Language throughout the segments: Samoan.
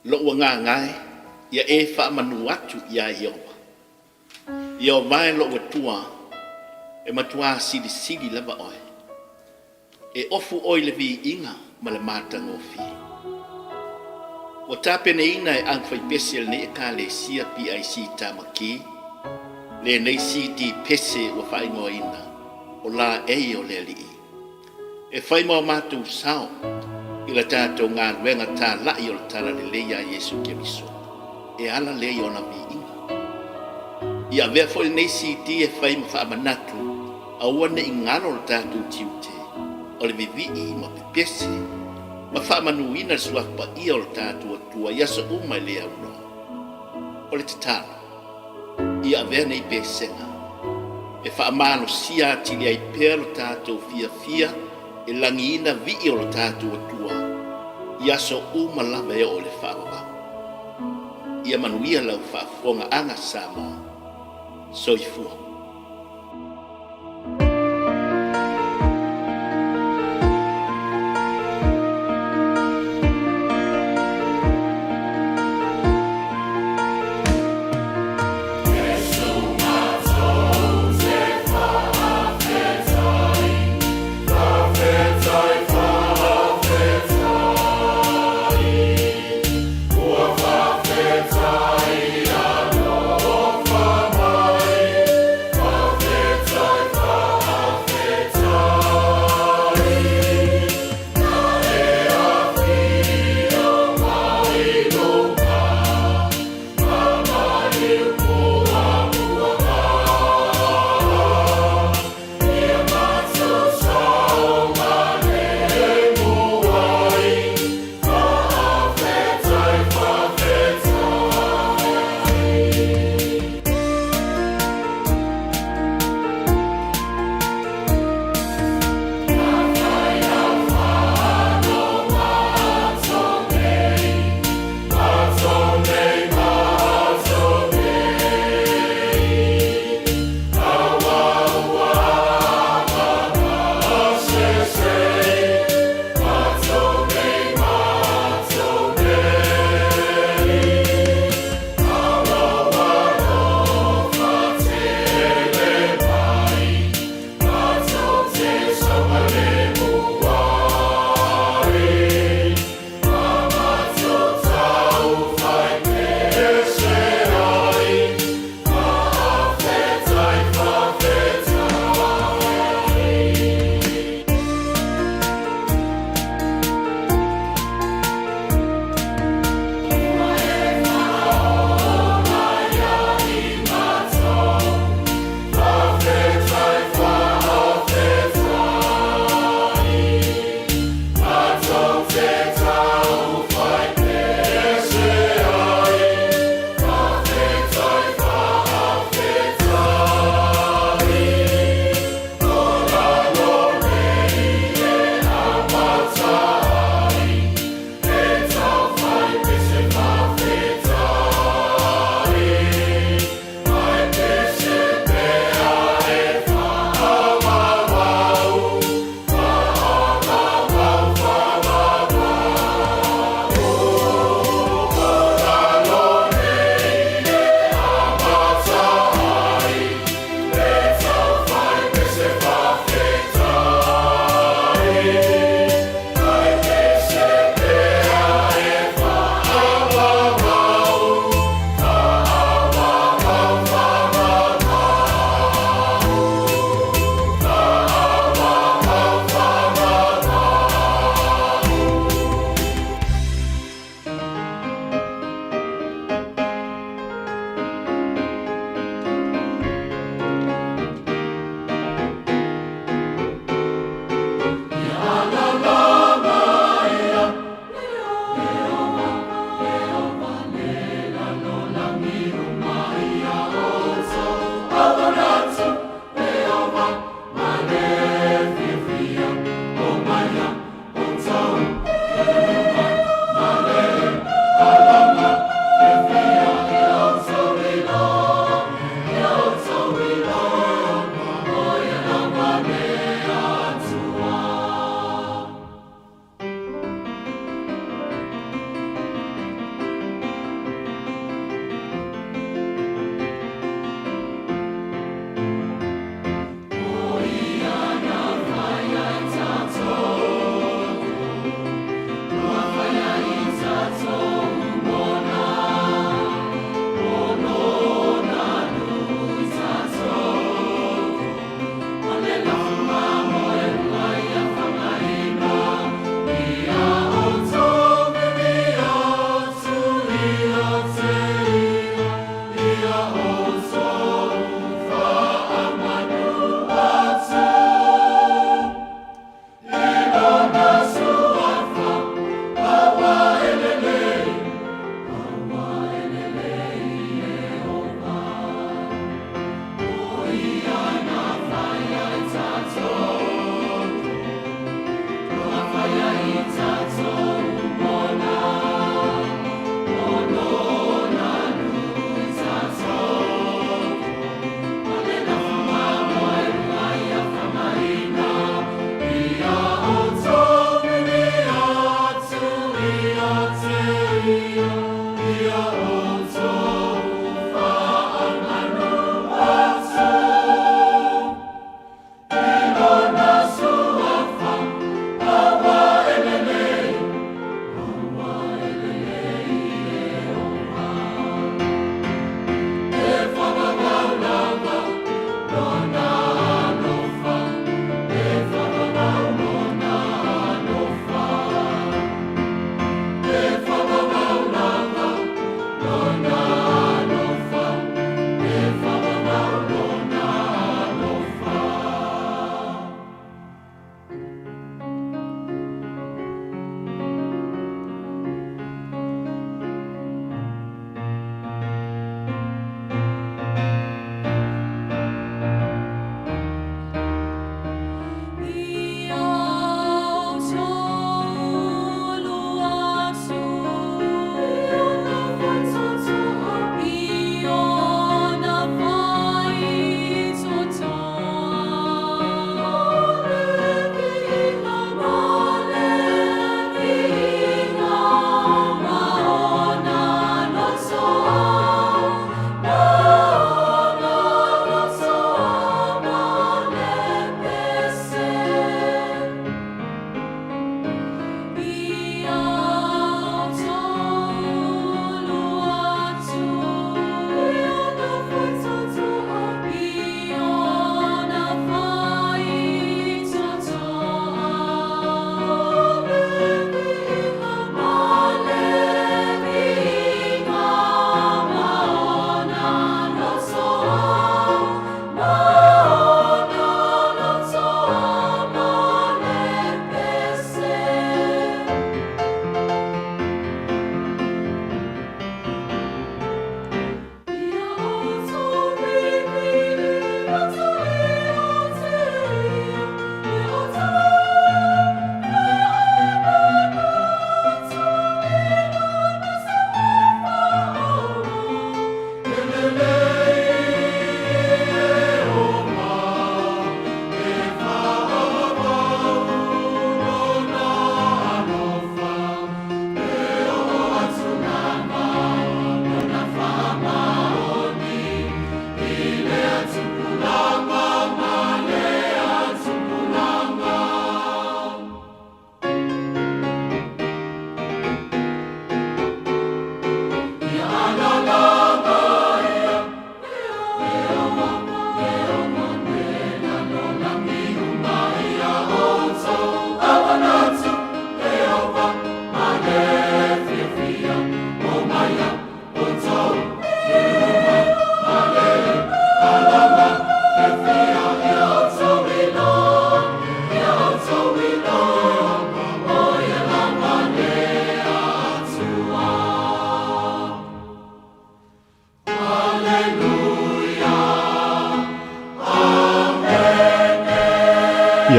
Lou agaga e, ia e faamanu atu ia Ieova. Ieova e lou Atua, e matuā silisili lava oe. E ofu oe i le viiga ma le matagofie. Ua tapenaina e aufaipese a lenei Ekalesia PIC Tamaki lenei CD pese ua faaigoaina o Laei o le Alii. E fai ma o matou sao i la tatou galuega talai o le Talalelei ia Iesu Keriso e ala lea i ona viiga. Ia avea foi lenei CD e fai ma faamanatu aua ne i galo lo tatou tiute o le vivii ma pepese ma faamanuina le Suafa Paia o lo tatou Atua i aso uma e le aunoa. O le tatalo, ia avea nei pesega e faamalosia atili ai pea lo tatou fiafia e lagiina vii o lo tatou Atua i aso uma lava e oo i le faavavau. Ia manuia lau faafofogaaga Samoa. Soifua.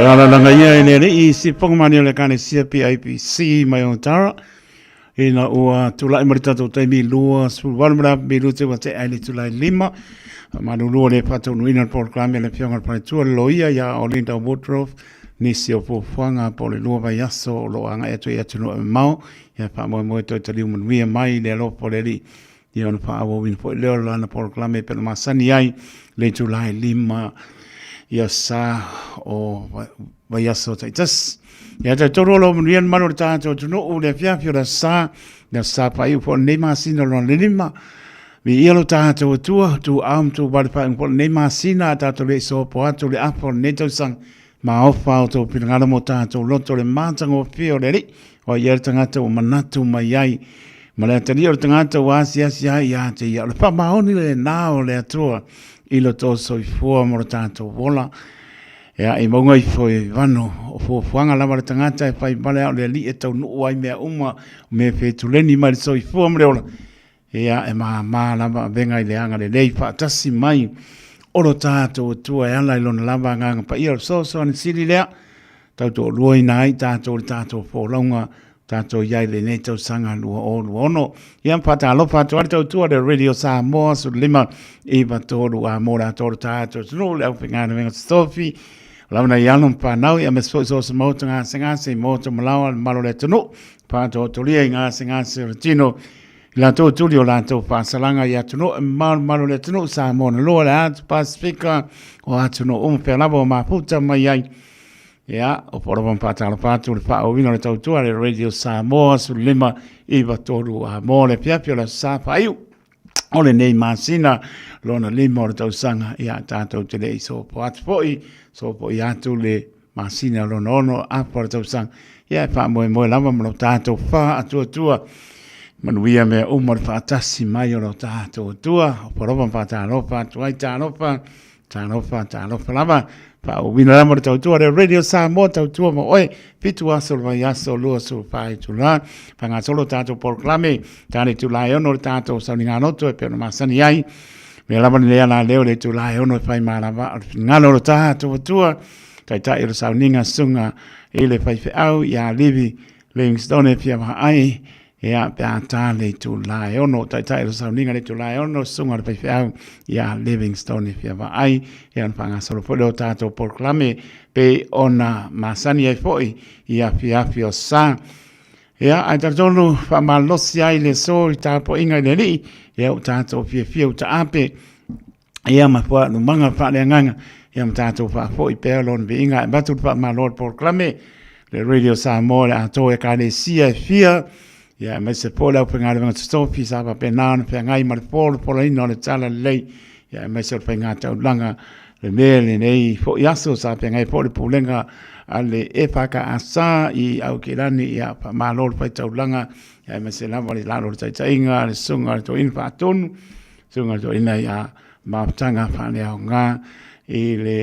Alalaga ia e le alii sipoga mani o le Ekalesia PIPC mai Otara ina ua tulai mai le tatou taimi 28 ma le afa minute ua tea ai le itula e 5. Faamalulu ua le faataunuuina le polokalame a le Afioga i le Faletua le Loia ia Olinda Woodruff nisi o fuafuaga po o le 2 vaiaso o lo o agai atu i atunuu e mamao. Ia faamoemoe toe taliu manuia mai i le alofa o le Alii ia ona faaauauina foi lea o lana polokalame e pei ona masani ai le itula e 5 i sa o vaiaso taitasi. Ia talitonu o lo o manuia le malu o le tatou atunuu le afiafi o le aso Sa, le aso Sa faaiu foi o lenei masina lona 5. Viia lo tatou Atua, tuuau ma tuuvale faaiuga foi o lenei masina a tatou le i sopo atu le afa o lenei tausaga. Maofa o tou finagalo mo tatou loto le matagofie o le Alii, o ai le tagata ua manatu mai ai, ma le atalia o le tagata ua asiasi ai ia te ia. O le faamaoni lena o le Atua i lo tou soifua mo lo tatou ola. Ea, i mauga ifo i vano, o fuafuaga lava le tagata e fai vale a o le Alii e taunuu ai mea uma, o mea fetuleni mai le soifua ma le ola. Ia, e māmā lava avega i le agalelei faatasi mai o lo tatou Atua e ala i Lona lava Agaga Paia. O le fesoasoani sili lea, tautoaluaina ai tatou i le tatou folauga tatou i ai i lenei tausaga 2026. Ia, ma faatalofa atu ai le tautua le Radio Samoa 15 93 a mo le atoa o le tatou atunuu, le aufaigaluega totofi, o lava nai alo ma fanau, ia aemaise foi so o se maota gasegase i maota malaoa le mamalu o le atunuu, faatoatolia i gasegase o le tino, I latou tuli o latou faasalaga i atunuu e mamao le atunuu Samoa na loa le atu Pasifika o atunuu uma pea lava o mafuta mai ai. Ia, o po lava whaatalofa atu le whaauina o le tautua le Radio Samoa 15 93 a mo le afiafi o le aso Sa faaiu o lenei masina lona 5 o le tausaga. Ia, tatou te le i sopo atu foi, sopo i atu le masina lona 6 afa o le tausaga. Ia e faamoemoe lava ma lo tatou faatuatua. Manuia mea uma o le faatasi mai o lo tatou Atua. O polofa ma faatalofa atu ai, talofa, talofa, talofa lava. Faauuina lava le tautua le Radio Samoa, tautua mo oe. 7 aso o le vaiaso, 24 itula. Faagasolo tatou polokalame, ta le itula e 6 le tatou sauniga loto e pei ona masani ai. Mea lava lenei ala leo le itula e 6 e fai ma lava o le finagalo o lo tatou Atua. Taitai o le sauniga susuga i le faifeau ia Livi Livingstone e fia vaai ia pe a ta le itula e 6. Taitai o le sauniga le itula e 6 susuga o le faifeau ia Livingstone e fia vaai ia ona faagasolo foi lea o tatou polokalame pei ona masani ai foi i afiafi o sa. Ia, ae talitonu faamalosi ai le aso i tapuaiga i le Alii, ia ua tatou fiafia ua taape ia ma fuanumaga faaleagaga, ia ma tatou faafoi pea lona viiga. E avatu le faamalo i le polokalame le Radio Samoa le atoa Ekalesia e fia, ia aemaise foi le aufaigaluega totofi sa faapena ona feagai ma le folafolaina o le talalelei, ia aemaise o le faigataulaga le mea lenei foi aso sa feagai foi le pulega a le EFKS i Aukilani. Ia faamalo le faitaulaga, ia aemaise lava le lalo o le taitaiga a le susuga i le toeaina faatonu, susuga i le toeaina ia Mafutaga Faaleaoga i le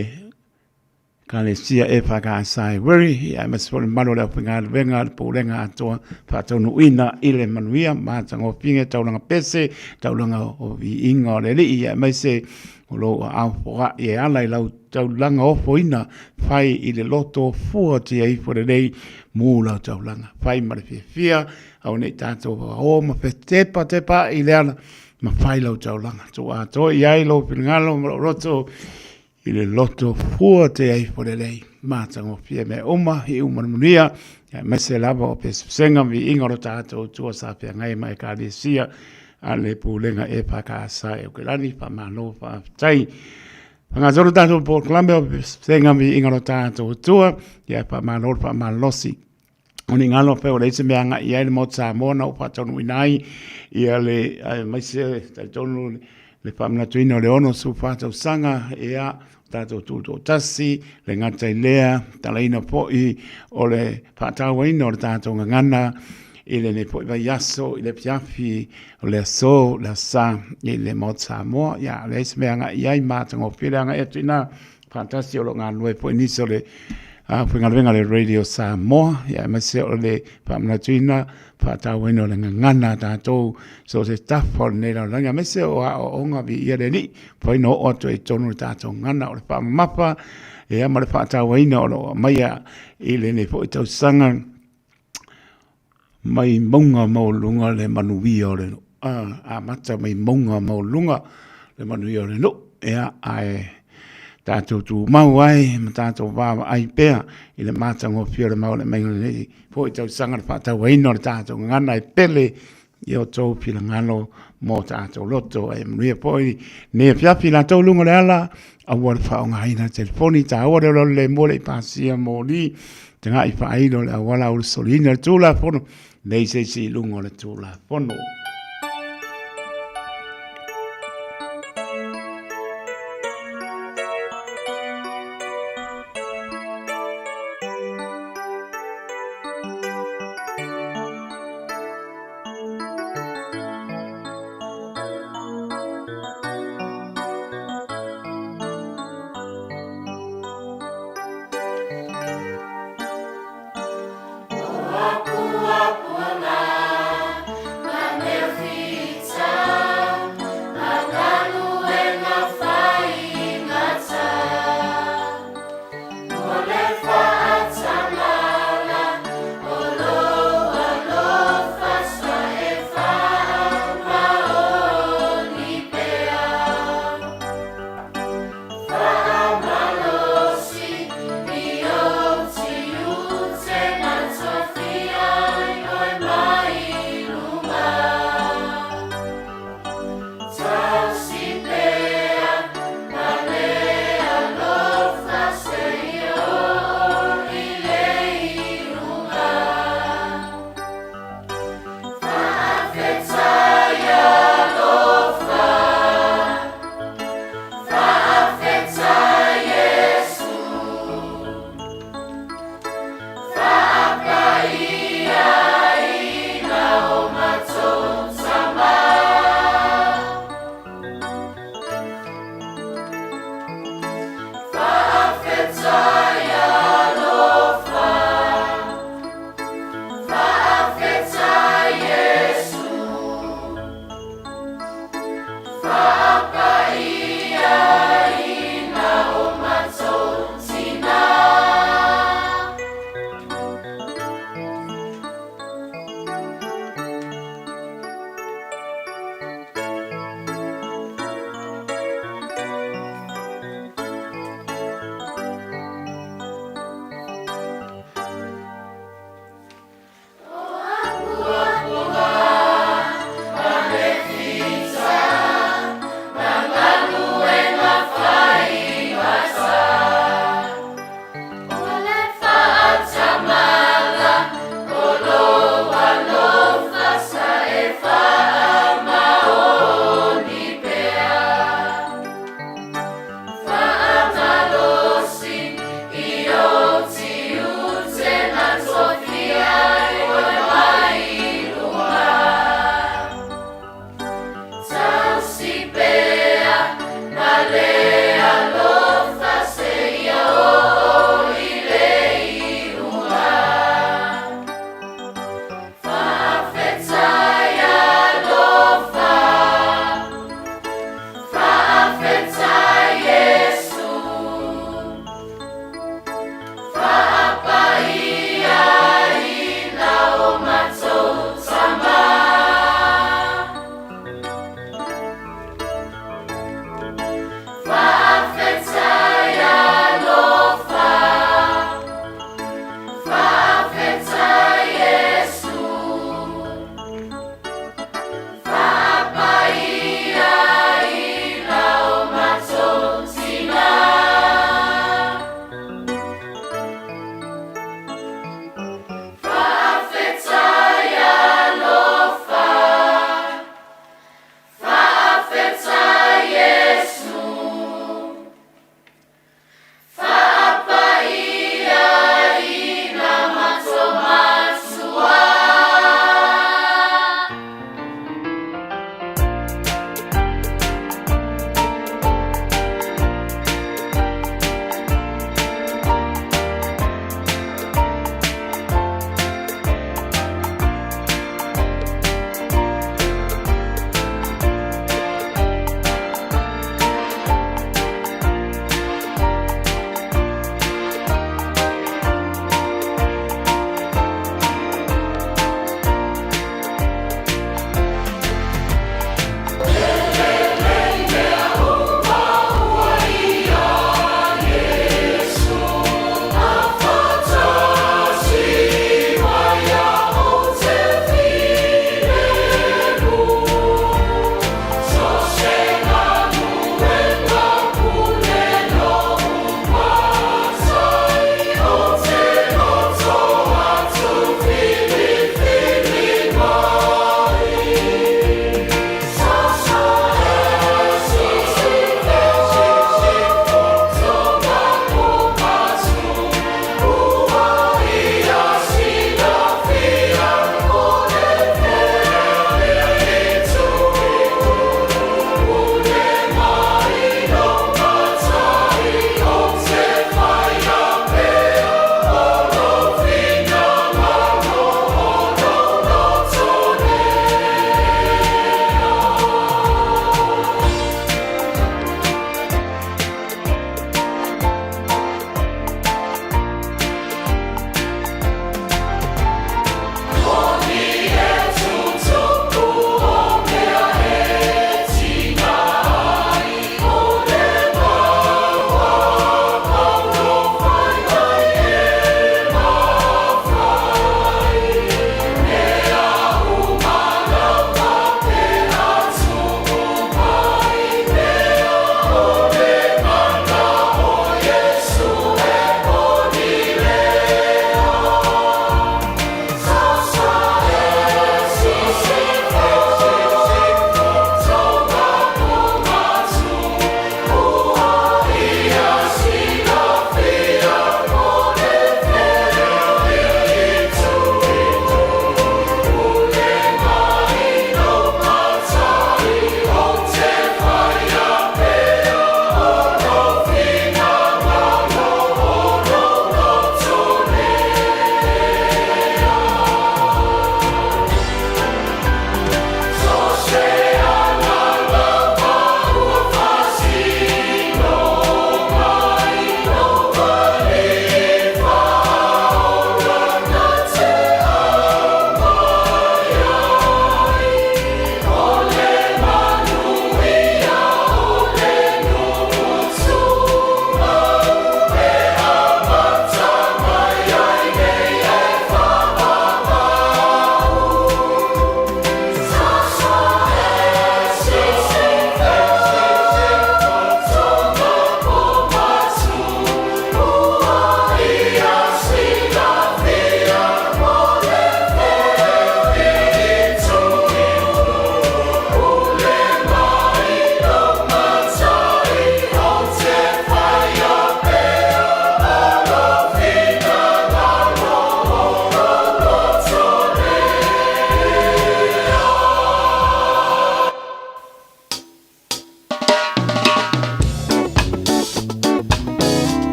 Ekalesia EFKS i Wiri, ia aemaise foi le mamalu o le aufaigaluega, le pulega atoa faataunuuina i le manuia ma matagofie taulaga pese, taulaga o viiga o le Alii, ia aemaise o lou aao foai e ala i lau taulaga ofoina, fai i le loto fua tia ifo lelei mu lau taulaga, fai ma le fiafia, aua ne i tatou o ma fetepatepaai i le ala, ma fai lau taulaga. Tuu atoa i ai lou finagalo ma lou loto i le loto fua te ai fo lelei. Matagofie mea uma i uma le manuia, aemaise lava o pesepesega ma viiga o lo tatou Atua sa feagai ma Ekalesia a le Pulega EFKS e Ukelani. Faamalo faafetai. Fagasolo tatou polokalame o pesepesega ma viiga o lo tatou Atua, ia faamalo le faamalosi. O ni galo pe o leai se mea agai i ai le Maota Samoa na ou faataunuuina ai ia le aemaise talitonu le faamanatuina o le 64 tausaga ia tatou tutoatasi le gata i lea talaina foi o le faatauaina o le tatou gagana i lenei foi vaiaso i le afiafi o le aso le aso Sa i le Maota Samoa. Ia leai se mea agai i ai, matagofie le agai atu i ina faatasi o lo o galulue foi nisi o le aufaigaluega a le Radio Samoa, ia aemaise o le faamanatuina, faatauaina o le gagana a tatou so o se tafa o lenei lalolagi, aemaise o aoaoga viia le Alii, mafai ona oo atu ai i totonu o le tatou gagana o le faamamafa. Ia ma le faatauaina o lo o aumaia i lenei foi tausaga mai mauga maualuga le manuia o le nuu. Amata mai mauga maualuga le manuia o le nuu. Ia, ae tatou tumau ai ma tatou vaavaai pea i le matagofie o le mau aumaiga o lenei foi tausaga le faatauaina o le tatou gagana e pele i o outou finagalo ma o tatou loto. Ae manuia foi lenei afiafi i latou i luga o le ala, aua le faaaogaina le telefoni, taua le olaola lemu e le i pasia moli, tagai faailo le auala aua le soliina le Tulafono, leai se isi i luga o le Tulafono.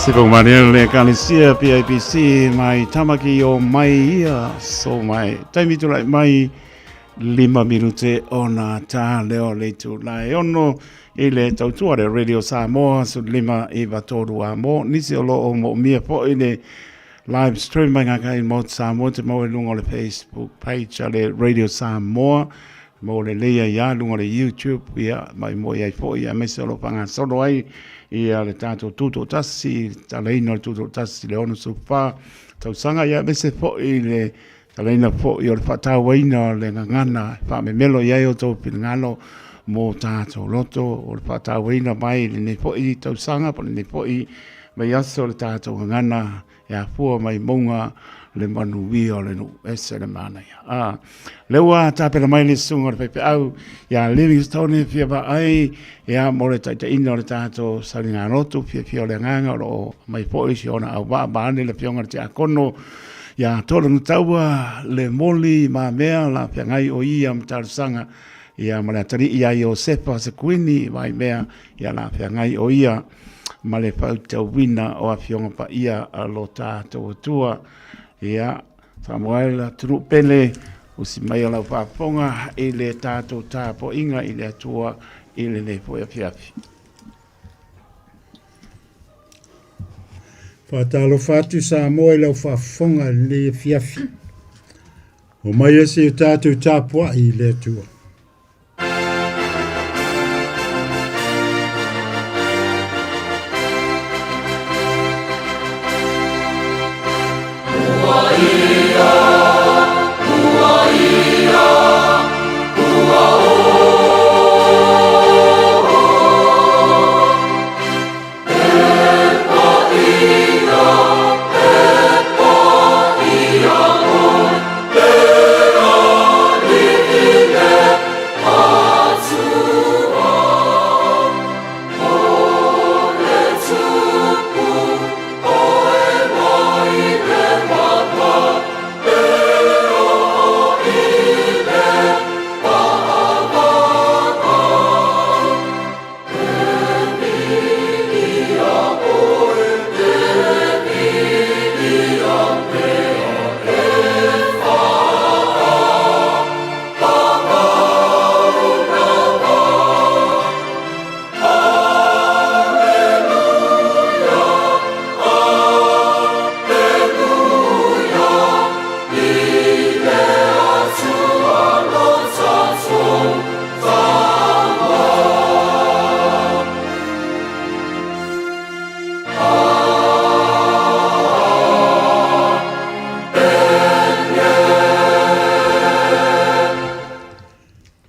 Sipomaria le Ekalesia PIPC mai Tamaki o mai ia so mai taimi tulai mai 5 minute ona tā leo le itula e ono i le tautua le Radio Samoa su 5 iwa tōru a mō nisi o lo o mo mia po i le live stream mai ngā kai mō Samoa te mau e lunga o le Facebook page a le Radio Samoa mo le leia ia lunga o le YouTube ia mai mo ia fo ia me se o lo whangasolo ai ia le tātou tūtoʻatasi talaina o le tūtoʻatasi le 64 tausaga ia me se fo i le talaina fo i o le whaatauaina o le gagana whaamemelo i ai o tō finagalo mō tātou loto o le whaatauaina mai le nei fo i tausaga po le nei fo i mai aso le tātou gagana E afua mai mauga le manuia o le nuu ese le manaia. A, lea ua tapena mai le susuga o le faifeau ia Livingstone e fia vaai ia mo le taitaiina o le tatou saligaloto fiafia o le agaga o lo o mai foi si ona auvaa vaeane le afioga i le Tiakono ia Tologataua le moli mamea la feagai o ia ma talosaga ia ma le atalii ia Iosefa Sekuini Vaimea ia la feagai o ia ma le fautauina o Afioga Paia a lo tatou Atua. Ia, Samuel atunuu pele, usi mai o lau faafofoga i le tatou tapuaiga i le Atua i lenei foi afiafi. Faatalofa atu Samoa i lau faafofoga i lenei afiafi. Omai e se o tatou tapuai i le Atua.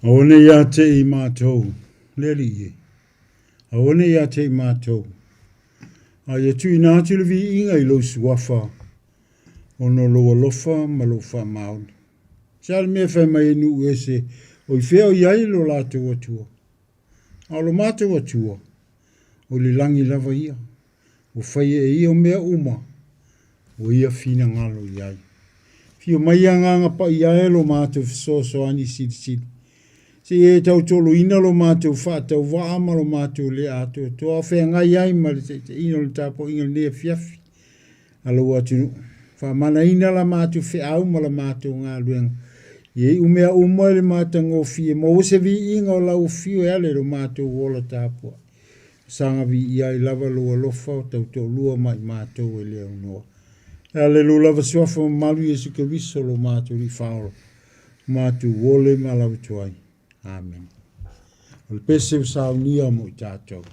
Aua nei ia te i mātou, le Alii e. Aua nei ia te i mātou. A ia tuuina atu le viiga i lou suafa, ona o lou alofa ma lou faamaoni. Se a le mea e fai mai ai nuu ese, o i fea o i ai lo latou Atua? A o lo matou Atua, o le lagi lava ia, ua faia e ia o mea uma, ua ia finagalo i ai. Fio mai agaga paia e lo matou fesoasoani silisili. Se i e tautoloina lo matou faatauvaa ma lo matou le atoatoa o feagai ai ma le taitaiina o le tapuaiga i lenei afiafi a lou atunuu. Faamanaina la matou feau ma la matou galuega. Ia iu mea uma i le matagofie, maua se viiga o lau afio e ala i lo matou ola tapuai. Saga viia ai lava lou alofa o tautoalua ma i matou e le aunoa. E ala i lou lava suafa mamalu Iesu Keriso lo matou Alii Faaola, matou ole ma lau ai. Amene. O le pese ua saunia mo i tatou.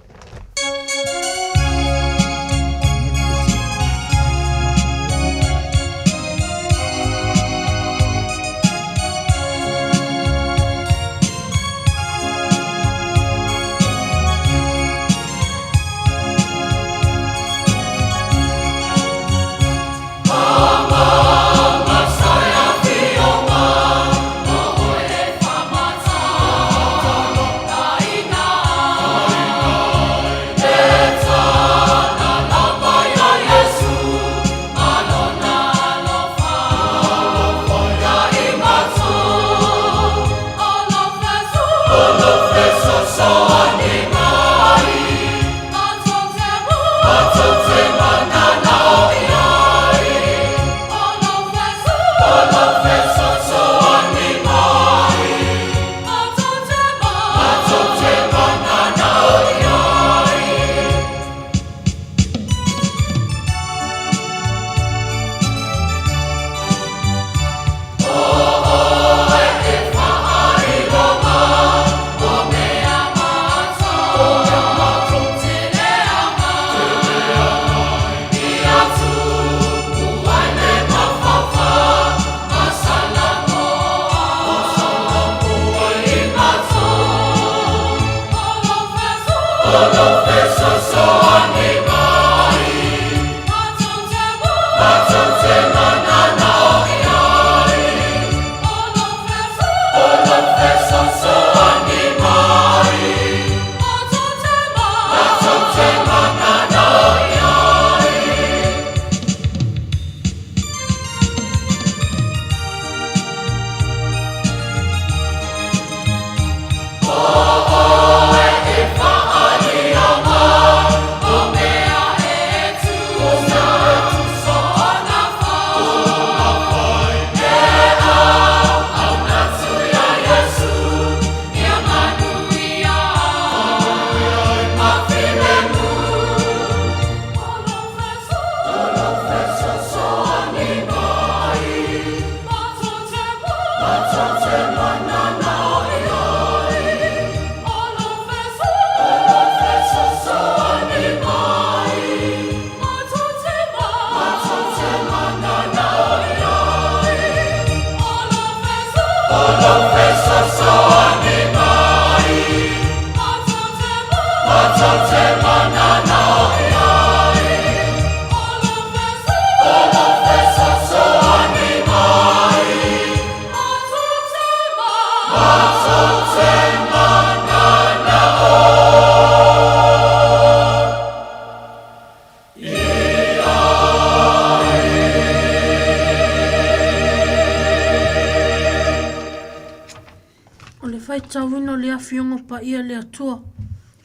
O le faitauina o le Afioga Paia le Atua.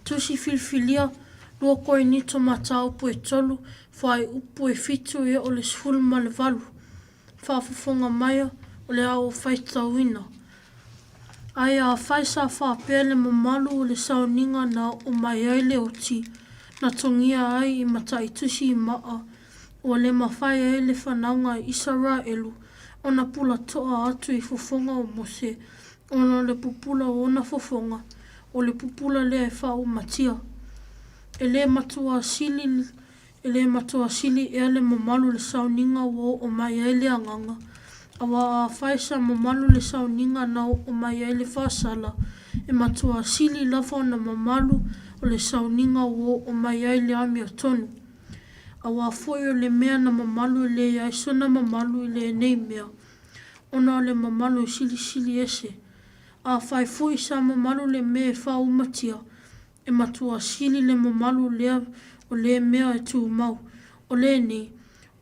Tusi Filifilia, 2 Korinito mataupu e 3, fuaiupu e 7 e oo i le 18. Faafofoga mai o le a ou faitauina. Ae afai sa faapea le mamalu o le sauniga na oo mai ai le oti, na togia ai i mataitusi i maa, ua le mafai ai le fanauga a Isaraelu ona pulatoa atu i fofoga o Mose, ona o le pupula o ona fofoga, o le pupula lea e faaumatia. E le matua sili E le matua sili ea le mamalu o le sauniga ua oo mai ai le agaga, aua afai sa mamalu le sauniga na oo mai ai le faasala, e matua sili lava ona mamalu o le sauniga ua oo mai ai le amiotonu. Aua foi o le mea na mamalu e leai sona mamalu i lenei mea, ona o le mamalu e silisili ese. Afai foi sa mamalu le mea e faaumatia, E matua sili le mamalu lea o lea mea e tumau, o lenei,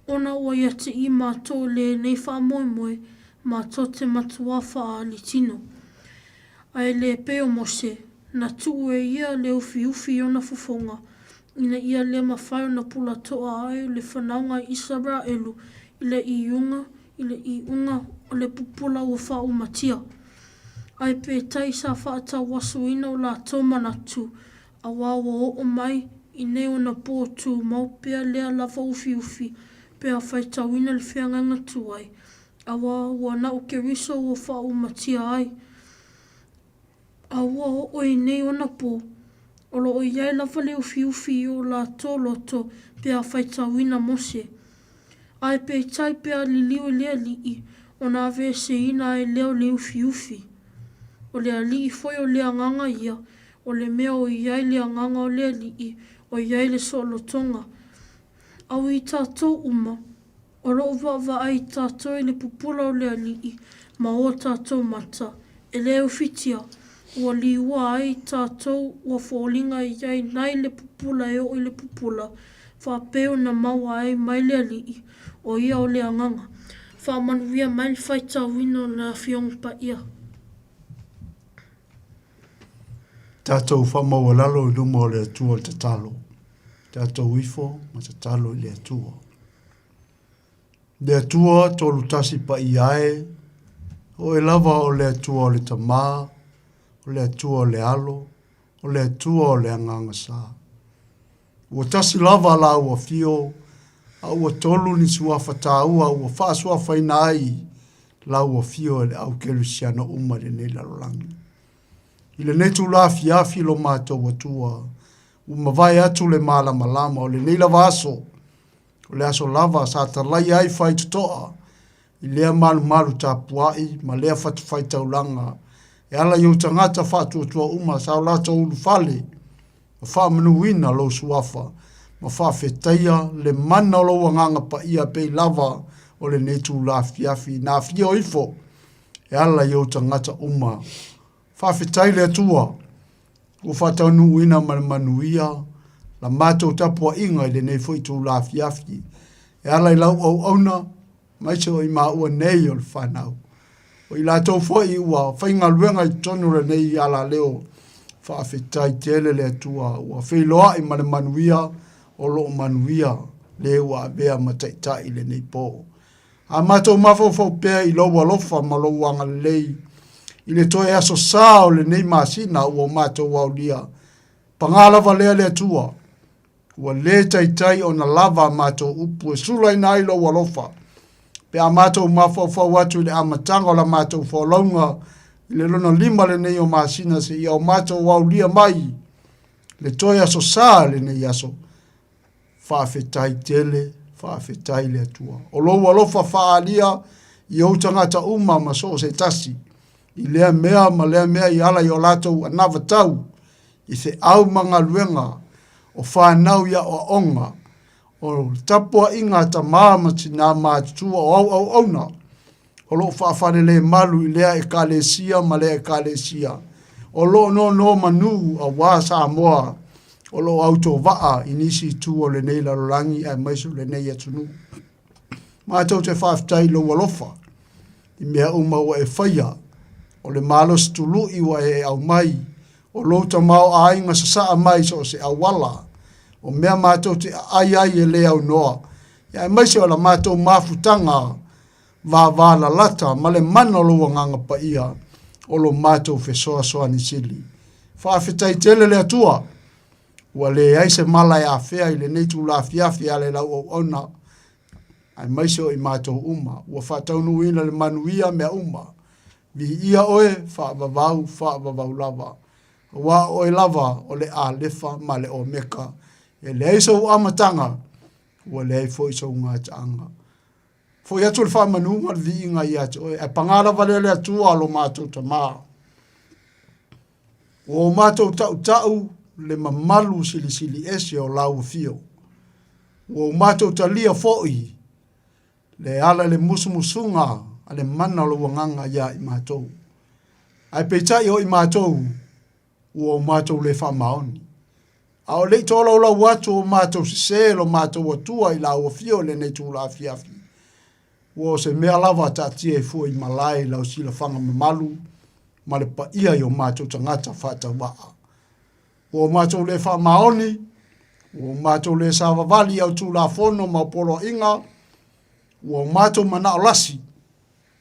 ona ua ia te i matou lenei faamoemoe, matou te matua faaali tino. A e le pei o Mose, na tuu e ia le ufiufi i ona fofoga, ina ia le mafai ona pulatoa ai le fanauga a Isaraelu i le iuga i le iuga o le pupula ua faaumatia. Ae peitai sa faatauasuina o latou manatu, aua ua oo mai i nei ona pō tumau pea lea lava ufiufi pe a faitauina le feagaiga tuai, aua ua na o Keriso ua faaumatia ai. A ua oo i nei ona pō, o lo o i ai lava le ufiufi i o latou loto pe a faitauina Mose. Ae peitai pe a liliu i le Alii, ona aveeseina ai lea o le ufiufi. O le Alii foi o le Agaga ia, o le mea o i ai le Agaga o le Alii, o i ai le soolotoga. Aui i tatou uma, O lo o vaavaai tatou i le pupula o le Alii ma o tatou mata, e le ufitia, ua liua ai tatou ua foliga i ai nai le pupula e oo i le pupula, faapea ona maua ai mai le Alii, o ia o le Agaga. Faamanuia mai le faitauina o le Afioga Paia. Tatou faamaualalo i luma o le Atua le tatalo. Tatou ifo ma tatalo i le Atua. Le Atua tolutasi paia e, o oe lava o le Atua o le Tama, o le Atua o le Alo, o le Atua o le Agaga Sa. Ua tasi lava lāu afio, a ua tolu ni suafa tāua ua faasuafaina ai lāu afio e le au kerisiano uma i lenei lalolagi. I lenei itula afiafi lo matou Atua, ua mavae atu le malamalama o lenei lava aso, O le aso lava sa talaia ai faitotoa i lea malumalu tapuai ma lea fatafaitaulaga e ala i ou tagata faatuatua uma sa o latou ulufale ma faamanuina lou suafa ma faafetaia le mana o lou agaga paia pei lava o lenei itula afiafi ina afio ifo e ala i ou tagata uma. Faafetai le Atua ua faataunuuina ma le manuia la matou tapuaiga i lenei foi itula afiafi e ala i lau auauna aemaise o i maua nei o le fanau. O i latou foi ua faigaluega i totonu o lenei alaleo, faafetai tele le Atua ua feiloai ma le manuia o lo o manuia le ua avea ma taitai i lenei po. A matou mafaufau pea i lou alofa ma lou agalelei i le toe aso sa o lenei masina ua matou aulia, paga lava lea le Atua, Ua le taitai ona lava a matou upu e sulaina ai lou alofa, pe a matou mafaufau atu i le amataga o la matou folauga i le lona lima lenei o masina seia o matou aulia mai le toe aso sa lenei aso. Faafetai tele, faafetai le Atua. O lou alofa faaalia i ou tagata uma ma so o se tasi, i lea mea ma lea mea i ala i o latou anavatau, i feau ma galuega o fanau i aoaoga, o tapuaiga a tamā ma tinā matutua o au auauna o lo o faafalelemalu i lea Ekalesia ma lea Ekalesia, o lo o nonomanu aua Samoa o lo o autovaa i nisi itu o lenei lalolagi aemaise o lenei atunuu. Matou te faafetai i lou alofa i mea uma ua e faia, o le malosi tului ua e aumai, o lou tamaoaiga sasaa mai so o se auala, o mea matou te aai ai e le aunoa, aemaise o la matou mafutaga vavalalata ma le mana o lou Agaga Paia o lo matou fesoasoani sili. Faafetai tele le Atua, ua leai se mala e afea i lenei itula afiafi e ala i lau auauna, aemaise o i matou uma, ua faataunuuina le manuia mea uma. Viia oe, faavavau, faavavau lava. Aua o oe lava o le Alefa ma le Omeka. E leai sou amataga, ua leai foi sou gataaga. Foi atu le faamanu ma le viiga ia te oe, ae paga lava lea le Atua lo matou Tama. Ua o matou tautau le mamalu silisili ese o lau afio. Ua o matou talia foi le ala i le musumusuga a le mana o lou agaga ia i matou. Ae peitai o i matou, ua o matou le faamaoni. A o le i tolaulau atu o matou sesē lo matou Atua i lau afio i lenei itula afiafi, ua o se mea lava taatia i fua i malae i lau silafaga mamalu ma le paia i o matou tagata faatauvaa. Ua o matou le faamaoni, ua o matou le savavali i au Tulafono ma au poloaiga, ua o matou manao lasi,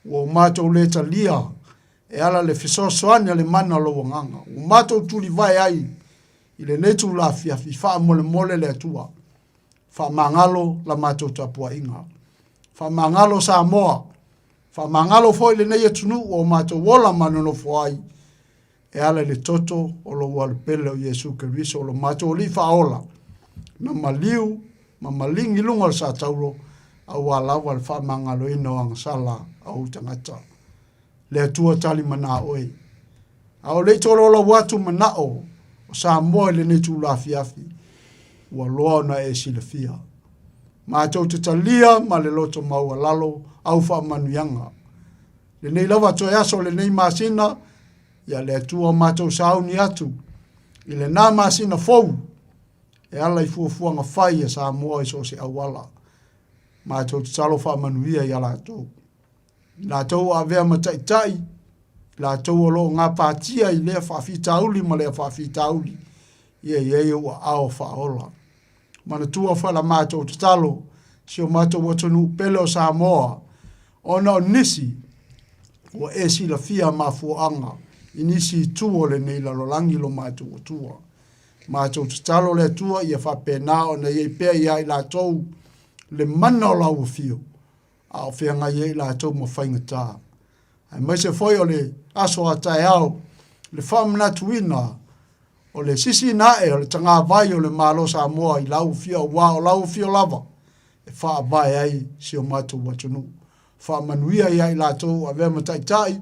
ua o matou le talia e ala le fesoasoani a le mana o lou Agaga. Ua matou tulivae ai i lenei itula afiafi, faamolemole le Atua, faamagalo la matou tapuaiga. Faamagalo Samoa, faamagalo foi lenei atunuu o matou ola ma nonofo ai, e ala i le toto o lou Alo pele o Iesu Keriso o lo matou Alii Faaola, na maliu ma maligi i luga o le satauro, aua lava le faamagaloina o agasala a ou tagata. Le Atua tali mana oe. A o le i tolaulau atu manao o Samoa i lenei itula afiafi, ua loa ona e silafia. Matou te talia ma le loto maualalo au faamanuiaga. Lenei lava toe aso o lenei masina, ia le Atua matou sauni atu i lena masina fou e ala i fuafuaga fai a Samoa i so o se auala. Matou tatalo faamanuia ia latou. I latou ua avea ma taitai, i latou o lo o gapatia i lea faafitauli ma lea faafitauli, ia i ai ou aao faaola. Manatua foi la matou tatalo, si o matou atunuu pele o Samoa, ona o nisi ua e silafia mafuaaga i nisi itu o lenei lalolagi lo matou Atua. Matou tatalo le Atua ia faapena ona i ai pea ia i latou le mana o lau afio, a o feagai ai i latou ma faigata. Aemaise foi o le aso a taeao, le faamanatuina o le sisiina ae o le tagavai o le Malo o Samoa i lau afio, aua o lau afio lava e faavae ai si o matou atunuu. Faamanuia ia i latou ua avea ma taitai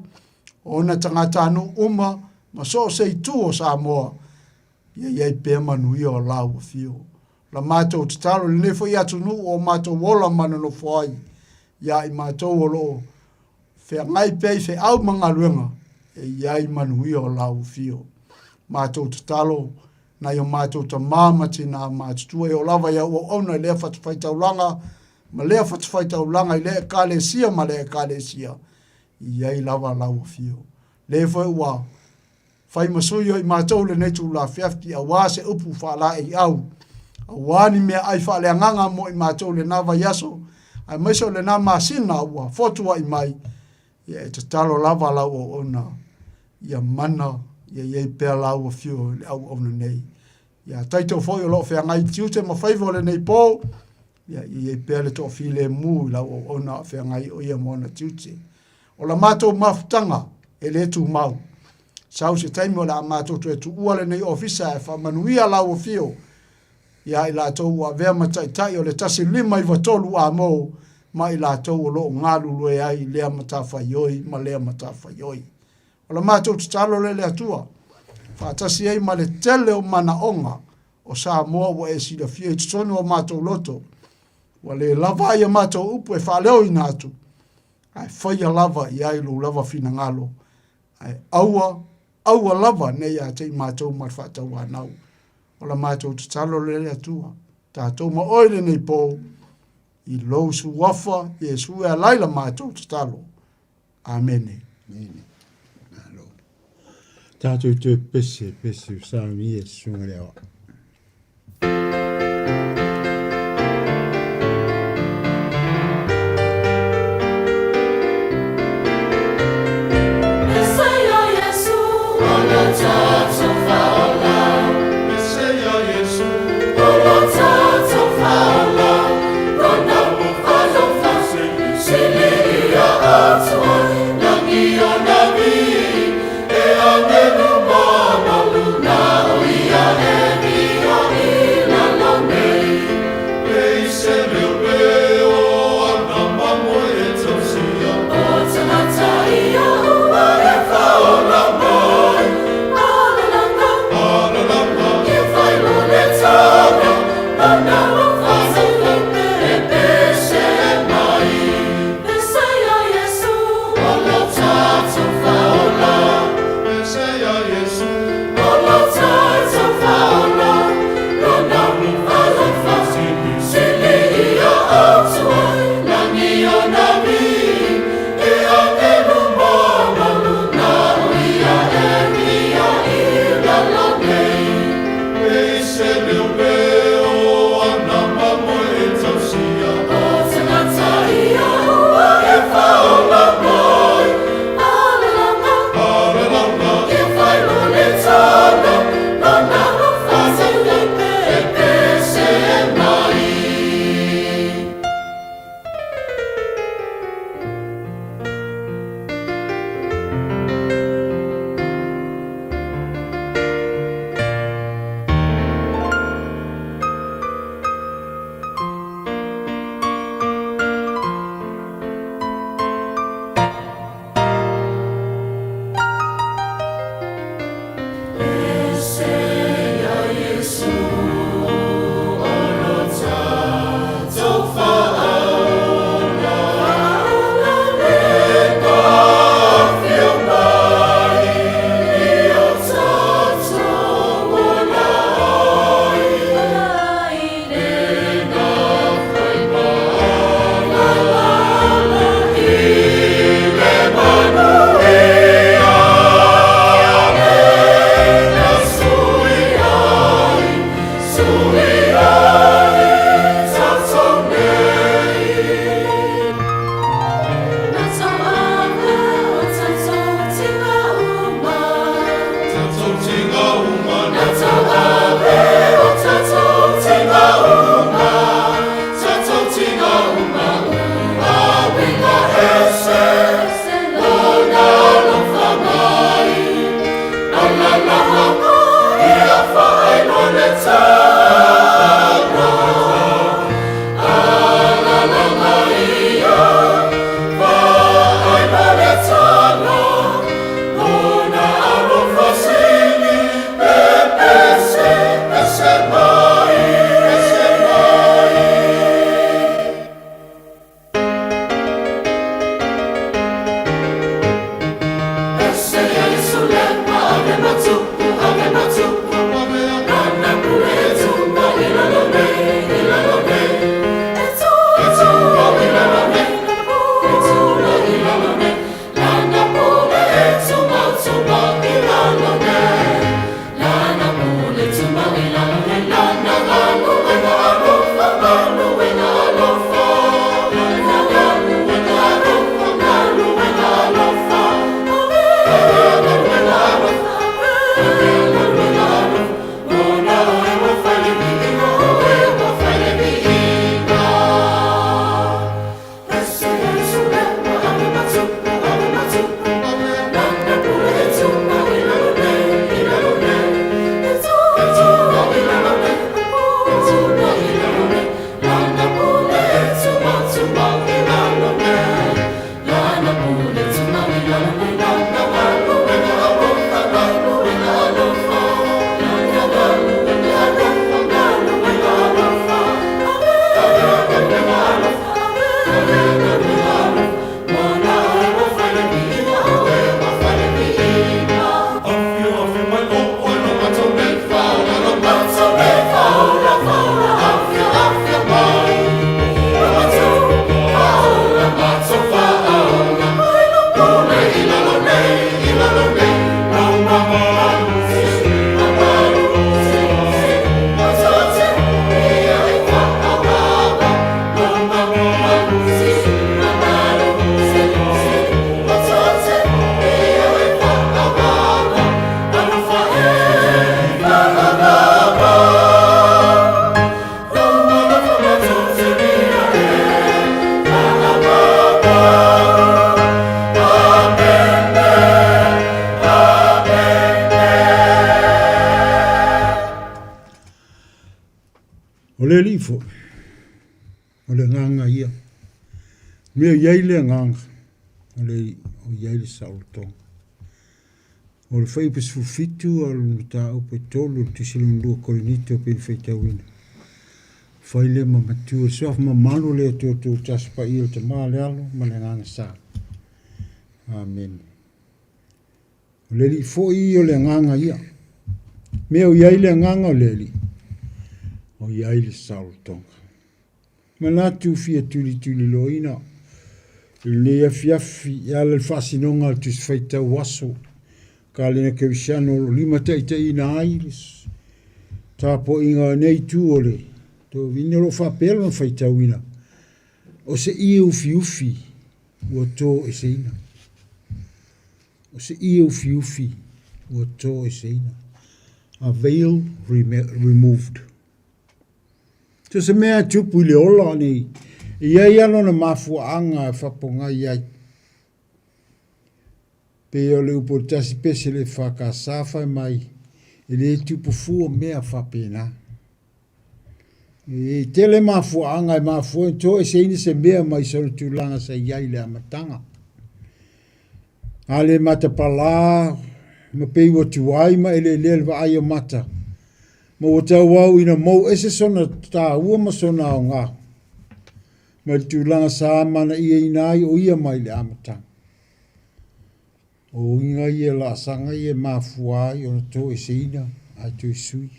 o ona tagatanuu uma ma so o se itu o Samoa, ia i ai pea manuia o lau afio. La matou tatalo i lenei foi atunuu o matou ola ma nonofo ai, Iā i matou o lo o feagai pea i feau ma galuega, e i ai manuia o lau afio. Matou tatalo, nai o matou tamā ma tinā matutua e oo lava i au auauna i lea fatafaitaulaga ma lea fatafaitaulaga i lea Ekalesia ma lea Ekalesia, e i ai lava lau afio. Le foi ua Fai ma sui o i matou lenei itula afiafi, auā se upu faalaeiau, auā ni meaai faaleagaga mo i matou i lena vaiaso, aemaise o lena masina ua fotuaʻi mai, ia e tatalo lava lau auauna ia mana, ia i ai pea lau afio i le auauna nei. Ia taito foi o lo o feagai i tiute ma faiva o lenei pō, ia i ai pea le toafilemu i lau auauna a o feagai o ia ma ona tiute. O la matou mafutaga e le tumau. Sau se taimi o le a matou toe tuua lenei ofisa ae faamanuia lau afio ia i latou ua avea ma taitai o le 1593 amo ma i latou o lo o galulue ai i lea matafaioi ma lea matafaioi. O la matou tatalo lea i le Atua, faatasi ai ma le tele o manaoga o Samoa ua e silafia i totonu o matou loto, ua le lava ai a matou upu e faaleoina atu, ae faia lava i ai lou lava finagalo, ae aua, aua lava ne i ia te i matou ma le faatauanau. O la matou tatalo lea le Atua, tatou ma oe lenei pō, i lou suafa Iesu e ala ai la matou tatalo. Amene. Amene. Malo. Tātou toe pese, pese o saunia e susunga le aoa. le Alii foi, o le agaga ia. Mea o i ai le agaga, o le o i ai le saolotoga. O le fuaiupu 17 a o le mataupu e 3 o le Tusi Lona Lua Korinito pei ona faitauina. Fai lea ma matua, le suafa mamalu o le Atua Tuutasi Paia, le Tama, le Alo ma le Agaga Sa. Amene. O le Alii foi o le agaga ia. Mea o i ai le agaga o le Alii, o i ai le saolotoga. Manatu fia tulituliloaina i lenei afiafi e ala i le faasinoga a le Tusi Faitau Aso Kalena Kerisiano o lo o limataitaiina ai le tapuaiga a lenei itu o le toeaina o lo o faapea lona faitauina, o se ie ufiufi ua toeseina. O se ie ufiufi ua toeseina. A veil removed. So se mea e tupu i le ola nei, e i ai lava lona mafuaaga e faapogai ai. Pei o le upu o le tasi pese le EFKS fai mai, e le tupu fua mea faapena. E tele mafuaaga e mafua ai ona toeseina se mea mai sona tulaga sa i ai i le amataga. A le matapalā ma pei ua tuai ma eleelea le vaai o mata, ma ua tauau ina mou ese sona taua ma sona aoga mai le tulaga sa amanaiaina ai o ia mai le amataga. O uiga ia laasaga ia e mafua ai ona toeseina ae toe sui.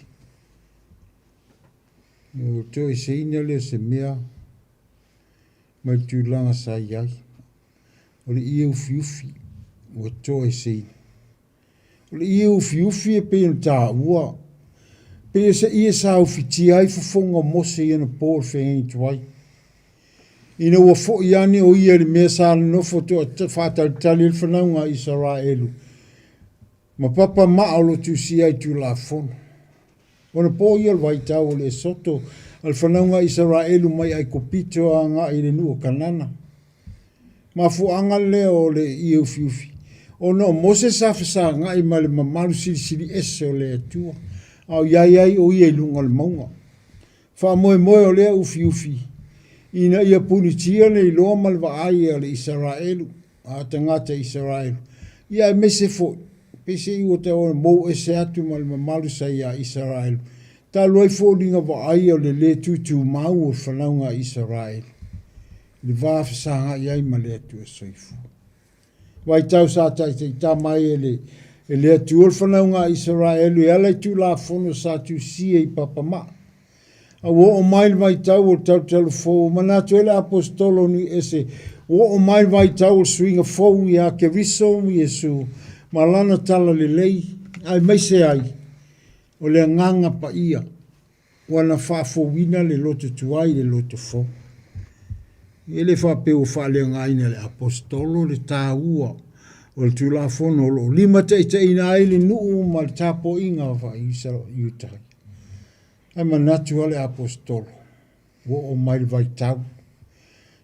O le toeseina lea o se mea mai le tulaga sa i ai. O le ie ufiufi ua toeseina. O le ie ufiufi e pei ona taua, pei o se ie sa ufitia ai fofoga o Mose i ana po i le feagaiga tuai. Ina ua foi ane o ia i le mea sa nonofo toa faatalitali ai le fanauga a Isaraelu, ma papa maa o lo o tusia ai Tulafono. Ona po ia o le vaitau o le Esoto a le fanauga a Isaraelu mai Aikupito agai i le nuu o Kanana. Mafuaaga lea o le ie ufiufi, ona o Mose sa fesagai ma le mamalu silisili ese o le Atua, a o iai ai o ia i luga o le mauga. Faamoemoe o lea ufiufi, ina ia punitia le iloa ma le vaai a le Isaraelu, a tagata Isaraelu, ia aemaise foi, peiseai ua tau ona mou ese atu ma le mamalu sa iā Isaraelu, talu ai foliga vaaia o le lē tutumau o le fanauga a Isaraelu, i le va fesagai ai ma le Atua Soifua. Vaitau sa taitaitama ai e le, e le Atua le fanauga a Isaraelu e ala i Tulafono sa tusia i papamaa. A ua oo mai le vaitau o le talutalu fou, ua manatu ai le Aposetolo o Nuiese, ua oo mai le vaitau o le suiga fou iā Keriso Iesu ma lana talalelei, aemaise ai o le Agaga Paia ua na faafouina le loto tuai i le loto fou. E le faapea ua faaleaogaina e le Aposetolo le taua o le Tulafono o lo o limataitaiina ai le nuu ma le tapuaiga faa-Iutaia. Ae manatu lava le Aposetolo, ua oo mai le vaitau,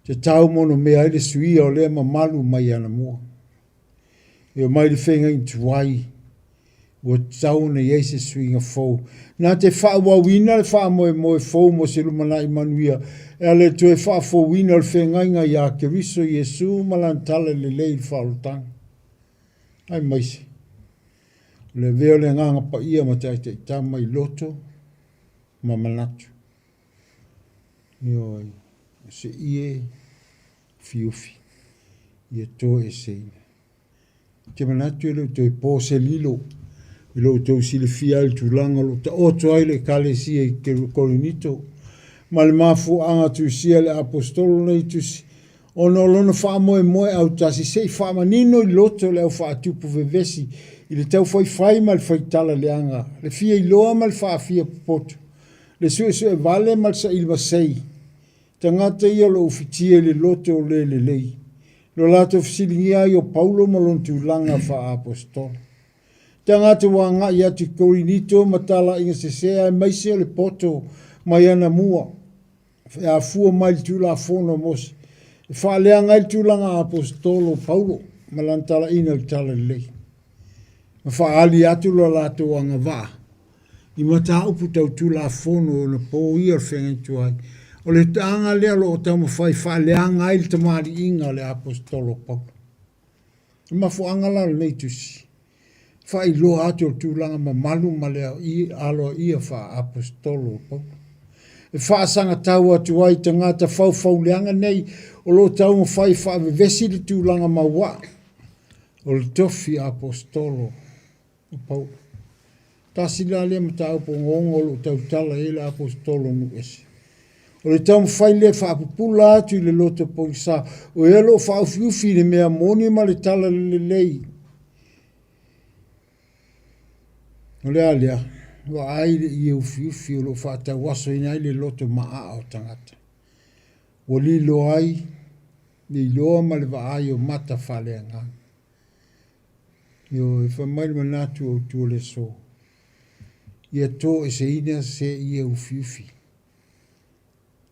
tatau monomea ai le suia o lea mamalu mai anamua. E omai le feagaiga tuai, ua tatau ona i ai se suiga fou. Na te faaauauina le faamoemoe fou mo se lumanai manuia e ala i le toe faafouina o le feagaiga iā Keriso Iesu ma Lana Tala Lelei i le faaolataga. Aemaise, o le avea o le Agaga Paia ma taitaitama i loto ma manatu. Ioe, o se ie ufiufi ia toeseina. Ou te manatu e le o toe po se lilo i lo outou silafia ai le tulaga o lo o taoto ai le Ekalesia i Korinito ma le mafuaaga tusia e le Aposetolo nei tusi, ona o lona faamoemoe autasi se i faamanino i loto o le au faatupu vevesi i le taufaifai ma le faitala leaga, le fia iloa ma le faafia popoto, le suesue vale ma le saili masei, Tagata ia o lo o ufitia i le loto o le lelei, lo latou fesiligia ai o Paulo ma lona tulaga faa-aposetolo. Tagata ua agai atu i Korinito ma talaiga sese aemaise o le poto mai anamua e afua mai le Tulafono a Mose, e faaleaga ai le tulaga aposetolo o Paulo ma lana talaiina i le Talalelei, ma faaali atu lo latou agavaa. I mataupu tau Tulafono e ono poia o le feagaiga tuai, o le aga lea o lo o taumafai e faaleaga ai le tamaliiga o le Aposetolo o Paulo. O le mafuaaga la o lenei tusi, faailoa atu o le tulaga mamalu ma le aloaia faa-Aposetolo o Paulo. E faasagatau atu ai i tagata faufauleaga nei o lo o taumafai e faavevesi le tulaga mauaa o le tofi Aposetolo o Paulo. Tasi la lea mataupu ogaoga o lo o tautala i ai le Aposetolo o nuu ese. O le taumafai lea e faapupula atu i le loto pogisa, o ea o lo o faaufiufi i le mea moni ma le tala lelei. O le a lea? Vaai le ie ufiufi o lo o faatauasoina ai le loto maaa o tagata. Ua lilo ai le iloa ma le vaai o mata faaleagaga. Ioe, fai mai le manatu autu o le aso, ia toeseina se ie ufiufi.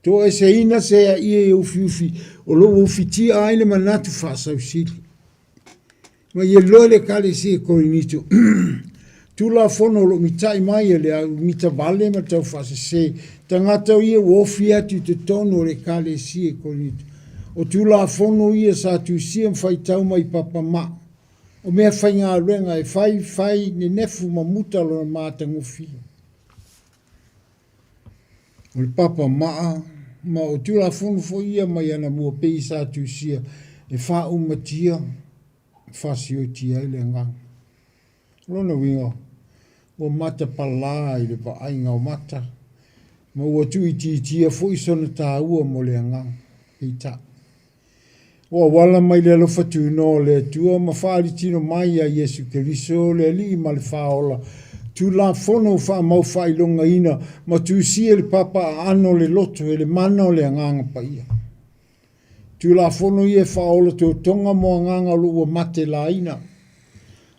Toeseina se ie ufiufi o lo o ufitia ai le manatu faasausili. Ma ia loe le Ekalesia i Korinito. Tulafono o lo o mitai mai e le au mitavale ma le taufaasese, tagata ia ua ofi atu i totonu o le Ekalesia i Korinito. O Tulafono ia sa tusia ma faitau mai i papa ma o mea faigaluega e fai, fai, nenefu ma muta lona matagofie. O le papa maa, ma o Tulafono foi ia mai anamua pei sa tusia e faaumatia, faasiotia ai le agaga. O lona uiga, ua matapalā i le vaaiga o mata, ma ua tuuitiitia foi sona taua mo le agaga. Peitai, ua auala mai le alofa tunoa o le Atua ma faalitino mai ia Iesu Keriso, le Alii ma le Faaola, Tulafono ua faamau faailogaina ma tusia i le papa aano o le loto e le mana o le Agaga Paia. Tulafono ia e faaola totoga mo agaga o lo ua mate laina.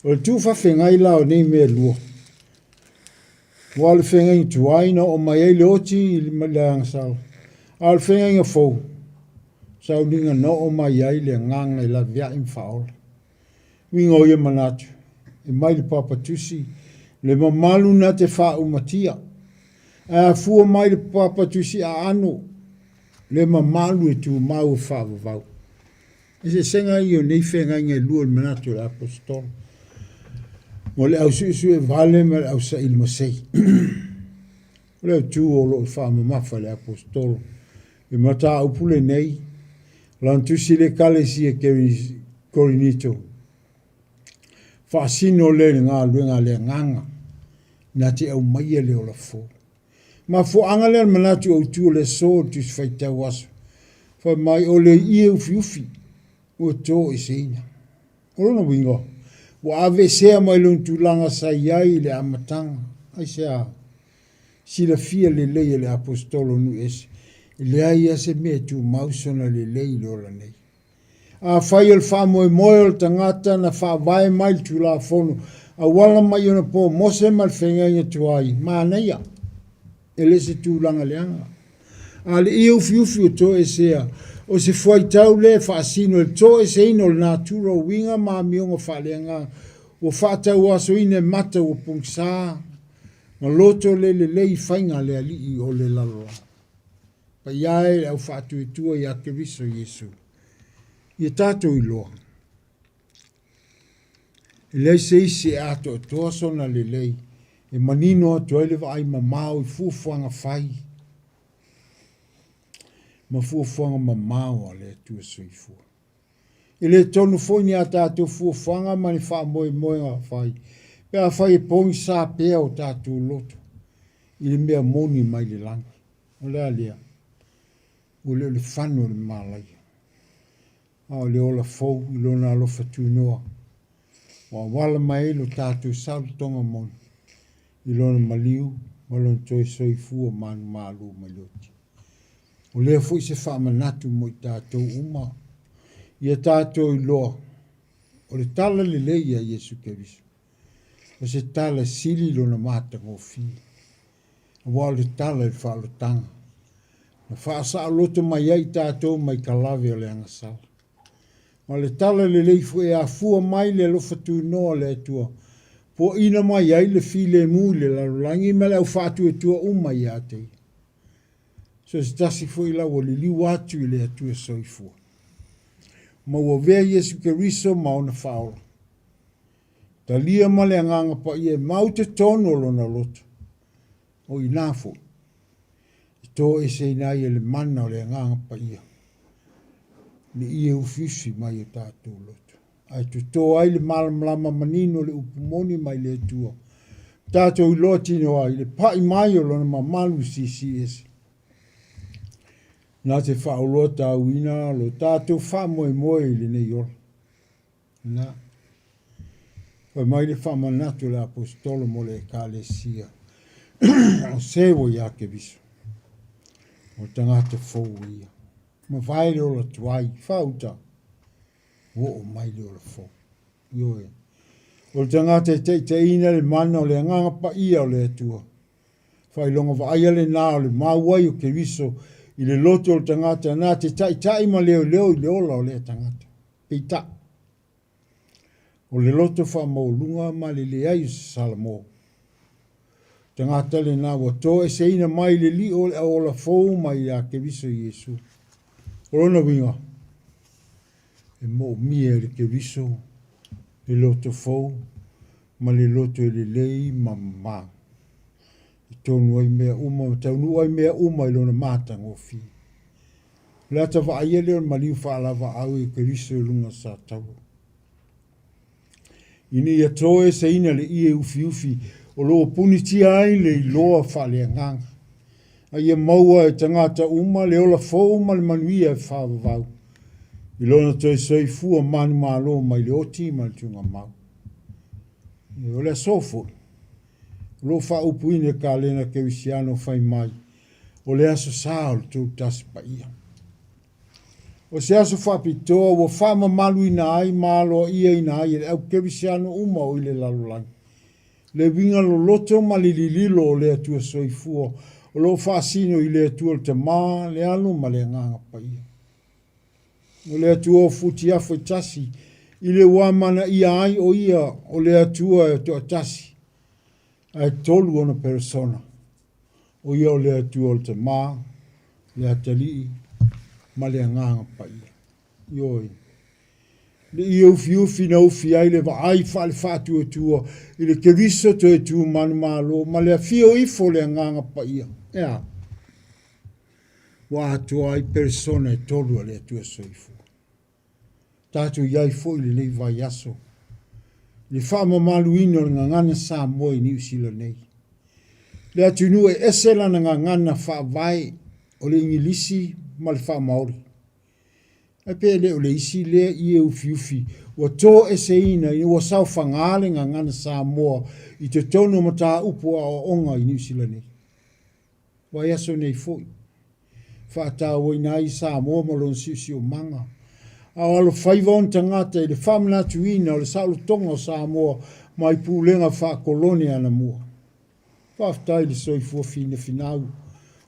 O le tuufafegai la o nei mea e lua, aua o le feagaiga tuai na oo mai ai le oti i le agasala, a o le feagaiga fou, sauniga na oo mai ai le agaga e laveai ma faaola. Uiga o ia manatu, e mai le Papa Tusi, le mamalu na te faaumatia. Ae afua mai le Papa Tusi aano, le mamalu e tumau e faavavau. Eseesega ia o nei feagaiga e lua i le manatu o le Aposetolo, mo le au suesue vale ma le au saili masei. O le autu o lo o faamamafa e le Aposetolo i mataupu lenei, o lana tusi i le Ekalesia Korinito, faasino lea i le galuega a le Agaga, na te aumaia le ola fou. Mafuaaga lea o le manatu autu o le aso o le Tusi Faitau Aso, fai mai o le ie ufiufi ua toeseina. O lona uiga, ua aveesea mai lona tulaga sa i ai i le amataga. Aisea? Silafia lelei e le Aposetolo nuu ese, e leai lava se mea e tumau sona lelei i le ola nei. Afai o le faamoemoe o le tagata na faavae mai le Tulafono, auala mai ona po Mose ma le feagaiga tuai, manaia, e le se tulaga leaga. A le ie ufiufi o toesea, o se fuaitau lea e faasino i le toeseina o le natura o uiga ma amioga faaleagaga ua faatauasoina e mata ua pogisa ma loto le lelei i faiga a le alii o le lalolagi. Paia e le au faatuatua ia Keriso Iesu, ia tatou iloa, e leai se isi e atoatoa sona lelei e manino atu ai le vaai mamao i fuafuaga fai ma fuafuaga mamao a le Atua Soifua. E le tonu foi ni a tatou fuafuaga ma ni faamoemoega fai pe afai e pogisa pea o tatou loto i le mea moni mai le lagi. O le a lea? Ua le o le fano o le malaia, a o le ola fou i lona alofa tunoa, ua auala mai ai lo tatou saolotoga moni i lona maliu ma lona toe soifua malumalu mai le oti. O lea foi se faamanatu mo i tatou uma, ia tatou iloa o le tala lelei ia Iesu Keriso, o se tala sili lona matagofie. Aua o le tala i le faaolotaga, na faasaoloto mai ai i tatou mai ka lave o le agasala. Ma o le tala lelei foi e afua mai le alofa tunoa o le Atua. Puaina mai ai le filemu i le lalolagi ma le au faatuatua uma ia te ia. So se tasi foi la ua liliu atu i le Atua soifua. Ma ua avea Iesu Keriso ma ona faaola. Talia ma le Agaga Paia e mau totonu o lona loto. O i ina foi, e toeseina ai e le mana o le Agaga Paia le ie ufiufi mai o tatou loto, ae toto ai le malamalama manino o le upu moni mai le Atua, tatou iloa tino ai le pai mai o lona mamalu siisii ese. Na te faaoloa tauina lo tatou faamoemoe i lenei ola. Na. Fai mai le faamanatu o le Aposetolo mo le Ekalesia, o se ua iā Keriso, o le tagata fou ia. Mavae le ola tuai, faauta, ua oo mai le ola fou. Ioe. O le tagata e taitaiina le mana o le Agaga Paia o le Atua. Faailoga vaaia lena o le mau ai o Keriso i le loto o le tagata na te taitai ma leoleo i le ola o lea tagata. Peitai, o le loto faamaualuga ma le leai o se Salamo. Tagata lena ua toeseina mai le lio o le auola fou mai ia Keriso Iesu. O lona uiga, e moomia e le Keriso le loto fou ma le loto e lelei ma mamā. E tonu ai mea uma ma taunuu ai mea uma i lona matagofie. O le ata vaaia lea o le maliu faalavaau e Keriso i luga o Sataua. Ina ia toeseina le ie ufiufi o lo o punitia ai le iloa faaleagaga, a ia maua e tagata uma le ola fou ma le manuia e faavavau i lona toe soifua manumalo mai le oti ma le tugamau. O le aso foi, o lo o faaupuina e Kalena Kerisiano fai mai, o le Aso Sa o le Toutasi Paia. O se aso faapitoa ua faamamaluina ai ma aloaiaina ai e le au kerisiano uma o i le lalolagi le uiga loloto ma le lililo o le Atua Soifua o lo o faasino i le Atua le Tama, le Alo ma le Agaga Paia. O le Atua o futiafu e tasi i le ua amanaia ai o ia o le Atua e toatasi ae tolu ona peresona. O ia o le Atua o le Tama, le Atalii, ma le Agaga Paia. Ioe. Le ie ufiufi na ufi ai le vaai faale-faatuatua i le Keriso toe tu manumalo ma le afio ifo o le Agaga Paia. E a? Ua atoa ai peresona e tolu a le Atua Soifua. Tatou i ai foi i lenei vaiaso i le faamamaluina o le gagana Samoa i Niu Sila nei. Le atunuu e ese lana gagana faavae o le Igilisi ma le Faamaori. Ae pe le o le isi lea ie ufiufi ua toeseina ina ua saofaga le gagana Samoa i totonu o mataupu aoaoga i Niu Sila nei. Vaiaso nei foi, faatauaina ai Samoa ma lona siosiomaga, a o alofaiva ona tagata i le faamanatuina o le saolotoga o Samoa mai pulega faakolone anamua. Faafetai i le soifua finafinau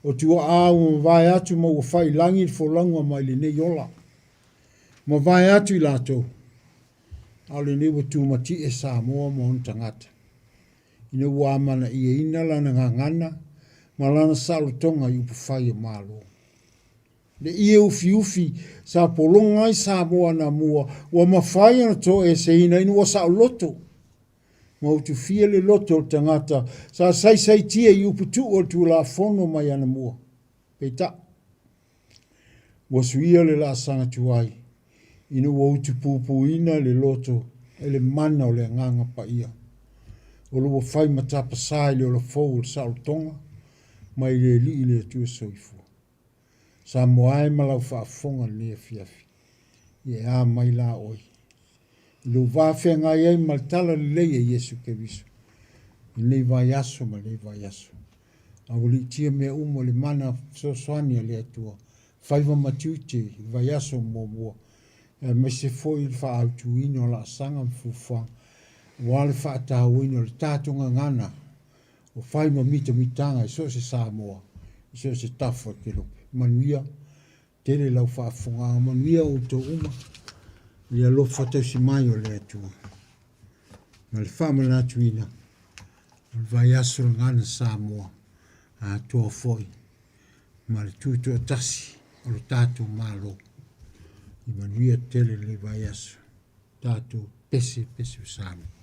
o tuaa ua mavae atu ma ua faiilagi le folauga mai lenei ola. Mavae atu i latou, a o lenei ua tumatie Samoa ma ona tagata. ina ua amanaiaina lana gagana ma lana saolotoga i upufai o Malo. Le ie ufiufi sa pologa ai Samoa anamua ua mafai ona toeseina ina ua saoloto ma utufia le loto o le tagata sa saisaitia i uputuu o le Tulafono mai anamua. Peitai, ua suia le laasaga tuai ina ua utupupuina le loto e le mana o le Agaga Paia, o lo ua fai ma tapasā i le ola fou o le saolotoga mai le Alii le Atua Soifua. Samoa e ma lau faafofoga i lenei afiafi, ia e a mai la oe i lou va feagai ai ma le tala lelei a Iesu Keriso i lenei vaiaso ma lenei vaiaso. A ua liitia mea uma o le mana fesoasoani a le Atua, faiva ma tiute i le vaiaso muamua, aemaise foi le faaautuina o laasaga ma fuafuaga aua le faatauaina o le tatou gagana o fai ma mitamitaga i so o se Samoa, i so o se tafa o Kelope. Manuia tele lau faafofogaaga, manuia outou uma i le alofa tausi mai o le Atua. ma le faamanatuina o le vaiaso o le Gagana Samoa atoa foi ma le tutoatasi o lo tatou Malo. I manuia tele lenei vaiaso. Tatou pese pese o Samoa.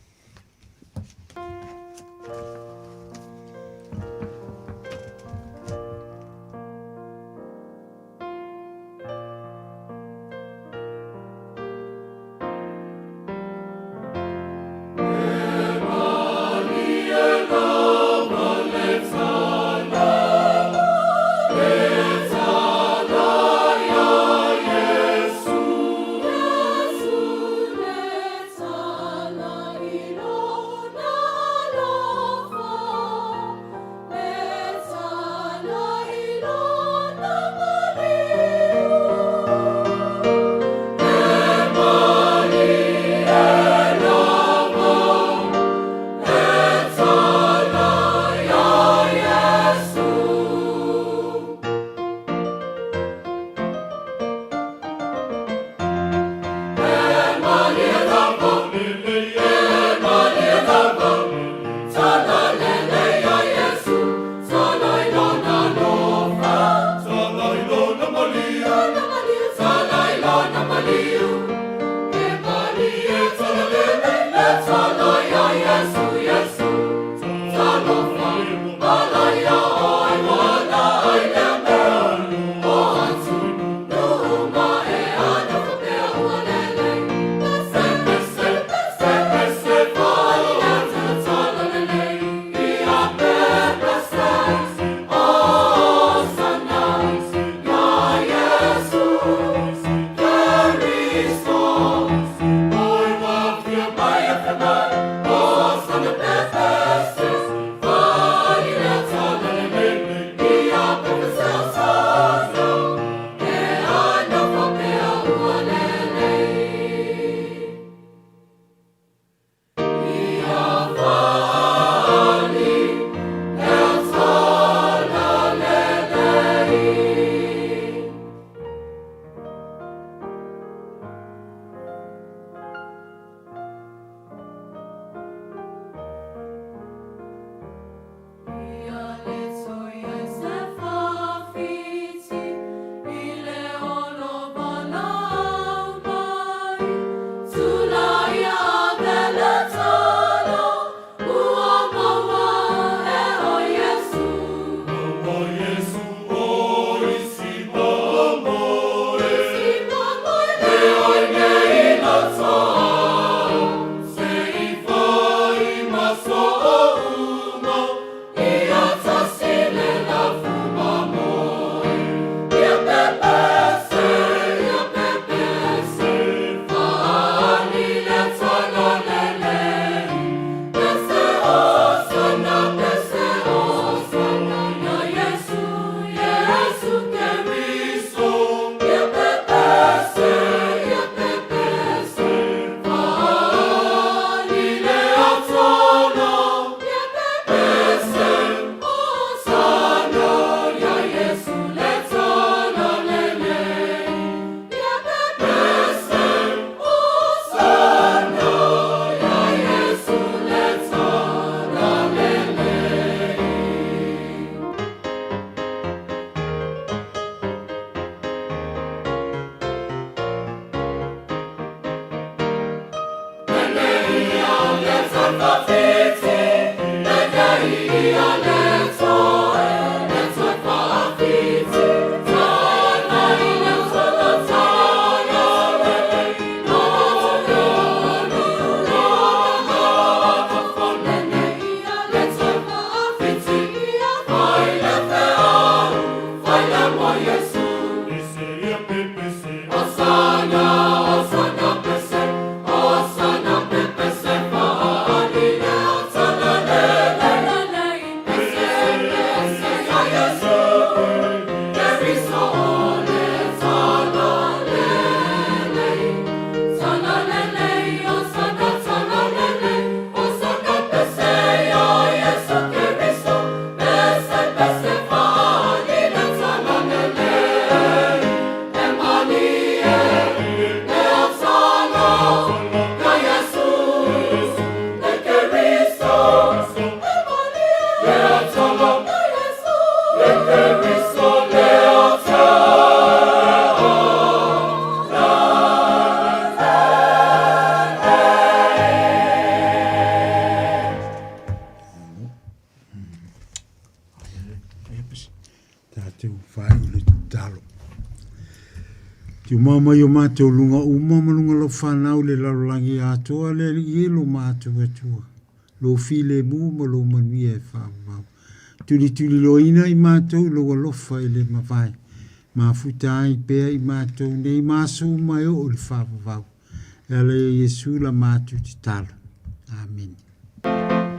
Tumau mai o matou luga uma ma luga lau fanau le lalolagi atoa le Alii e lo matou Atua, lou filemu ma lou manuia e faavavau. Tulituliloaina i matou i lou alofa e le mavae, mafuta ai pea i matou nei ma aso uma e oo i le faavavau. E ala ia Iesu la matou tatalo. Amene.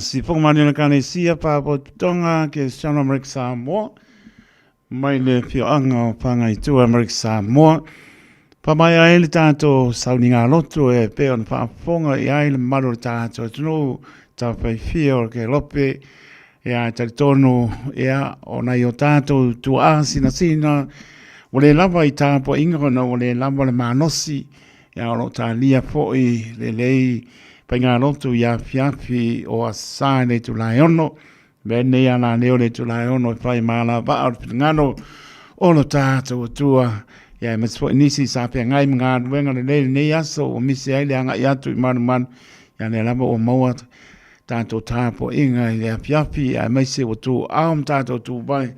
Sifoga mani o le Ekalesia Faalapotopotoga Kerisiano Amerika Samoa mai le afioaga o Fagaitua Amerika Samoa. Faamaea ai le tatou sauniga loto e pei ona faafofoga i ai le mamalu o le tatou atunuu taufaifia o le Kelope. Ia, e talitonu, ia, o nai o tatou tuaa sinasina, ua le lava i tapuaiga ona ua le lava le malosi, ia, o lo o talia foi lelei faigalotu i afiafi o Aso Sa i le itula e 6. Mea nei a la leo le itula e 6 e fai ma alavaa o le finagalo o lo tatou Atua. Ia, aemaise foi nisi sa feagai ma galuega lelei i lenei aso ua misi ai le agai atu i malumalu. Ia, lea lava ua maua tatou tapuaiga i le afiafi, aemaise ua tuuao ma tatou tuvae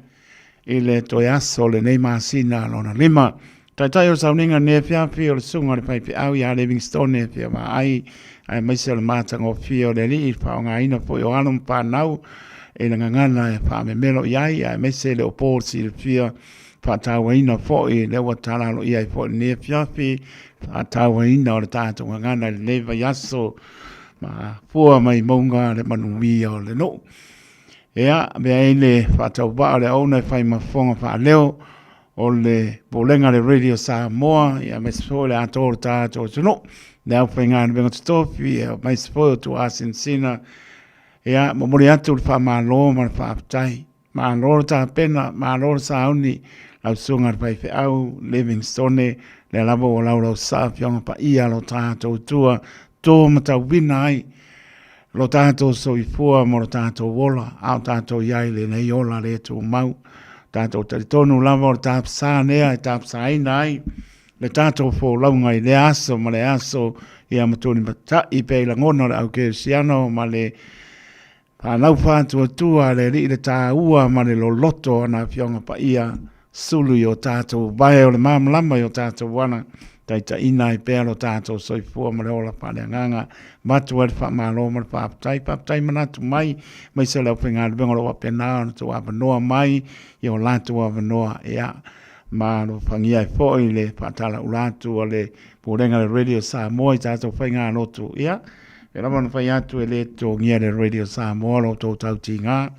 i le toe aso o lenei masina lona lima. Taitai o le sauniga lenei afiafi o le susuga o le faifeau ia Livingstone e fia vaai, aemaise o le matagofie o le Alii i le faaaogaina foi o alo ma fanau i le gagana e faamemelo i ai, aemaise le o po silafia faatauaina foi lea ua tala aloaia ai foi lenei afiafi, faatauaina o le tatou gagana i lenei vaiaso ma fua mai mauga le manuia o le nuu. Ea, avea ai le faatauvaa o le auauna e fai ma fofoga faaleo o le Pulega a le Radio Samoa, ia aemaise foi o le atoa o le tatou atunuu, le aufaigaluega totofi, ia aemaise foi o tuaasinasina. Ia, momoli atu le faamalo ma le faafetai. Malo le tapena, malo le sauni, lau susuga i le faifeau Livingstone, lea lava ua laulausa Afioga Paia a lo tatou Atua, to matauina ai lo tatou soifua ma lo tatou ola, a o tatou i ai i lenei ola le tumau. Tatou talitonu lava o le tapasa lea e tapasaina ai le tatou folauga i lea aso ma le aso, ia ma tulimatai pea i lagona o le au kerisiano ma le Fanau faatuatua a le Alii le taua ma le loloto o ana Afioga Paia, sulu i o tatou vae o le malamalama i o tatou ala, taitaiina ai pea lo tatou soifua ma le ola faaleagaga. Avatu ai le faamalo ma le faafetai, faafetai manatu mai, aemaise o le aufaigaluega o lo o faapena ona outou avanoa mai i o latou avanoa, ia, ma alofagia ai foi le faatalaula atu a le Pulega a le Radio Samoa i tatou faigalotu, ia, E lava ona fai atu e le totogia le Radio Samoa lo outou tautiga.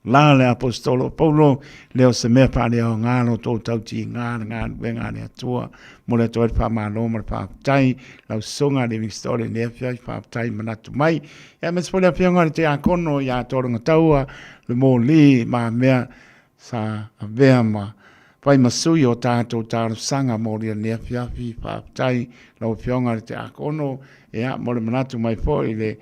La le Aposetolo o Paulo, le o se mea faaleaoga lo outou tautiga le galuega a le Atua. Momoli atu ai le faamalo ma le faafetai lau Susuga Livingstone i lenei afiafi, faafetai manatu mai. Ia aemaise foi le afioga i le Tiakono ia Tologataua, le moli ma mea sa avea ma fai ma sui o tatou talosaga mo lenei afiafi. Faafetai lau Afioga i le Tiakono, ia, mo le manatu mai foi i le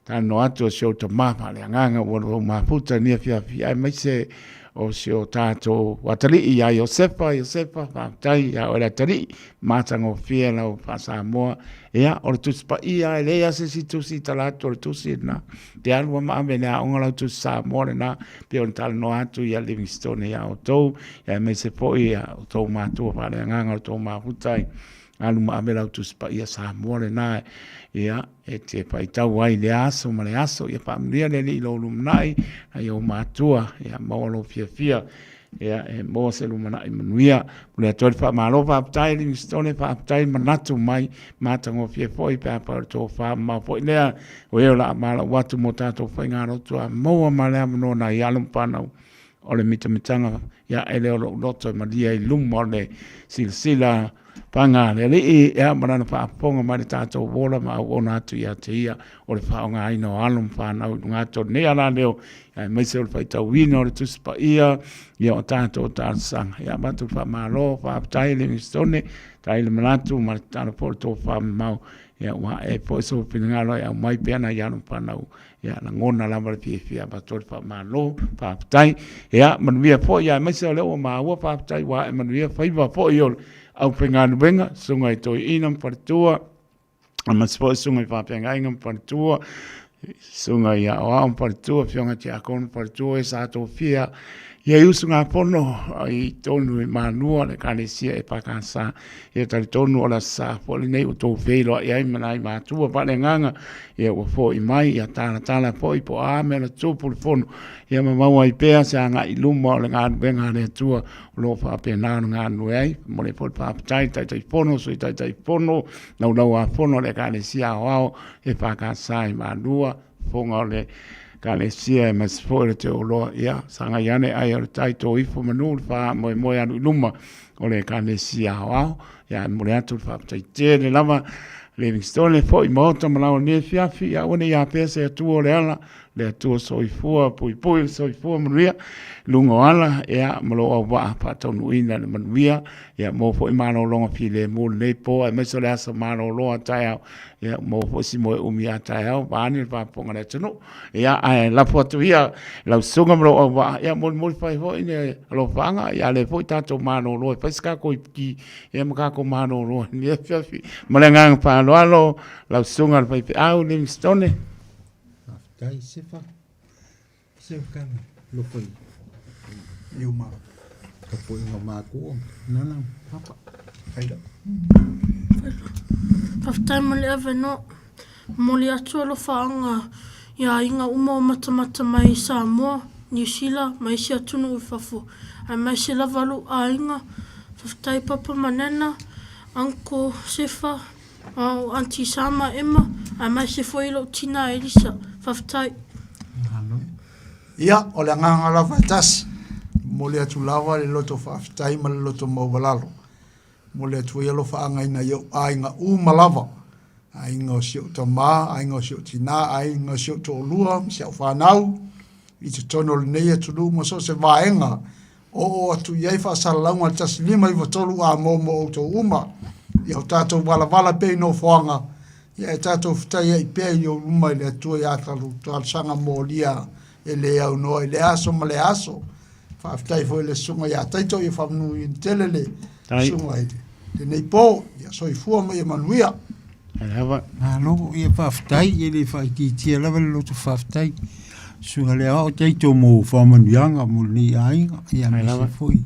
talanoa atu o si ou tama faaleagaga ua lou mafuta i lenei afiafi, aemaise o si o tatou atalii ia Iosefa. Iosefa, faafetai ia oe le atalii, matagofie lau faa-Samoa. Ia, o le Tusi Paia, e leai lava se isi tusi i tala atu o le tusi lena. Te alu ma ave i le aoga lau Tusi Samoa lena, pei ona talanoa atu ia Livingstone ia outou, ia aemaise foi ia outou matua faaleagaga o outou mafuta i alu ma ave lau Tusi Paia Samoa lena, ia, e te faitau ai i lea aso ma le aso, ia faamanuia le Alii i lou lumanai, nai ou matua, ia maua lou fiafia, ia, e maua se lumanai manuia. Momoli atu ai le faamalo, faafetai Livingstone, faafetai manatu mai, matagofie foi pe afai o le tofa mamao foi lea, o e o le a valaau atu mo tatou faigalotu a maua ma le avanoa nai alo ma fanau o le mitamitaga, ia, e le o lou loto e malie ai i luma o le silasila. Paga le Alii, ia, ma Lana faafofoga mai le tatou ola ma auauna atu ia te Ia o le faaaogaina o alo ma fanau i luga atu o lenei alaleo, aemaise o le faitauina o le Tusi Paia, ia o tatou talosaga. Ia avatu le faamalo, faafetai Livingstone, faafetai le manatu ma le tatalo foi o le tofamamao, ia ua ae foi sou finagalo e aumai pea nai alo ma fanau, ia lagona lava le fiafia avatu ai le faamalo, faafetai. Ia manuia foi, aemaise o lea ua maua, faafetai ua ae manuia faiva foi o le aufaigaluega, susuga i toeaina ma faletua, aemaise foi susuga i faafeagaiga ma faletua, susuga i aoao ma faletua, afioga i tiakono ma faletua, e sa tofia i ai usugafono i totonu i Malua le Ekalesia EFKS. Ia talitonu o le Aso Sa foi lenei ua outou feiloai ai ma nai matua faaleagaga, ia ua foi mai, ia talatala foi po o a mea na tupu le fono, ia ma maua ai pea se agai i luma o le galuega a le Atua o lo o faapena ona galulue ai. Momoli ai foi le faafetai i le Taitaifono, Sui Taitaifono, Laulau-a-Fono a le Ekalesia Aoao EFKS i Malua, fofoga o le Ekalesia aemaise foi o le Teoloa, ia sagai ane ai o le tai to ifo manu le faamoemoe alu i luma o le Ekalesia Aoao. Ia e momoli atu le faafetai tele lava Livingstone foi maota ma lao nei afiafi, ia aua ne i afea se Atua o le ala, le Atua soifua, puipui le soifua manuia, luga o ala, ia ma lou auvaa faataunuuina le manuia, ia maua foi malologa filemu i lenei po, aemaise o le aso malolo a taeao, ia maua foi si moe umi a taeao, vaeane le faafofoga a le atunuu. Ia, ae lafo atu ia i lau susuga ma lou auvaa, ia molimoli fai foi le alofaaga, ia lea foi tatou malolo e fai se tatou ipuki, ia ma tatou malolo i lenei afiafi. Ma le agaga faaaloalo, lau susuga i le faifeau Livingstone. Faafetai Sefa. Sefa kana lofo i iuma tapuaiga o matua nana papa. Faila. Faafetai mo le avanoa. Momoli atu alofaaga i aiga uma o matamata mai i Samoa, Niu Sila ma isi atunuu i fafo, aemaise lava lou aiga. Faafetai Papa ma Nana, Uncle Sefa, O Aunty Sama Emma, aemaise foi lou tina Elisa. Faafetai. Ia, o le agaga lava e tasi, e momoli atu lava le loto faafetai ma le loto maualalo. E momoli atu ai alofaaga i nai ou aiga uma lava, aiga o si ou tama, aiga o si ou tina, aiga o si ou toalua ma si au fanau i totonu o lenei atunuu ma so o se vaega Oo atu i ai faasalalauga a le 1593 a mo mo outou uma. Ia o tatou valavala pea i nofoaga, ia e tatou fetaiai pea i ou luma i le Atua i a talosaga molia e le aunoa i lea aso ma lea aso. Faafetai foi i le susuga ia Taito, ia faamanuiaina tele le susuga i lenei po. Ia soifua ma ia manuia. Malo, ia faafetai, e le faaitiitia lava le loto faafetai. Susuga le Aoao Taito mo faamanuiaga mo lenei aiga, ia aemaise foi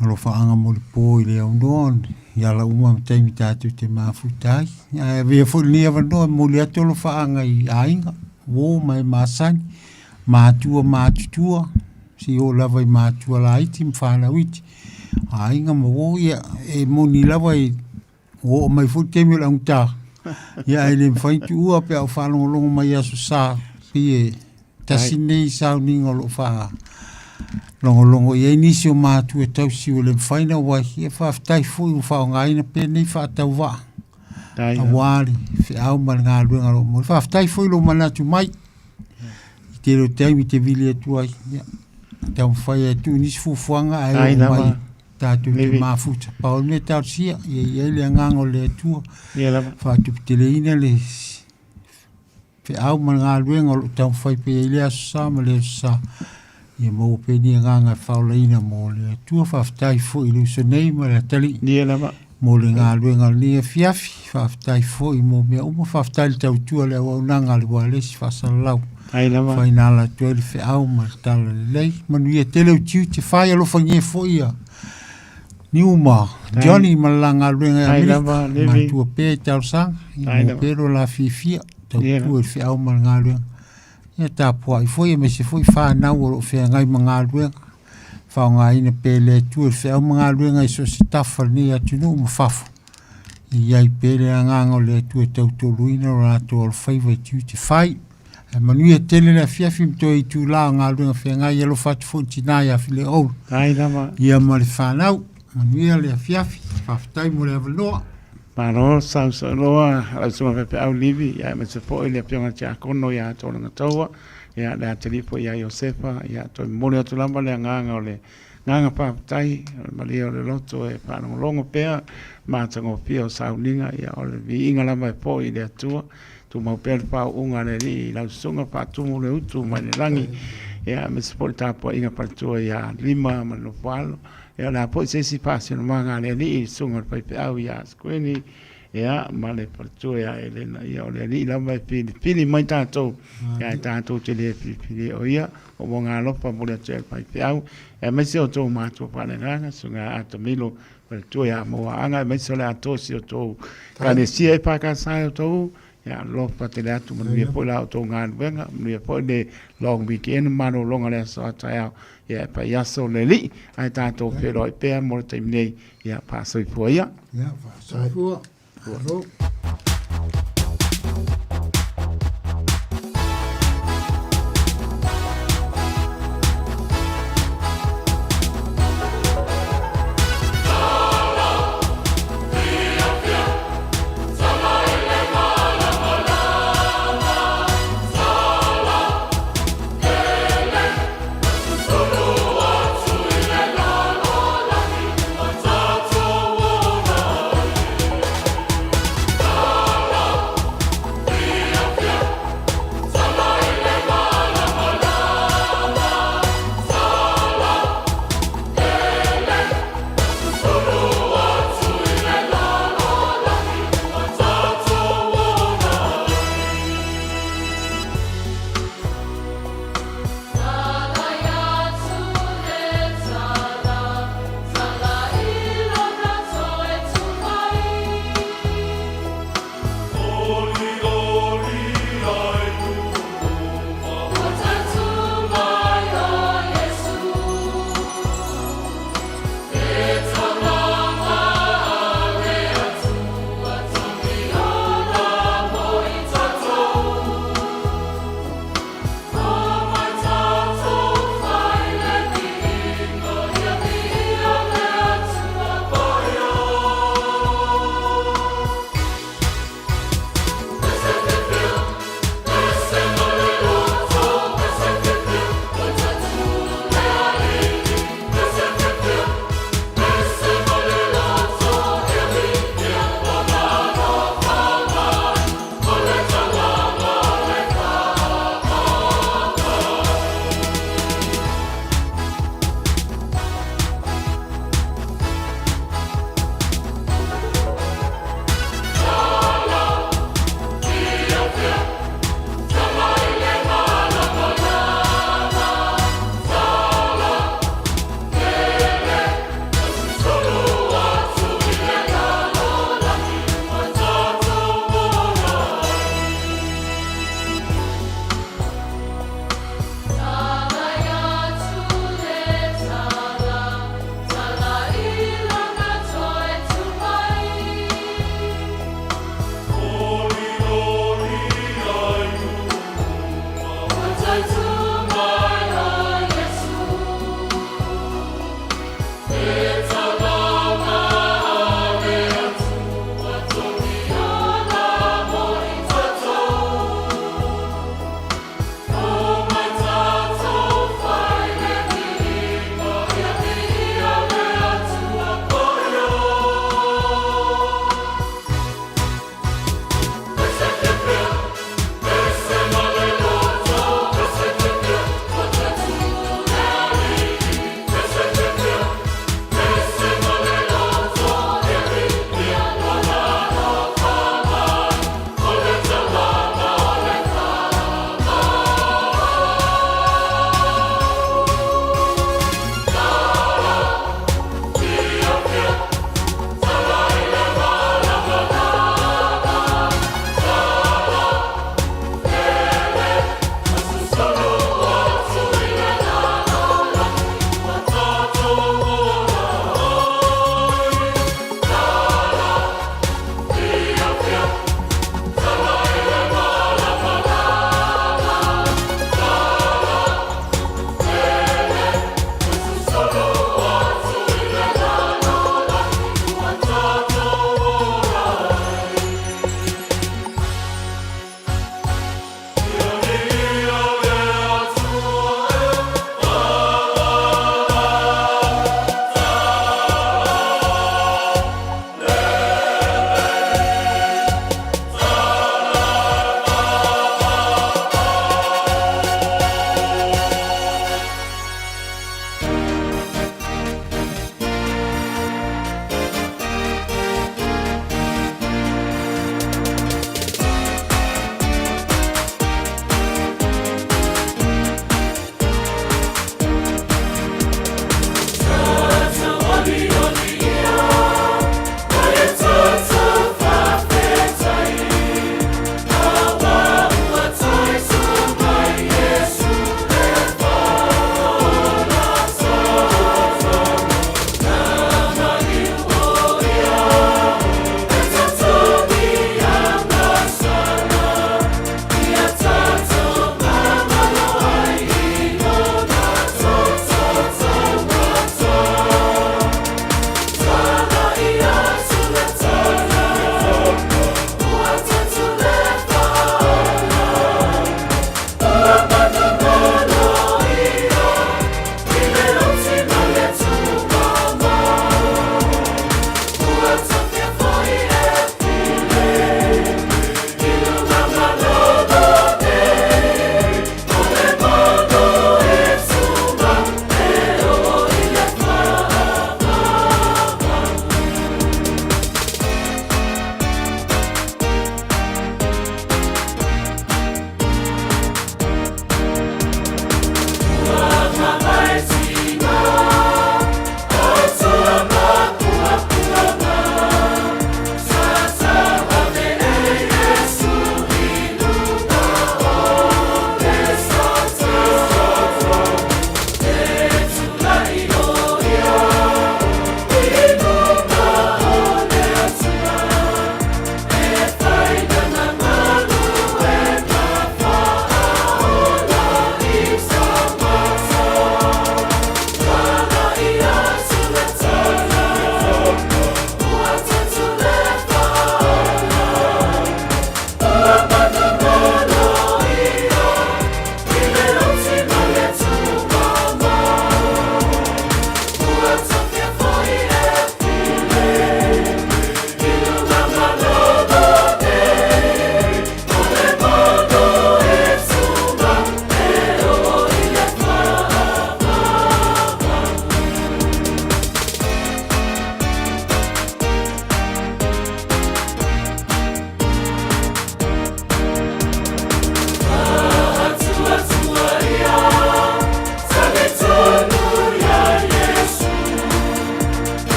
alofaaga mo le po i le aunoa i ala uma ma taimi tatou te mafuta ai. Ae avea foi lenei avanoa e momoli atu alofaaga i aiga, uo ma e masani, matua matutua, seia oo lava i matua laiti ma fanau iti, aiga ma uo, ia e moni lava i Ua oo mai foi le taimi o le augata, ia ae le mafai ona tuua pe a ou faalogologo mai i Aso Sa, pei e tasi lenei sauniga o lo o faalogologo i ai nisi o matua tausi ua le mafai ona auai. Ia faafetai foi ua faaaogaina pea lenei faatauvaa aua le feau ma le galuega o lo o momoli. Faafetai foi i lou manatu mai i le tele o taimi e te vili atu ai, ia taumafai e tuu nisi fuafuaga ae oo mai tatou te mafuta. Pau le mea talosia, ia i ai le agaga o le Atua, faatuputeleina le feau ma le galuega o lo o taumafai pea i lea Aso Sa ma lea Aso Sa, ia maua pea ni agaga e faaolaina mo le Atua. Faafetai foi i le uso nei ma le atalii mo le galuega o lenei afiafi. Faafetai foi mo mea uma. Faafetai le tautua i le auaunaga a le ualesi faasalalau. Faina ala atu ai le feau ma le tala lelei. Manuia tele ou tiute. Fai alofagia foi ia Niu ma Johnny ma le la galuega i Amerika. Matua pea i talosaga. Ia maua pea lo la fiafia. Tautua i le feau ma le galuega. Ia tapuai foi aemaise foi fanau o lo o feagai ma galuega. Faaaogaina pea e le Atua i le feau ma galuega i so o se tafa o lenei atunuu ma fafo. E i ai pea le agaga o le Atua e tautoaluaina lo latou alofaiva i tiute fai. Ae manuia tele le afiafi ma toe itula o galuega feagai. Alofa atu foi i le tina ia Fileoulu. Ia ma le fanau. Manuia le afiafi. Faafetai mo le avanoa. Malo sausaunoa lau Susuga Faifeau Livi, ia aemaise foi le Afioga i le Tiakono ia Tologataua, ia le atalii foi ia Iosefa, ia toe momoli atu lava le agaga o le agaga faafetai, o le malie o le loto e faalogologo pea ma matagofie o sauniga, ia o le viiga lava e foi i le Atua, tumau pea le faauuga a le Alii i lau susuga faatumu le utu mai le lagi, ia aemaise foi le tapuaiga faletua ia Lima ma le Nofoalo, Ia o le a foi se isi faasinomaga a le Alii i le susuga o le faifeau ia Asekueni, ia, ma le faletua ia Elena. Ia, o le Alii lava e filifili mai tatou, ia ae tatou te le filifili o ia, o uaga alofa momoli atu ai e le faifeau, aemaise o outou matua faaleagaga, susuga ia Atamilo, faletua ia Mauaaga, aemaise o le atoa o si o outou Ekalesia EFKS e outou, ia alofa tele atu, manuia foi la outou galuega, manuia foi le long weekend, malologa o le aso a taeao. Ia e pai aso le Alii, ae tatou feiloai pea mo le taimi nei. Ia faasoifua ia. Ia faasoifua. Malo.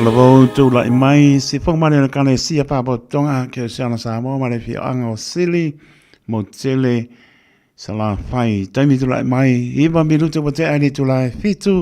Talavou tūlaʻi mai se fofoga male o le Ekalesia Faalapotopotoga Kerisiano Samoa ma le afioaga o Sili Motele Salafai. Taimi tūlaʻi mai, 9 minute ua tea i le itula e 7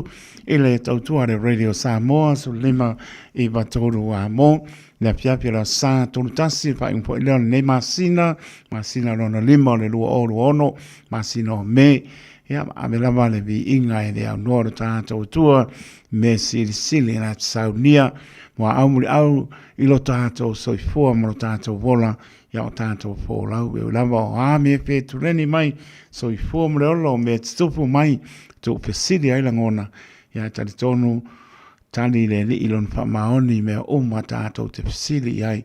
i le tautua a le Radio Samoa 15 9 3 a mo le afiafi o le aso Sa 31 le faaiuga foi lea o lenei masina, masina lona 5 o le 2026, masina o Me. Ia, ave lava le viiga e le aunoa o le tatou Atua me silisili la te saunia mua au muliau i lo tatou soifua ma lo tatou ola. ia o tātou folau, e lava o a mea fetuleni mai, soifua ma le ola o mea tutupu mai, tuufesili ai lagona, ia e talitonu tali le Alii lona faamaoni i mea uma tātou te fesili i ai,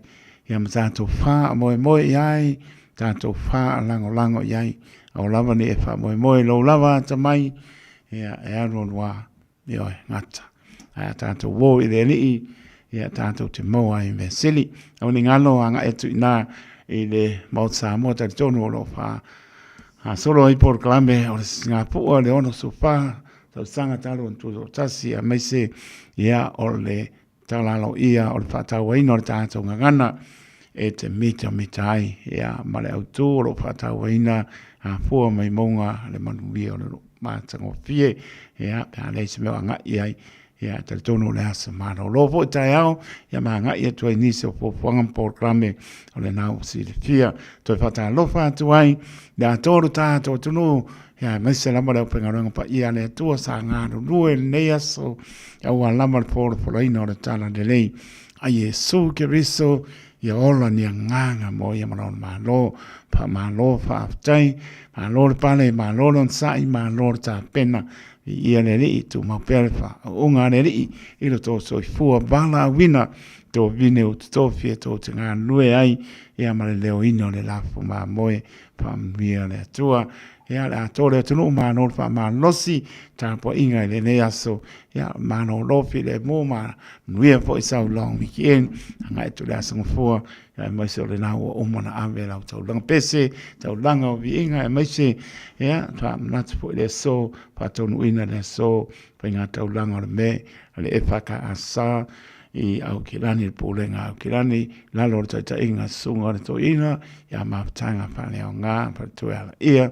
ia ma tātou faamoemoe i ai, tātou faalagolago i ai, aua lava ne i e faamoemoe i lou lava atamai, ia e alualu lava, ioe, gata. Ae a tātou uō i le Alii, ia tātou te maua ai i mea sili. Aua ne i galo agai atu i ina i le Maota Samoa talitonu o lo o faagasolo ai polokalame o le Sisigapua i le 64 tausaga talu ona tutoatasi aemaise ia o le tala aloaia o le faatauaina o le tatou gagana e te mitamita ai ia ma le autū o lo o faatauaina afua mai mauga le manuia o le matagofie ia pe a leai se mea o agai i ai ia e talitonu o le aso malolo foi taeao ia ma agai atu ai nisi o fuafuaga ma polokalame o lena ua silafia. Toe faatalofa atu ai le atoa o le tatou atunuu ia aemaise lava le aufaigaluega paia a le Atua sa galulue i lenei aso aua lava le folafolaina o le talalelei a Iesu Keriso ia ola ni agaga mo ia ma lona Malo. Faamalo, faafetai, malo le pale, malo le onosai, malo le tapena. Viia le Alii, tumau pea le faauuga a le Alii i lo tō soifua valaauina, tō vine o totofi e tō te galulue ai, ia ma le leoina o le lafo mamoe, faamanuia le Atua. Ia, le atoa o le atunuu, malo le faamalosi, tapuaiga i lenei aso, ia, malolo filemu, manuia foi sau long weekend, agai atu i le Aso Gafua, ia, aemaise o lena ua uma ona ave lau taulaga pese, taulaga o viiga, aemaise, ia, faamanatu foi le aso, faataunuuina le aso, faiga taulaga o le me, a le EFKS i Aukilani, le Pulega a Aukilani, i lalo o le taitaiga a Susuga o le Toeaina, ia Mafutaga Faaleaoga, Faletoealaia,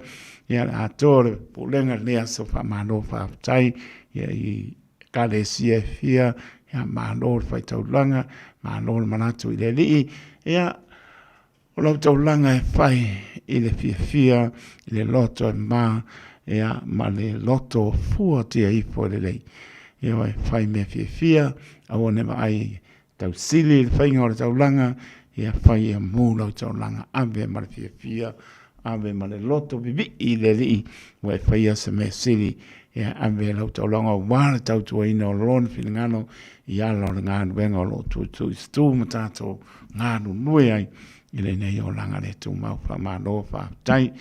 ia le atoa o le Pulega i lenei aso faamalo faafetai, ia i Ekalesia e fia, ia malo le faitaulaga, malo le manatu i le Alii, ia o lau taulaga e fai i le fiafia, i le loto e ma, ia ma le loto fua tia ifo e lelei. Ia e fai mea fiafia, aua ne vaai tausili i le faiga o le taulaga, ia fai ia mu lau taulaga, ave ma le fiafia, ave ma le loto vivii i le Alii, ua e faia se mea sili, ia ave lau taulaga aua le tautuaina o Lona finagalo i ala o le galuega o lo o tuituitutu ma tatou galulue ai i lenei olaga le tumau. Faamalo, faafetai.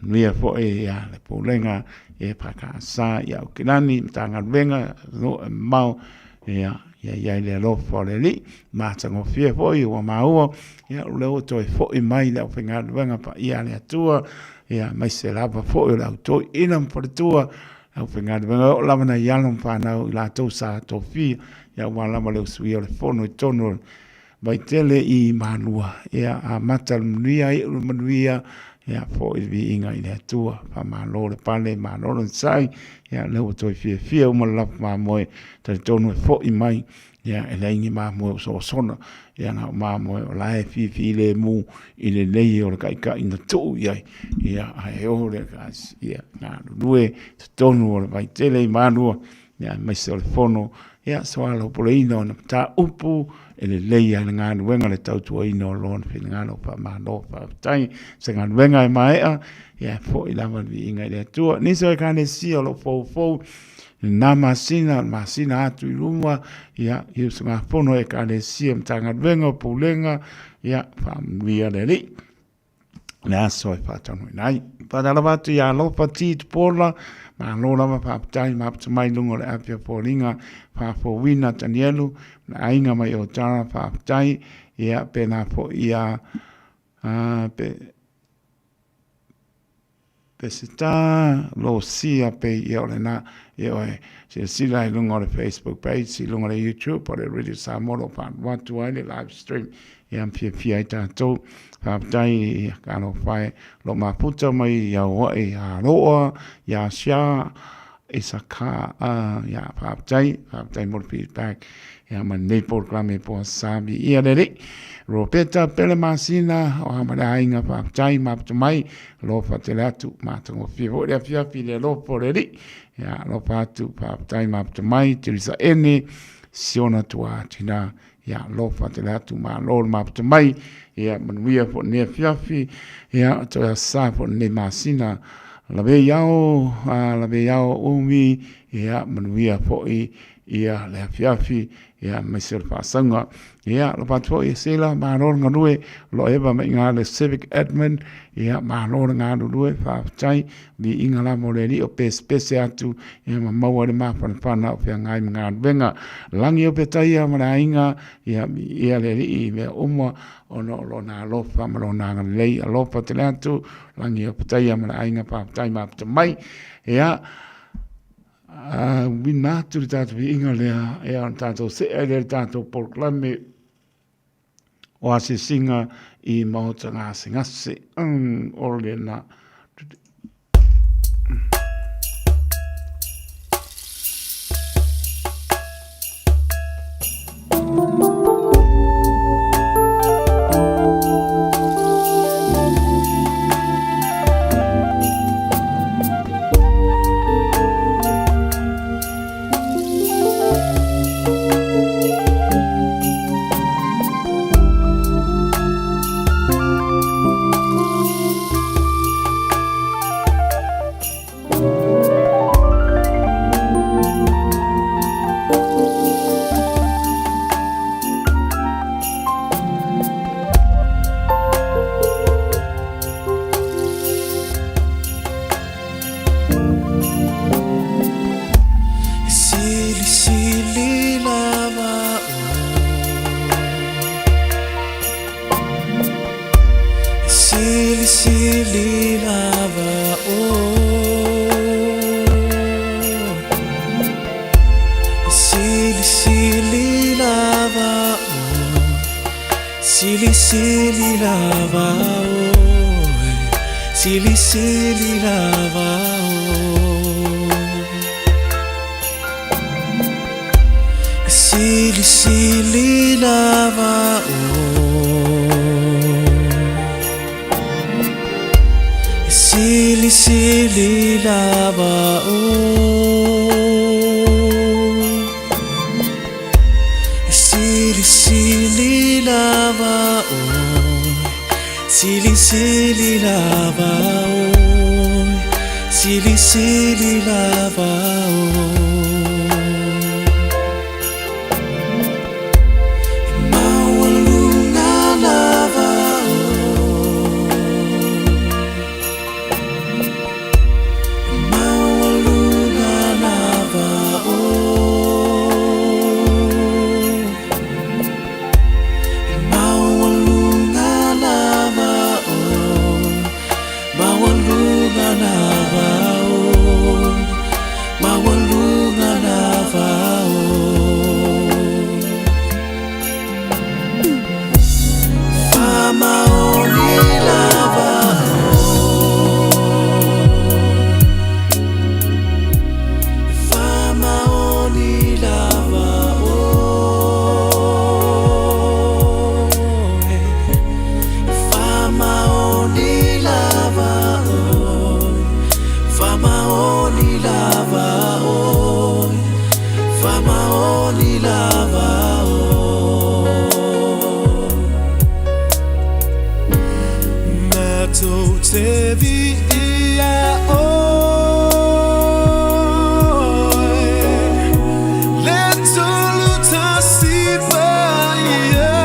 Manuia foi ia le Pulega e EFKS i Aukilani, Matagaluega, nuu e mamao, ia ia i ai le alofa o le Alii. Matagofie foi ua maua, ia o lea ua toe foi mai le aufaigaluega paia a le Atua, ia aemaise lava foi o le au toeaina ma faletua, le aufaigaluega e oo lava nai alo ma fanau i latou sa tofia, ia aua lava le usuia o le fono i totonu o le Vaitele i Malua, ia amata le manuia, iu le manuia, ia foi le viiga i le Atua. Faamalo le pale, malo le onosai, ia lea ua toe fiafia uma le lafu mamoe, talitonu e foi mai, ia e leai ni mamoe o soosona, ia na o mamoe o la e fifilemu i le lelei o le kaikaʻi na tuu i ai, ia ae o le ia galulue totonu o le Vaitele i Malua, ia aemaise o le fono, ia soalaupuleina o na mataupu e lelei ai le galuega le tautuaina o lona finagalo. Faamalo, faafetai. Se galuega e maea, ia e foi lava le viiga i le Atua. Nisi o Ekalesia o lo o foufou i lena masina, le masina atu i luma, ia, i usugafono a Ekalesia, Matagaluega o Pulega, ia, faamanuia le Alii. le aso e faataunuuina ai. Faatalofa atu ia Alofa T. Tupuola, malo lava faafetai maputa mai luga o le api o foliga faafouina Tanielu, le aiga mai Otara faafetai, ia pēlā foi ia pe, Peseta Losia pei ia o lena ia oe silasila i luga o le Facebook page i luga o le YouTube o le Radio Samoa o lo o faalu atu ai le live stream ia ma fiafia ai tatou. Faafetai i talofa e o lo o mafuta mai i Aua'i ia Roa, ia Sia, Isaka, ia faafetai, faafetai mo le feedback ia ma lenei polokalame po sa viia le Alii. Ropeta Pele Masina o a ma le aiga faafetai mafuta mai alofa tele atu matagofie foi le afiafi i le alofa o le Alii. Ia alofa atu faafetai mafuta mai Teresa Ene. si ona tuā tinā. Ia, alofa tele atu, malo le mafuta mai, ia, manuia foi lenei afiafi, ia, toe aso sa foi lenei masina, lave i ao, a, lave i ao umi, ia, manuia foi, ia, le afiafi, ia, aemaise o le faasauga. Ia, alofa atu foi e Sheila, malo le galue, o lo o eva mai i ina le Civic Admin, ia, malo le galulue, faafetai, viiga lava o le Alii o pesepese atu, ia ma maua le mafanafana o feagai ma galuega. Lagi o Petaia ma le aiga, ia, viia le Alii i mea uma, ona o Lona alofa ma Lona agalelei. Alofa tele atu, Lagi o Petaia ma le aiga, faafetai mafuta mai. Ia, Auina atu le tatou viiga lea, ia ona tatou see ai lea i le tatou polokalame o asiasiga i maota gasegase. O lena. Silisili lava o Silisili lava o Silisili lava o Silisili lava o Silisili lava o Silisili lava o Silisili lava o Silisili lava o Silisili lava o Silisili lava o Maualuga lava o Maualuga lava o Maualuga lava o Maualuga lava o Maualuga lava o Faamaoni lava o Faamaoni lava o Faamaoni lava o Faamaoni lava o Faamaoni lava o Matou te viia oe Le tolu tasi paia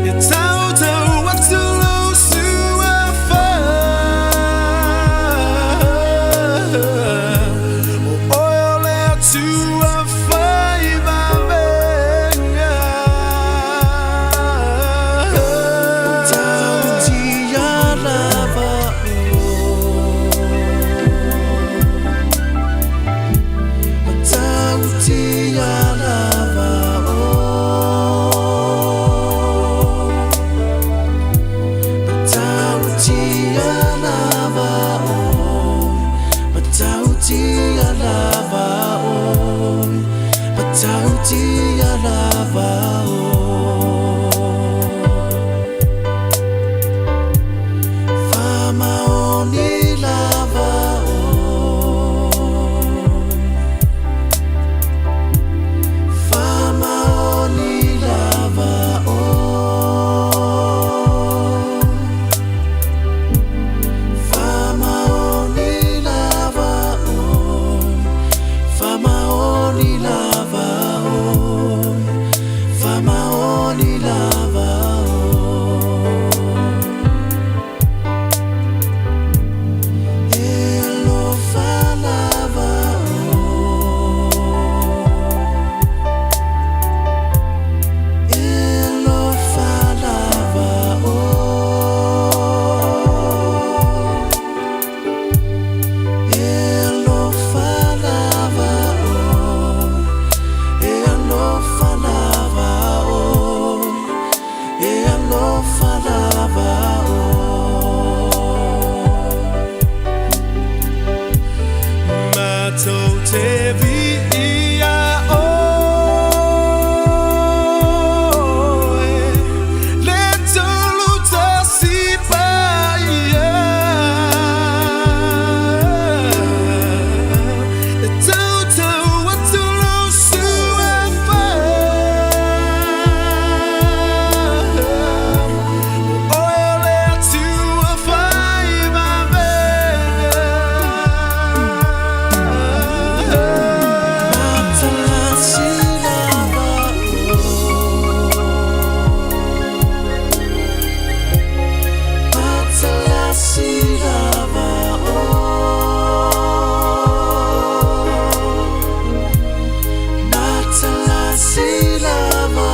E tautau atu lou suafa O oe o le Atua fai vavega. alofa lava oe. Matou te viia oe, le Tolutasi Paia. E tautau atu lou suafa. O oe o le Atua fai vavega. Matalasi lava Matalasi lava Matalasi lava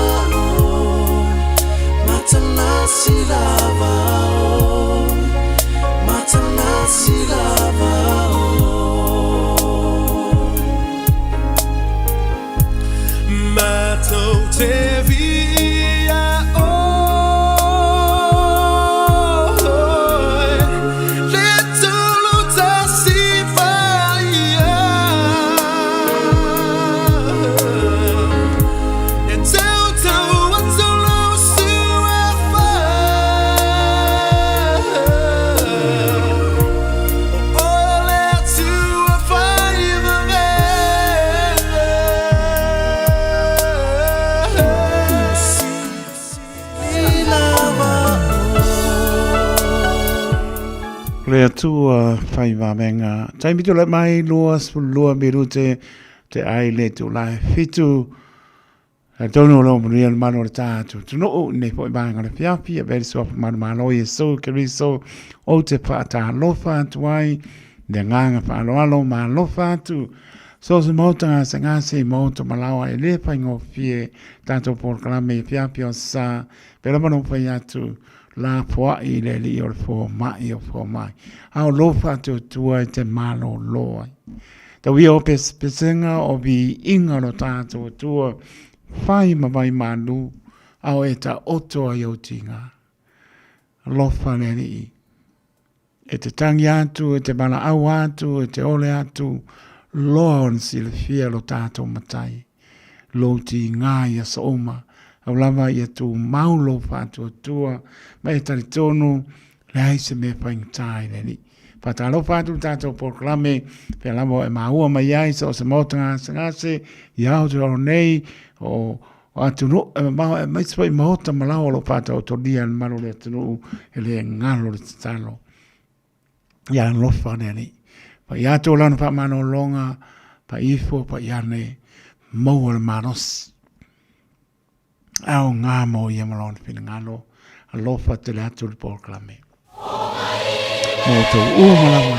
Matalasi lava Matalasi lava Matou te viia oe, le Tolutasi Paia. E tautau atu lou suafa. O oe o le Atua fai vavega. Le Atua fai vavega. Taimi tulai mai 22 minute te ai le tulae fitu. Talitonu o lo o manuia le malu o le tatou atunuu i lenei foi vaega o le afiafi, avea le suafa manumalo o Iesu Keriso ou te faatalofa atu ai i le agaga faaaloalo ma alofa atu. So o se maota gasegase i maota malaoa e le faigofie tatou polokalame i afiafi o aso sa, pei lava ona ou fai atu, lafoai i le Alii o le fomai o fomai, a o lou faatuatua e te malolo ai. Tau ia o pesepesega o viiga o lo tatou Atua, fai ma vai malu, a o e taoto ai ou tiga. Alofa le Alii, e te tangi atu, e te valaau atu, e te ole atu, loa ona silafia lo tatou Matai, lou tiga i aso uma, au lava ia tumau lou faatuatua, ma e talitonu, Leai se mea faigata i le Alii. Faatalofa atu le tatou polokalame, pea lava e maua mai ai so o se maota gasegase i Aotearoa nei, o atunuu e mamao aemaise foi maota ma laoa o lo o faataotolia e le mamalu o le atunuu e le galo le tatalo. Ia alofa le Alii. Paia atu o lana faamalologa, pai ifo, pai ane, maua le malosi. Aoga mo ia ma lona finagalo, alofa tele atu le polokalame. Mo outou uma lava,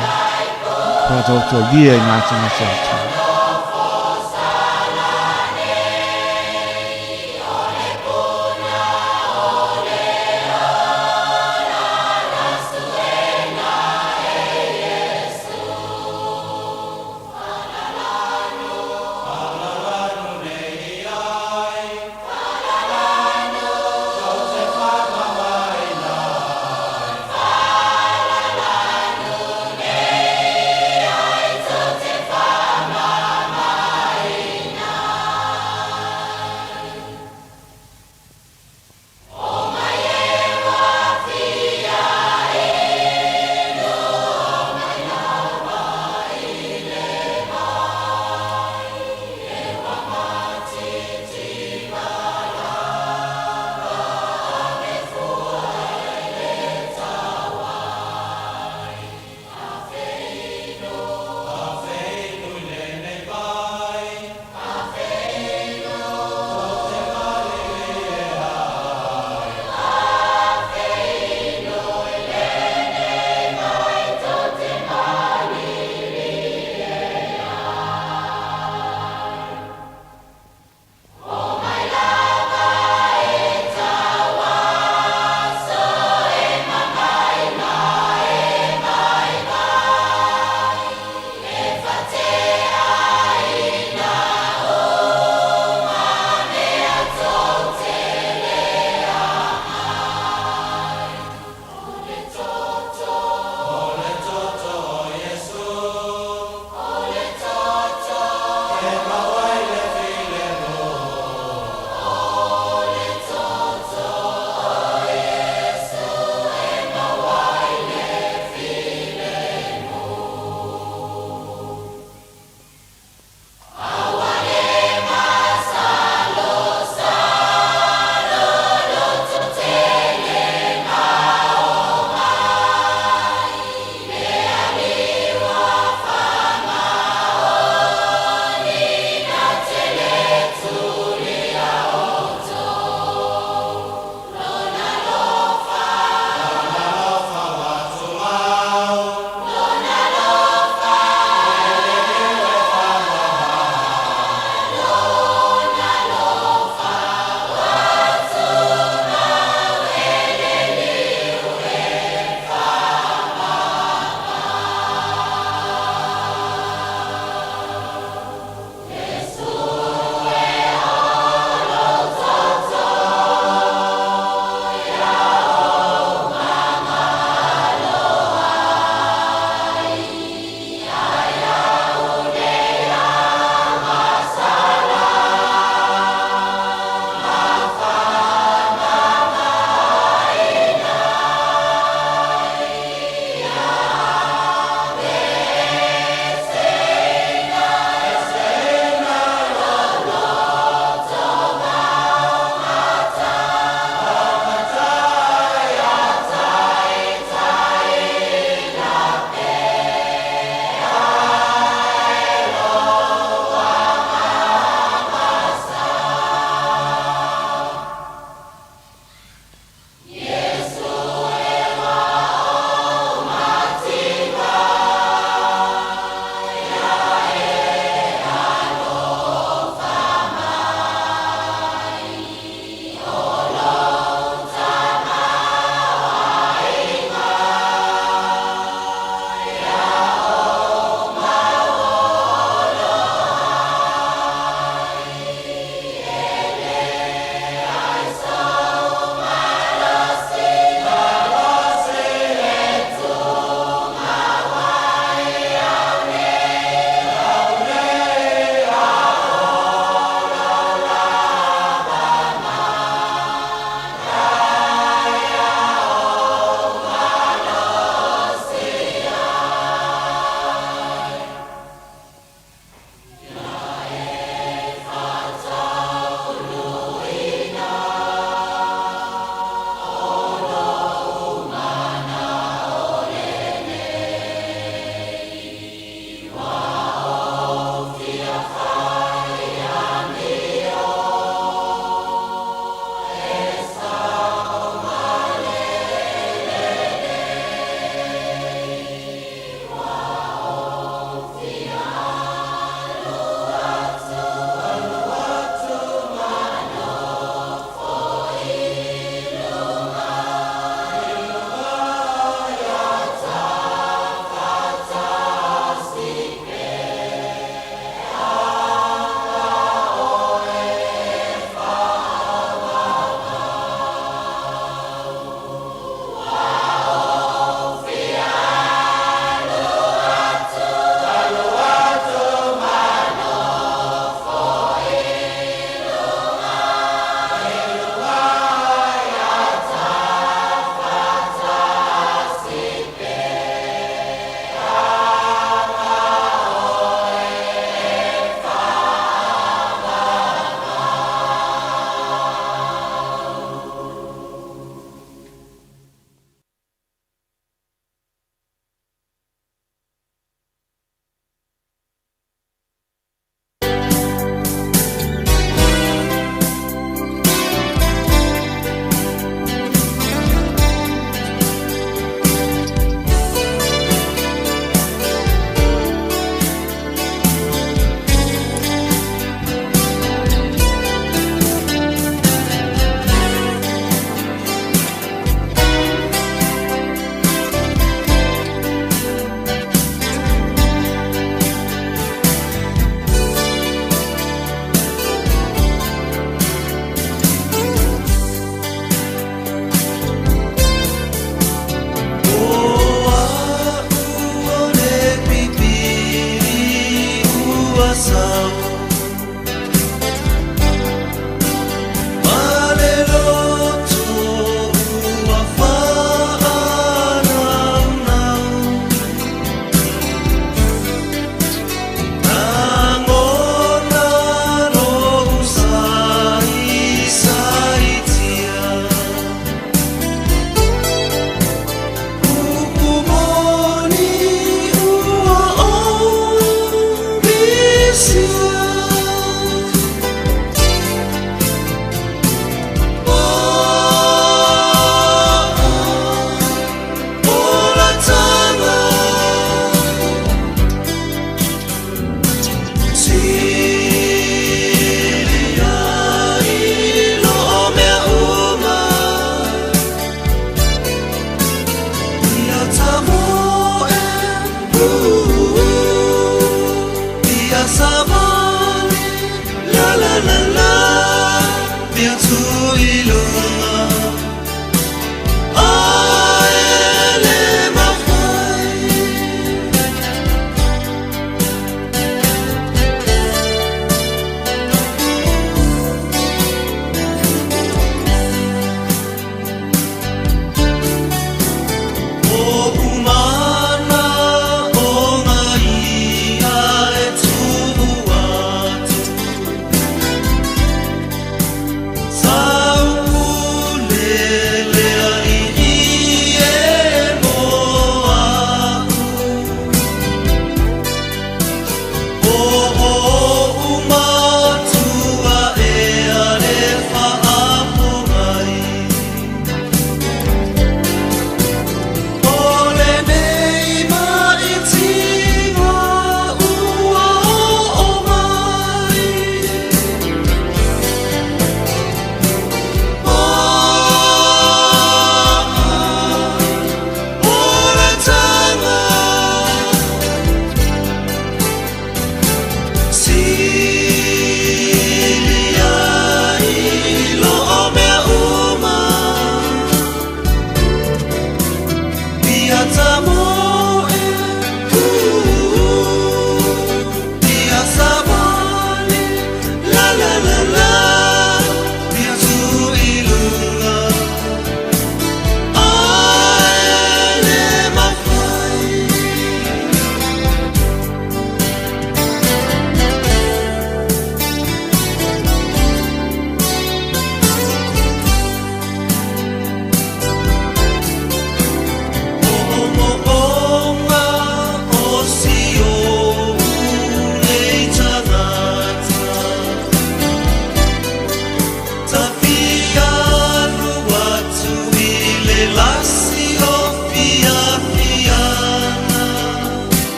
faataotolia i gasegase atu.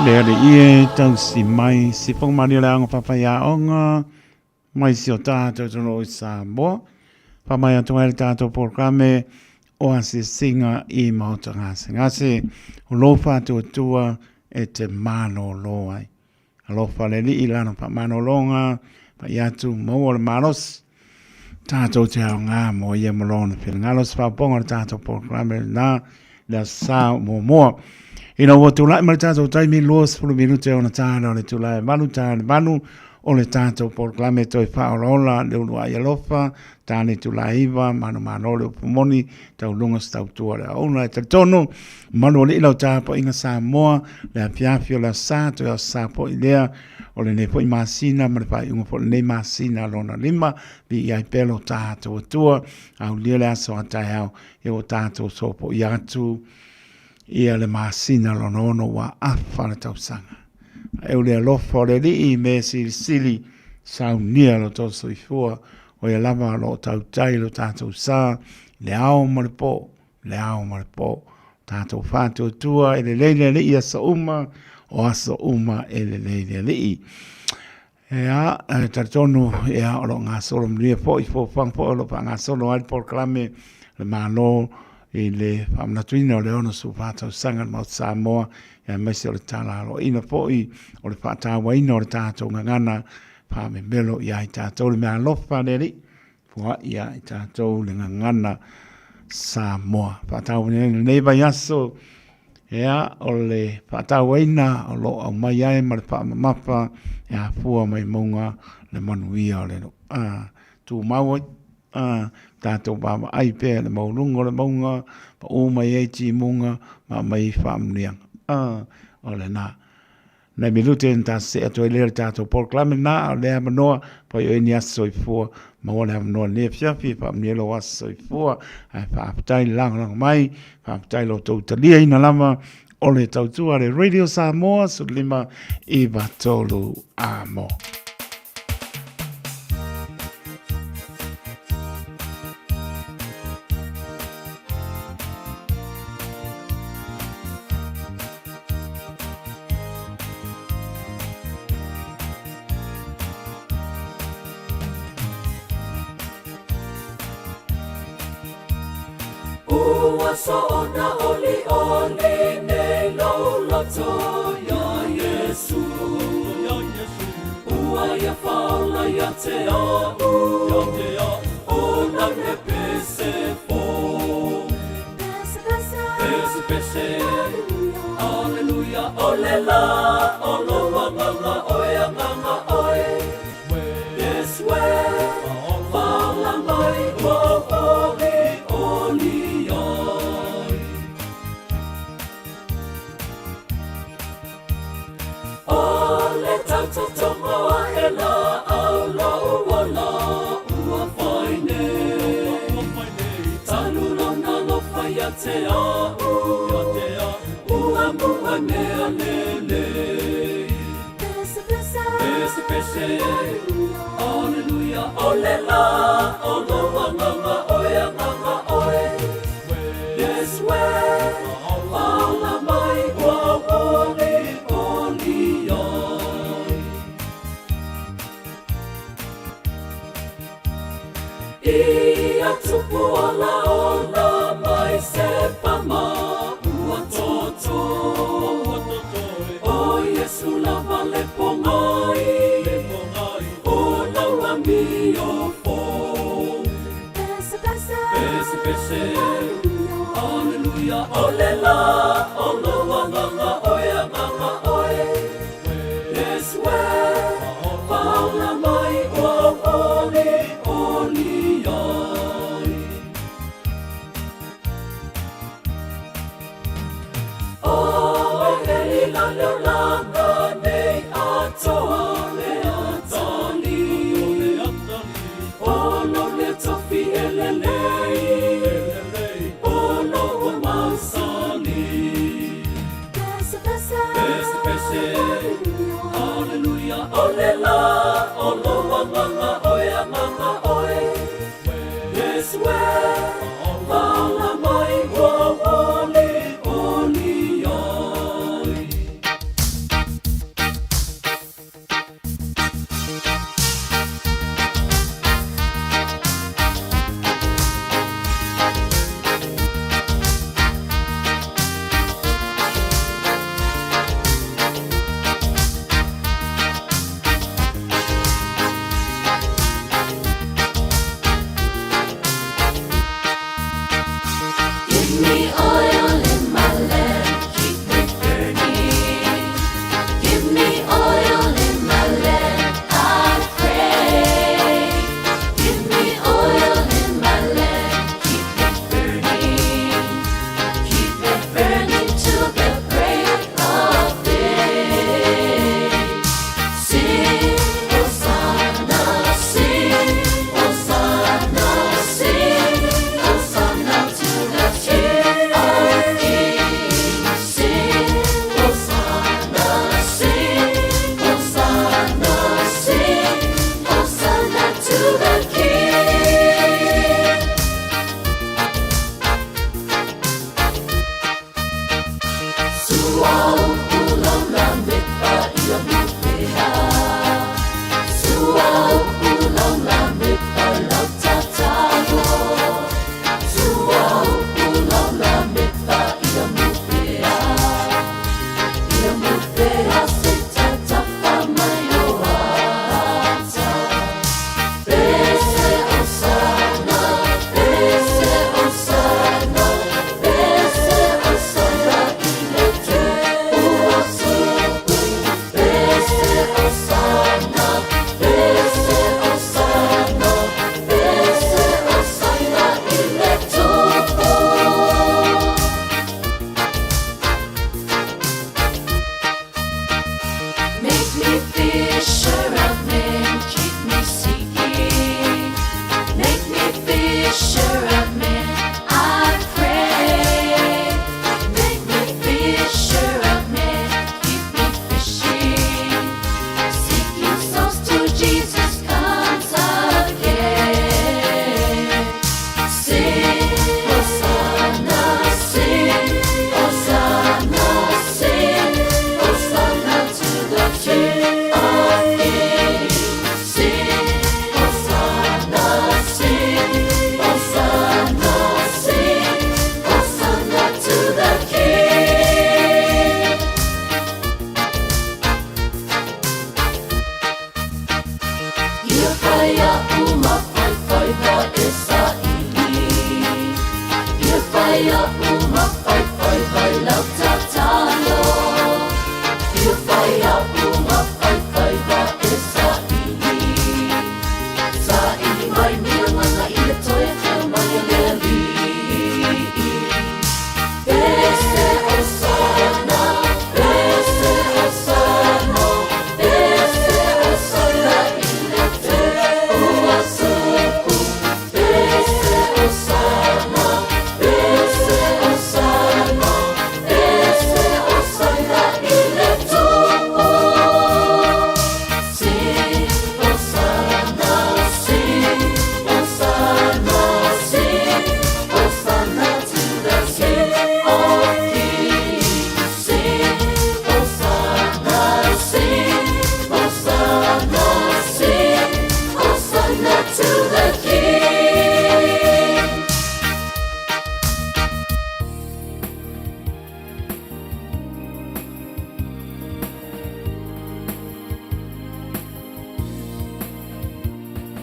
Le Alii e tausi mai sifoga malie o le aoga faafaiaoga mai si o tātou atunuu i Samoa. Faamai atu ai le tātou polokalame o asiasiga i Maota Gasegase o lou faatuatua e te malōlō ai. Alofa le Alii i lana faamalologa, pai atu maua le malosi. Tātou te aoga mo ia ma lona finagalo, se faaopoopoga o le tātou polokalame lena, le Aso Sa o muamua. Ina ua tulai mai le tātou taimi 20 minute ona tāna o le itula e 8, tā le 8 o le tātou polokalame toe faaolaola le uluai alofa, tā le itula e 9, manumalo le upu moni, tauluga se tautua le auauna. E talitonu, malu alii lau tapuaiga Samoa, le afiafi o le Aso Sa, toe Aso Sa foi lea o lenei foi masina ma le faaiuga foi o lenei masina lona lima, viia ai pea lo tatou Atua, aulia le aso a taeao, ia ua tatou sopoia atu ia le masina lona ono ua afa le tausaga. E o le alofa o le Alii i mea silisili, saunia lo tou soifua, o ia lava o lo o tautai lo tatou sa, i le ao ma le po, le ao ma le po. Tatou faatuatua e lelei le Alii i aso uma, o aso uma e lelei le Alii. Ea, e talitonu, ea, o lo o gasolo manuia foi, fuafuaga foi o lo o faagasolo ai le polokalame a le Malo i le faamanatuina o le 64 tausaga o le Maota Samoa, aemaise o le tala aloaina foi o le faatauaina o le tatou gagana faamemelo ia i tatou le meaalofa a le Alii, foai ia i tatou le gagana Samoa. Faatauaina ai lenei vaiaso, ea, o le faatauaina o lo o aumai ai ma le faamamafa e afua mai mauga le manuia o le tumau ai. Tatou vaavaai pea i le maualuga o le mauga, pau mai ai timuga ma aumai ai faamanuiaga. O lena. Nai minute na ta see atu ai lea i le tatou polokalame lena, a o lea avanoa, pai oe ni aso soifua, maua le avanoa i lenei afiafi e faamanuia ai lou aso soifua. Ae faafetai le lagolago mai, faafetai lo outou taliaina lava o le tautua a le Radio Samoa 15 93 Amo. Ua soona oli oli nei lou loto iā Iesu. Ua ia faola ia te a'u, o nau he pese fo. Pese pese, Aleluia, o le la o lou agaga oe, agaga oe. Iesu e, faola mai ua ou olioli ai. O le tautotogo aʻe laau lou ola ua fai nei. Talu lona alofa ia te a'u, ua mua mea lelei. Pese pese, Aleluia, o le la o lou agaga oe, agaga oe. Iesu e, faola mai ua ou olioli ai. Ia tupu ola ola mai se pama ua toto. O Iesu lava le pogai, o lau amio fo. Pese pese, Aleluia, o le la o lou agaga oe, agaga oe. Iesu e, faola mai ua ou olioli ai. O e la leo langa nei atoa le atali. O lo le tofi e lelei, o lo ua mausali. Pese pese, Aleluia, o le la o lou agaga oe, agaga oe. Iesu e, faola mai ua ou olioli ai. fisher of men, keep me seeking. Make me fisher of men, I pray. Make me fisher of men, keep me fishing. Seeking souls till Jesus comes again. Sing, Hosanna, sing, Hosanna, sing, Hosanna to the King of Kings. Sing, Hosanna, sing, Hosanna, sing, Hosanna to the King. Ia fai a'u ma faifaiva e saili. Ia fai a'u ma faifaiva i lau tatalo. Ia fai a'u ma faifaiva e saili. Saili mai ni agaga ia toe afio mai e le Alii. Pese Hosana, pese Hosana, pese Hosana i le ua supu. Pese Hosana, pese Hosana, pese Hosana i le tupu. Sing Hosanna, sing Hosanna, sing Hosanna to the King of Kings. Sing Hosanna, sing Hosanna, sing Hosanna to the King.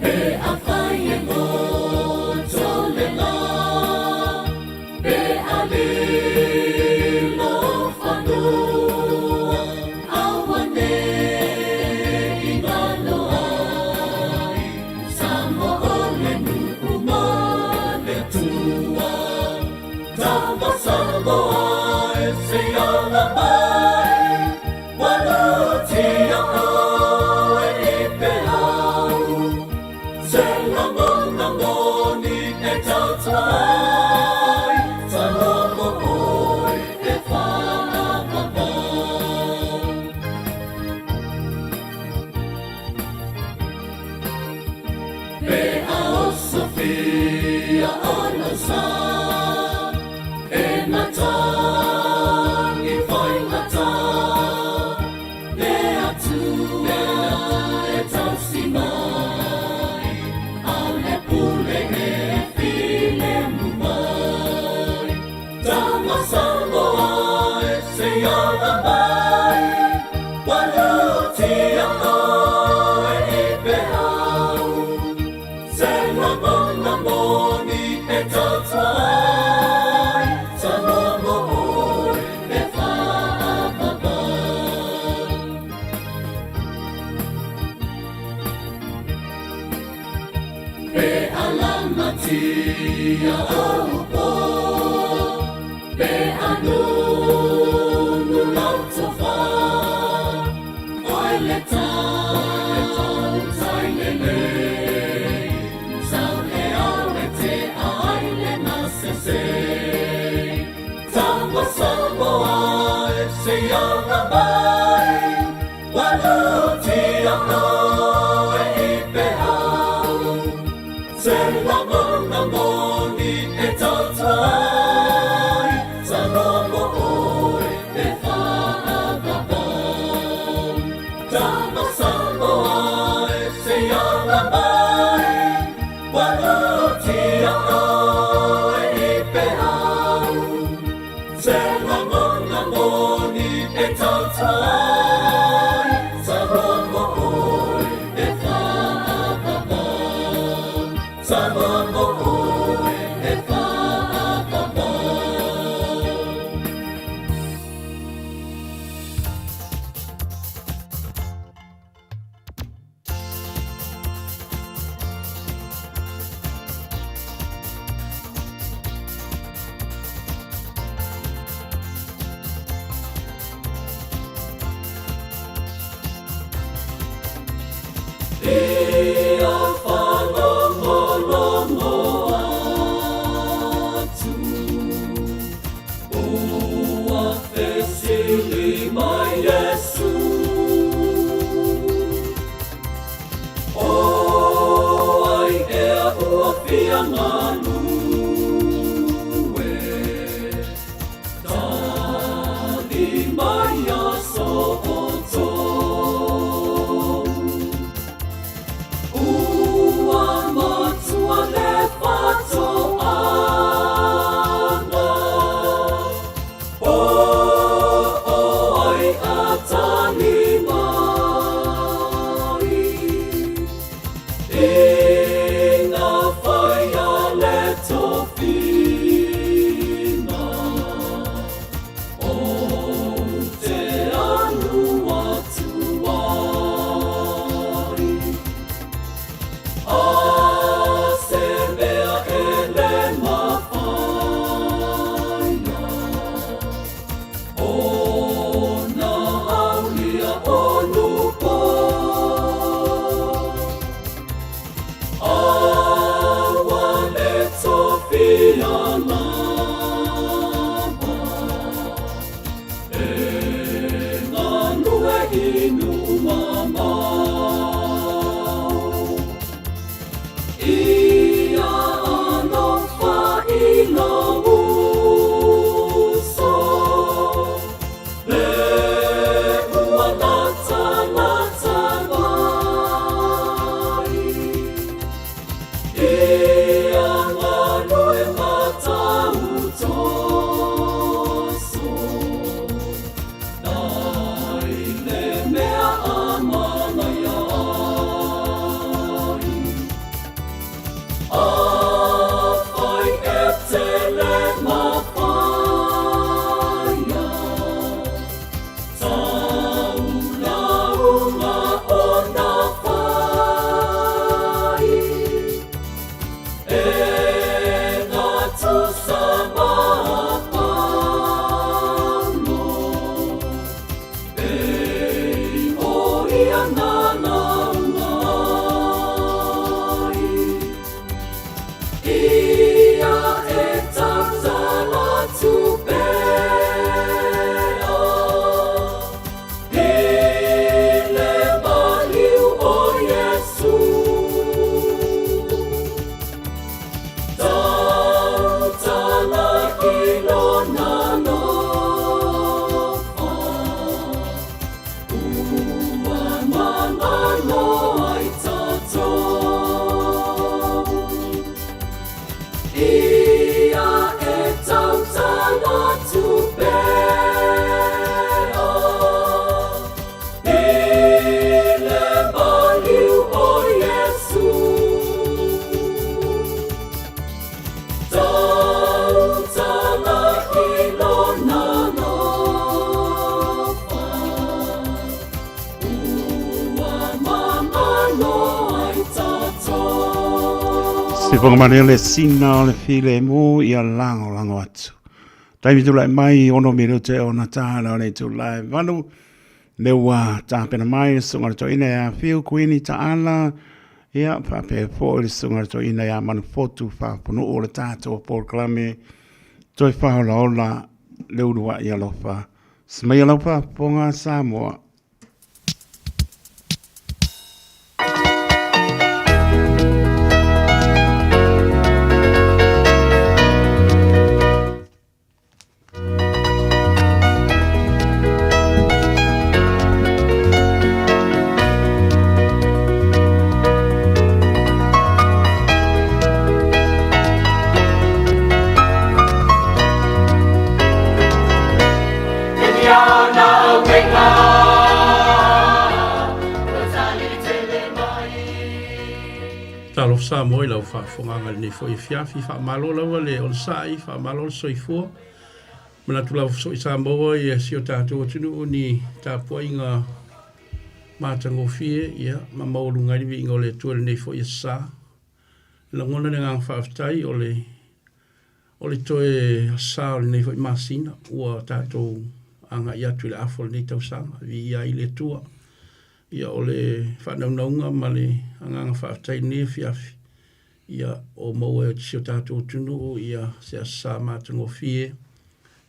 Pe afai e goto le la, pe a lilo fanua, auane'i galo ai, Samoa o le nuu ma le Atua. Tama Samoa e se ala mai, ua lutia oe i peau. Se lagona moni e tautua ai, Samoa mo oe e fa'avava. Pe a osofia o lou sa, e matagi faigata, le Atua e tausi mai, a o le pule e filemu mai. Tama Samoa e se i ala mai, ua lutia oe i peau. Se lagona moni e tautua ai, Samoa mo oe e fa'avava. Pe a lamatia ou po, pe a nunu lau tofa, oe le tautai lelei, sau le ao e te'a ai le gasese. Tama Samoa e se i ala mai, ua lutia oe i peau. Se lagona moni e tautua ai, Samoa mo oe e fa'avava. Tama Samoa e se i ala mai, ua lutia oe i peau. Se lagona moni e tautua ai, Samoa mo oe e fa'avava. Samoa mo oe e fa'avava. Sifoga malia le sina o le filemu ia lagolago atu. Taimi tulai mai ono minute ona tāla o le itulai valu. Le ua tapena mai le susuga i le toeaina ia Fiu Kuini Taala, ia faapea foi le susuga i le toeaina ia Manufotu Faapunuu o le tatou polokalame toe faaolaola le uluai alofa. Semaia lau faafofoga Samoa. Talofa Samoa i lau faafofogaaga i lenei foi afiafi. Faamalo lava le onosai, faamalo le soifua. Manatu lava foi Samoa ia si o tatou atunuu ni tapuaiga matagofie ia ma maualuga ai le viiga o le Atua i lenei foi aso sa. Lagona le agaga faafetai o le O le toe sa o lenei foi masina ua tatou agai atu i le afa o lenei tausaga, viia ai le Atua. Ia o le faanaunauga ma le agaga faafetai i lenei afiafi, ia o maua e si o tatou atunuu ia se aso sa matagofie,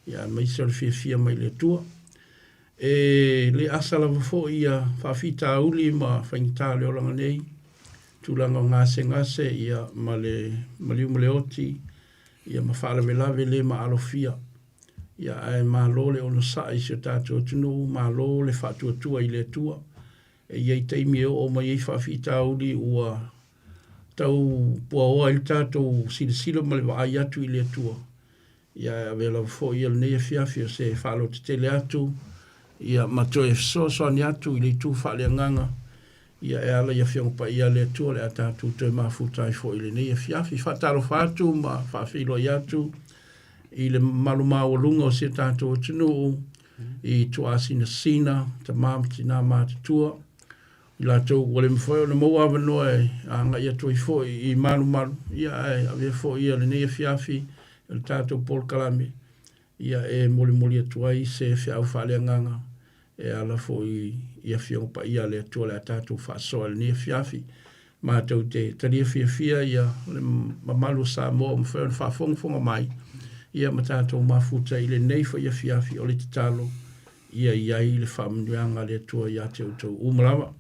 ia aemaise o le fiafia mai le Atua. E le asa lava foi ia faafitauli ma faigata o le olaga nei, tulaga o gasegase ia ma le maliu ma le oti ia ma faalavelave le maalofia. Ia ae malo le onosai i si o tatou atunuu, malo le faatuatua i le Atua. E i ai taimi e oo mai ai faafitauli ua tau puaoa ai le tatou silasila ma le vaai atu i le Atua. Ia ae avea lava foi ia lenei afiafi o se faalototele atu ia ma toe fesoasoani atu i le itu faaleagaga ia e ala i Afioga Paia a le Atua o le a tatou toe mafuta ai foi i lenei afiafi. Faatalofa atu ma faafeiloai atu i le mamalu maualuga o si o tatou atunuu i tuaasinasina, tama ma tina matutua, i latou ua le mafai ona maua avanoa e agai atu ai foi i malumalu, ia ae avea foi ia lenei afiafi o le tatou polokalame ia e molimoli atu ai se feau faaleagaga e ala foi i Afioga Paia a le Atua o le a tatou faasoa i lenei afiafi. Matou te talia fiafia ia le mamalu o Samoa ua mafai ona faafogafoga mai ia ma tatou mafuta i lenei foi afiafi o le tatalo ia i ai le faamanuiaga a le Atua ia te outou uma lava.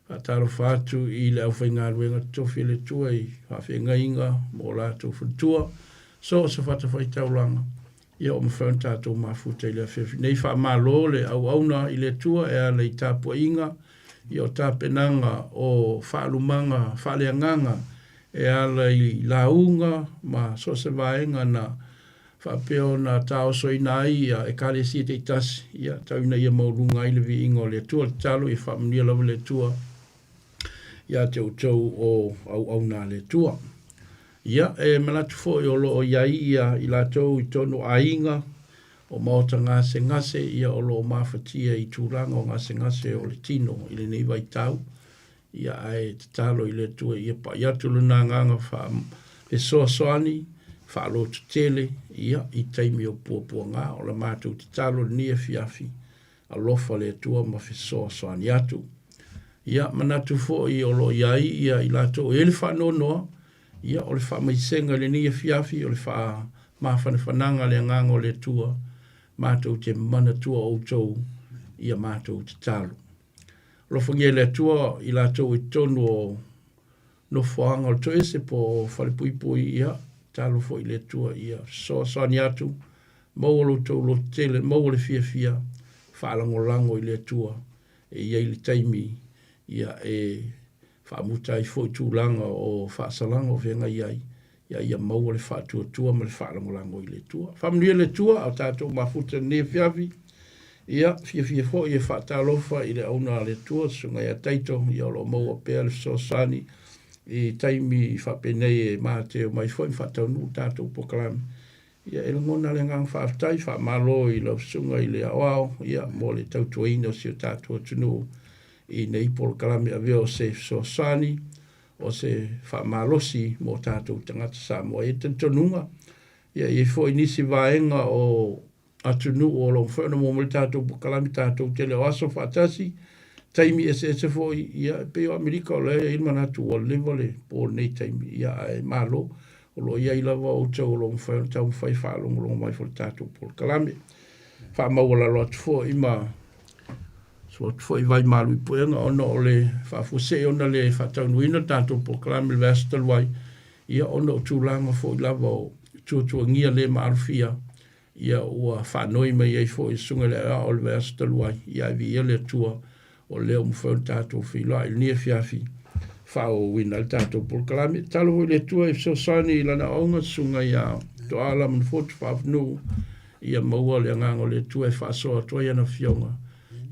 Faatalofa atu i le aufaigaluega totofi a le Atua i faafeagaiga ma o latou faletua, so o se fatafaitaulaga, ia ua mafai ona tatou mafuta i le afiafi nei. Faamalo le auauna i le Atua e ala i tapuaiga, ia o tapenaga o faalumaga faaleagaga e ala i lauga ma so o se vaega na faapea ona taosoina ai ia Ekalesia taitasi, ia, tau ina ia maualuga ai le viiga o le Atua. O le tatalo ia faamanuia lava le Atua ia te outou o auauna a le Atua. Ia, e manatu foi o lo o i ai ia i latou i totonu o aiga, o maota gasegase, ia o lo o mafatia i tulaga o gasegase o le tino i lenei vaitau. Ia, ae tatalo i le Atua ia pai atu Lona Agaga faafesoasoani, faalototele, ia, i taimi o puapuaga. O la matou tatalo i lenei afiafi, alofa le Atua ma fesoasoani atu. Ia, manatu foi o lo o i ai ia i latou e i ai le faanoanoa, ia, o le faamaisega i lenei afiafi, o le faamafanafanaga a le Agaga o le Atua, matou te manatua outou i a matou tatalo. Alofagia e le Atua i latou i totonu o nofoaga o le toese po o falepuipui, ia, tatalo foi i le Atua ia fesoasoani atu, maua lo outou lototele, maua le fiafia, faalagolago i le Atua e i ai le taimi ia e faamuta ai foi tulaga o faasalaga o feagai ai, ia ia maua le faatuatua ma le faalagolago i le Atua. Faamanuia le Atua a o tatou mafuta i lenei afiafi. Ia, fiafia foi e faatalofa i le auna a le Atua, Susuga ia Taito, ia o lo o maua pea le fesoasoani i taimi faapenei e mateo mai foi ma faataunuu tatou polokalame. Ia e lagona le agaga faafetai, faamalo i lau susuga i le aoao, ia mo le tautuaina o si o tatou atunuu i nei polokalame avea o se fesoasoani. o se faamalosi mo tatou tagata Samoa. E i ai talitonuga, ia e i ai foi nisi vaega o atunuu o lo o mafai ona maua mai le tatou polokalame tatou te le o aso faatasi, taimi eseese foi, ia e pei o Amerika o lea e i ai le manatu ua leva le po i lenei taimi, ia ae malo o lo o i ai lava outou o lo o mafai ona taumafai e faalogologo mai foi i le tatou polokalame. Faamaualalo atu foi ma sua atu foi vai malu i puega ona o le faafuasei ona le faataunuuina le tatou polokalame i le vaiaso talu ai, ia ona o tulaga foi lava o tuatuagia le maalofia, ia ua faanoi mai ai foi le Susuga i le Aoao i le vaiaso talu ai, ia ae viia le Atua o lea ua mafai ona tatou feiloai i lenei afiafi e faaauauina ai le tatou polokalame. Tatalo foi i le Atua e fesoasoani i Lana auauna, le Susuga ia Toala Manufotu Faafanuu, ia maua le agaga o le Atua e faasoa atu ai ana Afioga,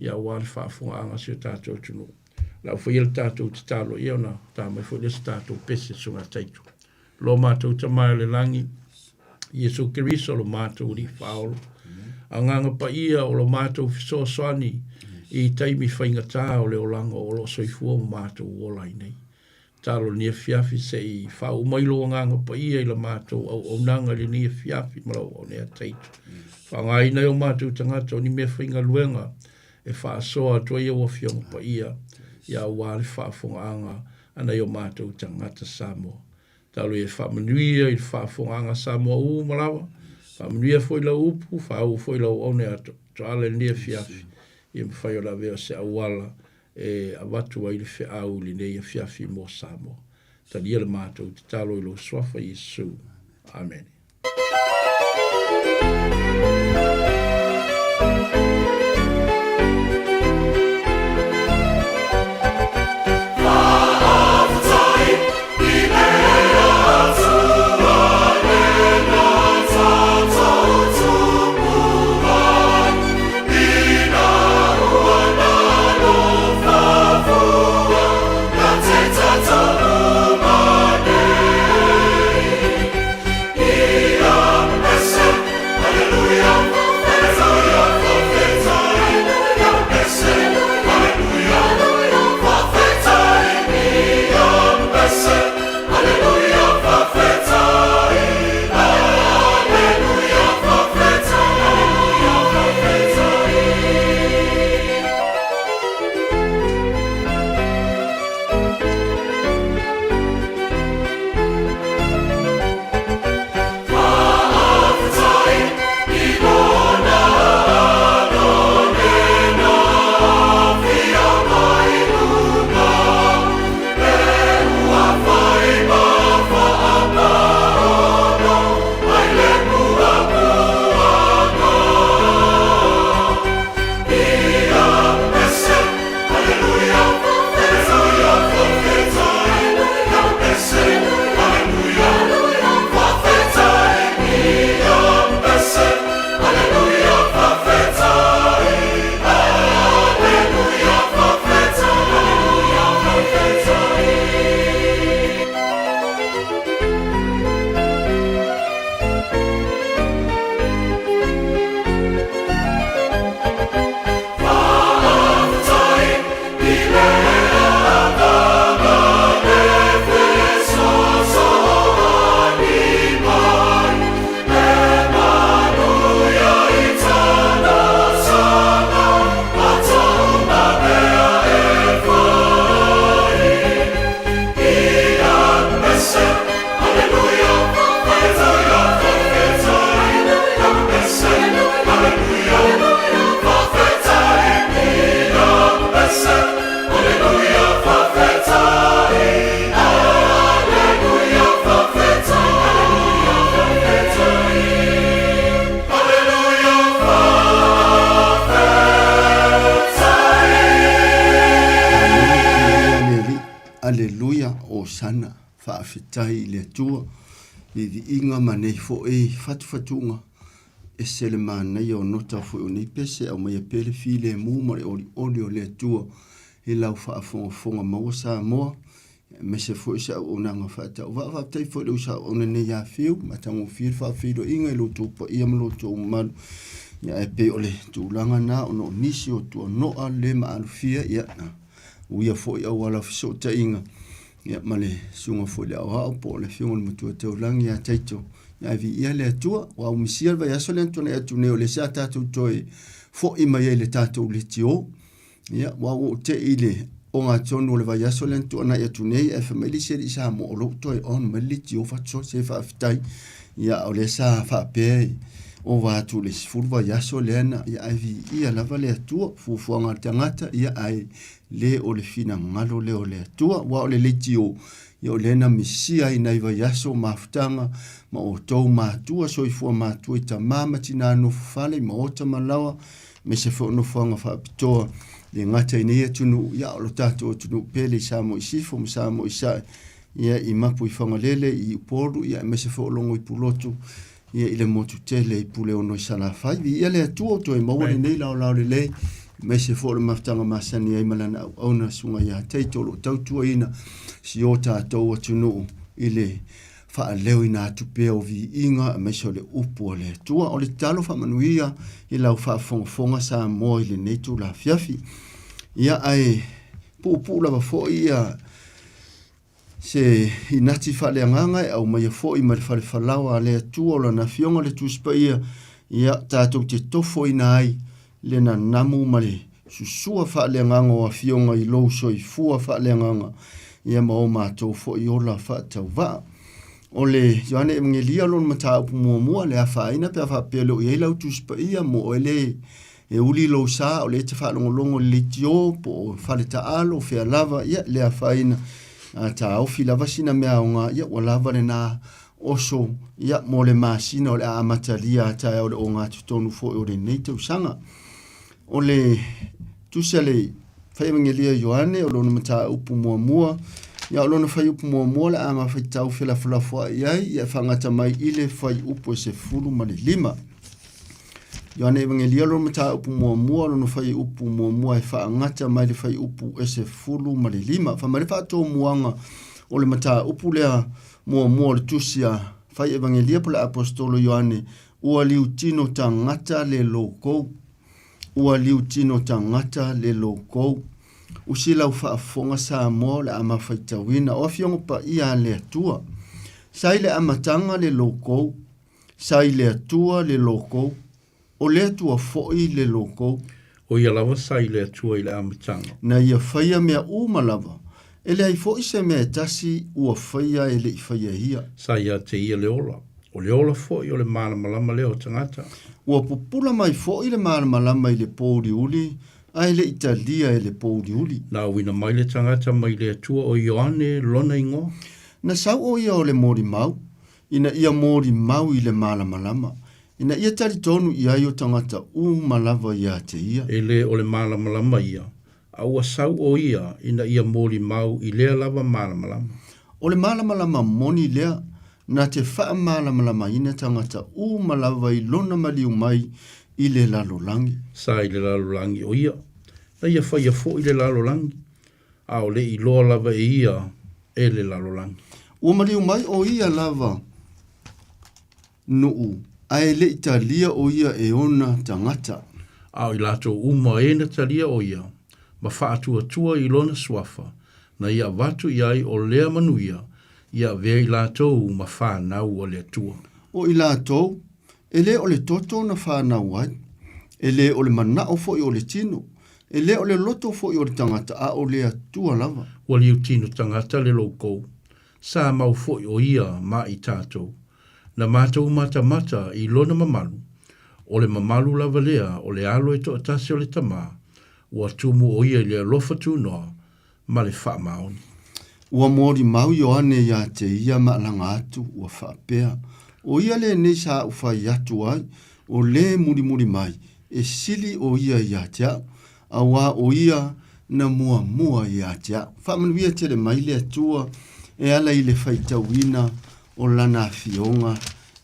ia aua le faafofogaaga a si o tatou atunuu. O le a faia le tatou tatalo, ia ona ta mai foi lea o se tatou pese Susuga Taito. Lo matou Tama i le lagi, Iesu Keriso lo matou Alii Faaola. Agaga Paia o lo matou fesoasoani i taimi faigata o le olaga o lo o soifua ma matou ola ai nei. Tatalo i lenei afiafi se i faauu mai lou Agaga Paia i la matou auaunaga i lenei afiafi ma lau auauna Taito. Faaaogaina ai o matou tagata o ni mea faigaluega e faasoa atu ai au Afioga Paia ia aua le faafofogaaga a nai o matou tagata Samoa. Talo ia e faamanuia i le faafofogaaga a Samoa uma lava, faamanuia foi lau upu, faauu foi lau auauna ia Toala i lenei afiafi, ia mafai ona avea o se auala e avatu ai le feau i lenei afiafi mo Samoa. Talia le matou tatalo i lou Suafa Iesu. Amene. Aleluia, Hosana, faafetai i le Atua i viiga ma nei foi fatufatuga, ese le manaia o nota foi o nei pese, aumaia pea le filemu ma le olioli o le Atua i lau faafogafoga maua Samoa, aemaise foi se auaunaga faatauvaa. Faafetai foi i le uso auauna nei ia Fiu, matagofie le faafeiloaiga i lo outou paia ma lo outou mamalu. Ia, ae pei o le tulaga na ona o nisi o tuanoa le maalofia, ia, na uia foi auala o fesootaiga. Ia, ma le susuga foi i le aoao po o le afioga i le Matua Taulagi ia Taito. Ia, ae viia le Atua, ua aumisia le vaiaso lea na tuanai atu nei o lea sa tatou toe foi mai ai i le tatou leitio. Ia, ua ou te i le ogatotonu o le vaiaso lea na tuanai atu nei, ae fai mai le isi alii Samoa, o lou toe on mai le leitio fatosoa, se faafetai. Ia, o lea sa faapea e ova atu i le 10 vaiaso lea na, ia, ae viia lava le Atua, fuafuaga a le tagata, ia, ae le o le finagalo lea o le Atua, aua o le leitio, ia o lea na misia ai nai vaiaso mafutaga ma outou matua soifua matua i tama ma tina nofo fale i maota ma laoa, aemaise foi o nofoaga faapitoa le gata i nei atunuu, ia o lo tatou atunuu pele i Samoa i Sifo ma Samoa i Sae, ia i Mapu i Fagalele, i Upolu, ia aemaise foi o Logo i Pulotu, ia i le motu tele i Puleono i Salafai. Viia le Atua ua toe maua lenei laolao lelei, aemaise foi o le mafutaga masani ai ma lana auauna Susuga ia Taito o lo o tautuaina si o tatou atunuu i le faaleoina atu pea o viiga aemaise o le upu a le Atua. O le tatalo faamanuia i lau faafogafoga Samoa i lenei itula afiafi. Ia ae puupuu lava foi ia Se inati faaleagaga e aumaia foi mai le fale falaoa a le Atua o Lana Afioga le Tusi Paia, ia tatou te tofoina ai le nanamu ma le susua faaleagaga o Afioga i lou soifua faaleagaga, ia ma o matou foi ola faatauvaa. O le Ioane Evagelia lona mataupu muamua, le afaina pe a faapea e le o i ai lau Tusi Paia mo oe le E uli lou sa o lea e te faalogologo i le leitio po o faletaalo o fea lava, ia le afaina. A taofi lava sina mea aoga, ia ua lava lena oso ia mo le masina o le a amatalia a taeao le ogatotonu foi o lenei tausaga. O le tusi a le Faiavegelia Ioane o lona mataupu muamua, ia o lona fuaiupu muamua o le a mafaitau felafolafoai ai, ia e faagata mai i le fuaiupu e 15. Ioane Evagelia lona mataupu muamua, lona fuaiupu muamua e faagata mai le fuaiupu e 15. Fai mai le faatomuaga o le mataupu lea muamua o le tusi a Fai Evagelia po le Aposetolo Ioane, ua liutino tagata le loukou. Ua liutino tagata le loukou. Usi lau faafofoga Samoa o le a mafaitauina o Afioga Paia a le Atua. Sa i le amataga le loukou. Sa i le Atua le loko, o le Atua foi le loko. O ia lava sa i le Atua i le amataga. Na ia faia mea uma lava, e leai foi se mea e tasi ua faia e le i faia e ia. Sa ia te ia le ola, o le ola foi o le malamalama lea o tagata. Ua pupula mai foi le malamalama i le pōuliuli, ae le i talia e le pōuliuli. Na auina mai le tagata mai le Atua o Ioane lona igoa. Na sau o ia o le molimau, ina ia molimau i le malamalama, ina ia talitonu i ai o tagata uma lava ia te ia. E le o le malamalama ia, a ua sau o ia ina ia molimau i lea lava malamalama. O le malamalama moni lea, na te faamalamalamaina tagata uma lava i lona maliu mai i le lalolagi. Sa i le lalolagi o ia, na ia faia foi le lalolagi, a o le i iloa lava e ia e le lalolagi. Ua maliu mai o ia lava nuu, ae le i talia o ia e ona tagata. A o i latou uma e na talia o ia, ma faatuatua i lona suafa, na ia avatu i ai o lea manuia, ia avea i latou ma fanau a le Atua. O i latou, e le o le toto na fanau ai, e le o le manao foi o le tino, E le o le loto foi o le tagata, a o le Atua lava. Ua liutino tagata le loukou, sa mau foi o ia ma i tatou. Na matou matamata i lona mamalu, o le mamalu lava lea o le Alo e toatasi o le Tama, ua tumu o ia i le alofa tunoa ma le faamaoni. Ua molimau Ioane ia te ia ma alaga atu, ua faapea, O ia lenei sa ou fai atu ai, o le mulimuli mai, e sili o ia ia te au, auā o ia na muamua ia te au. Faamanuia tele mai le Atua e ala i le faitauina o Lana Afioga,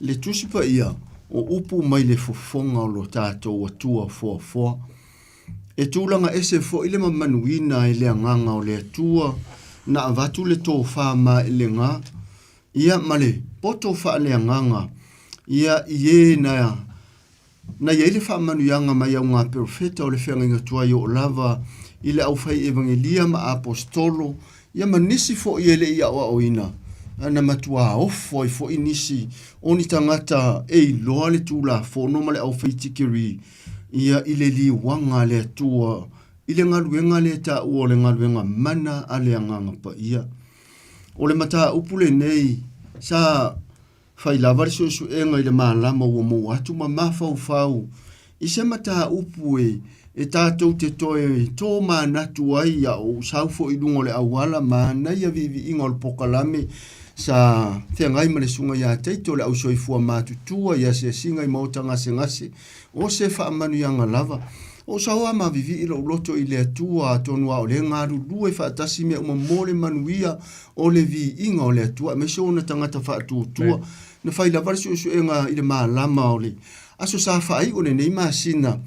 le Tusi Paia o upu mai le fofoga o lo tatou Atua foafoa. E tulaga ese foi le mamanuina e le Agaga o le Atua na avatu le tofa maelega ia ma le poto faaleagaga ia i e na Na i ai le faamanuiaga mai au ngā perofeta o le feagaiga tuai oo lava i le aufai evagelia ma aposetolo, ia ma nisi foi e le i aoaoina, na matuā ofo ai foi nisi o ni tagata e iloa le Tulafono ma le aufai tikeri, ia i le liuaga a le Atua i le galuega lea e taua o le galuega mana a le Agaga Paia. O le mataupu lenei sa fai lava le suesuega i le malama ua maua atu ma mafaufau i se mataupu e e tatou te toe tōmanatu ai a o ou sau foi i luga o le auala manaia viiviiga o le pokalame sa feagai ma le susuga ia Taito le ausoifua matutua i asiasiga i maota gasegase o se faamanuiaga lava. O sau a mavivii lou loto i le Atua atonu a o lea galulue faatasi mea uma mo le manuia o le viiga o le Atua aemaise ona tagata faatuatua. Na fai lava le suesuega i le malama o le aso sa faaiu o lenei masina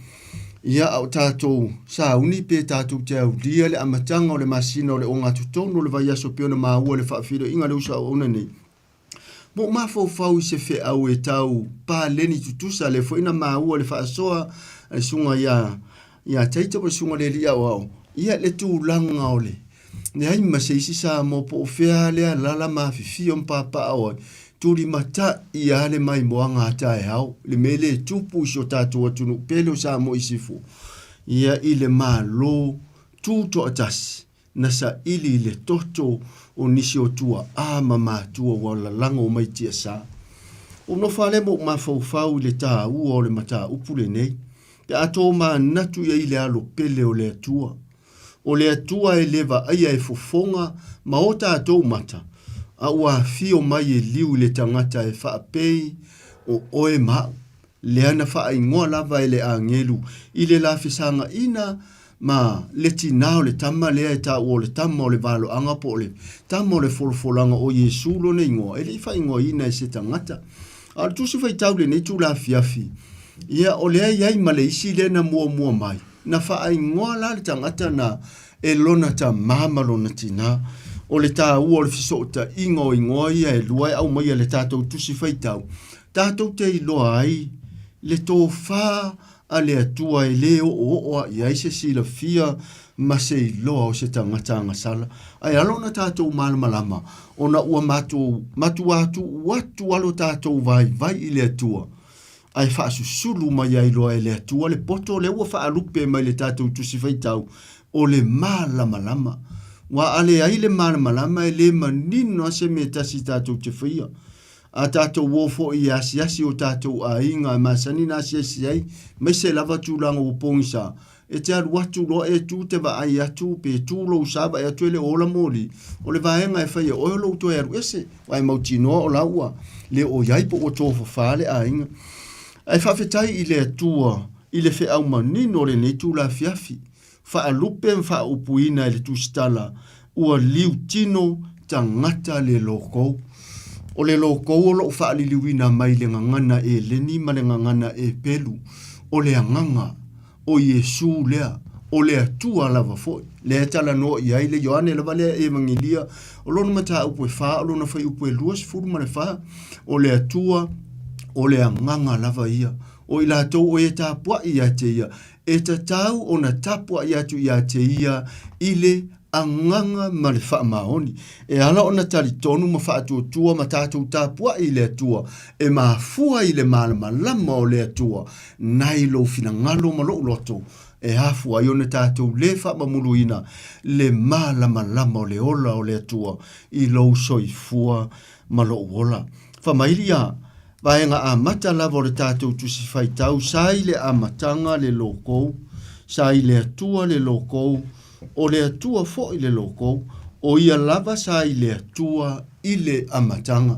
ia a o tatou sauni pe tatou te aulia le amataga o le masina o le ogatotonu o le vaiaso pei ona maua i le faafeiloaiga a le uso auauna nei. Mo mafaufau i se feau e tau paleni tutusa lea foi na maua le faasoa a le susuga ia ia Taito ma le susuga le alii aoao ia le tulaga o le leai ma se isi Samoa po o fea lea alala ma afifio ma papaaao ai tulimatai lava le maimoaga a taeao le mea lea e tupu i si o tatou atunuu pele o Samoa i Sifo ia i le Malo tutoatasi na saili i le toto o nisi o tuaa ma matua ua lalago mai tiasa. Ua nofo lava lea ma ou mafaufau i le taua o le mataupu lenei, pe a tomanatu i ai i le alo pele o le Atua. O le Atua e le vaaia e fofoga ma o tatou mata, a ua afio mai e liu i le tagata e faapei o oe ma au. Lea na faaigoa lava e le agelu i le la fesagaina ma le tinā o le tama lea e taua o le tama o le valoaga po o le tama o le folafolaga o Iesu lona igoa, e le i faaigoaina e se tagata. A o le Tusi Faitau i lenei itula afiafi, ia o lea e i ai ma le isi lea na muamua mai, na faaigoa la le tagata na e lona tamā ma lona tinā. O le taua o le fesootaiga o igoa ia e lua e aumaia i le tatou Tusi Faitau, tatou te iloa ai le tofa a le Atua e le oooo a i ai se silafia ma se iloa o se tagata agasala. Ae ala ona tatou malamalama, ona ua matou matuā tuu atu a lo tatou vaivai i le Atua, ae faasusulu mai ai loa e le Atua le poto lea ua faalupe mai le tatou Tusi Faitau, o le malamalama. Ua a leai le malamalama e le manino lava se mea e tasi tatou te faia. A tatou o foi e asiasi o tatou aiga e masani na asiasi ai, maise lava tulaga ua pogisa, e te alu atu loa e tu te vaai atu pe tu lou sa vaai atu e le o ola moli, o le vaega e fai e oe o lou toe alu ese, aua e mautinoa o la ua le o i ai po ua tofafa le aiga. Ae faafetai i le Atua i le feau manino o lenei itula afiafi. Faalupe ma faaupuina e le tusitala, ua liutino tagata le loko. O le loko o lo o faaliliuina mai le gagana Eleni ma le gagana Epelu, o le agaga o Iesu lea, o le Atua lava foi. Lea e talanoa i ai le Ioane lava lea Evagelia, o lona mataupu e fa, o lona fuaiupu e 24, o le Atua, o le agaga lava ia. O i latou o e tapuai ia te ia, E tatau ona tapuai atu ia te ia i le agaga ma le faamaoni. E ala ona talitonu ma faatuatua ma tatou tapuai i le Atua, e mafua i le malamalama o le Atua nai lou finagalo ma lou loto, e afua ai ona tatou le faamamuluina le malamalama o le ola o le Atua i lou soifua ma lou ola. Famaili ia Vaega amata lava o le tatou Tusi Faitau, sa i le amataga le loko, sa i le Atua le loko, o le Atua foi le loko, o ia lava sa i le Atua i le amataga.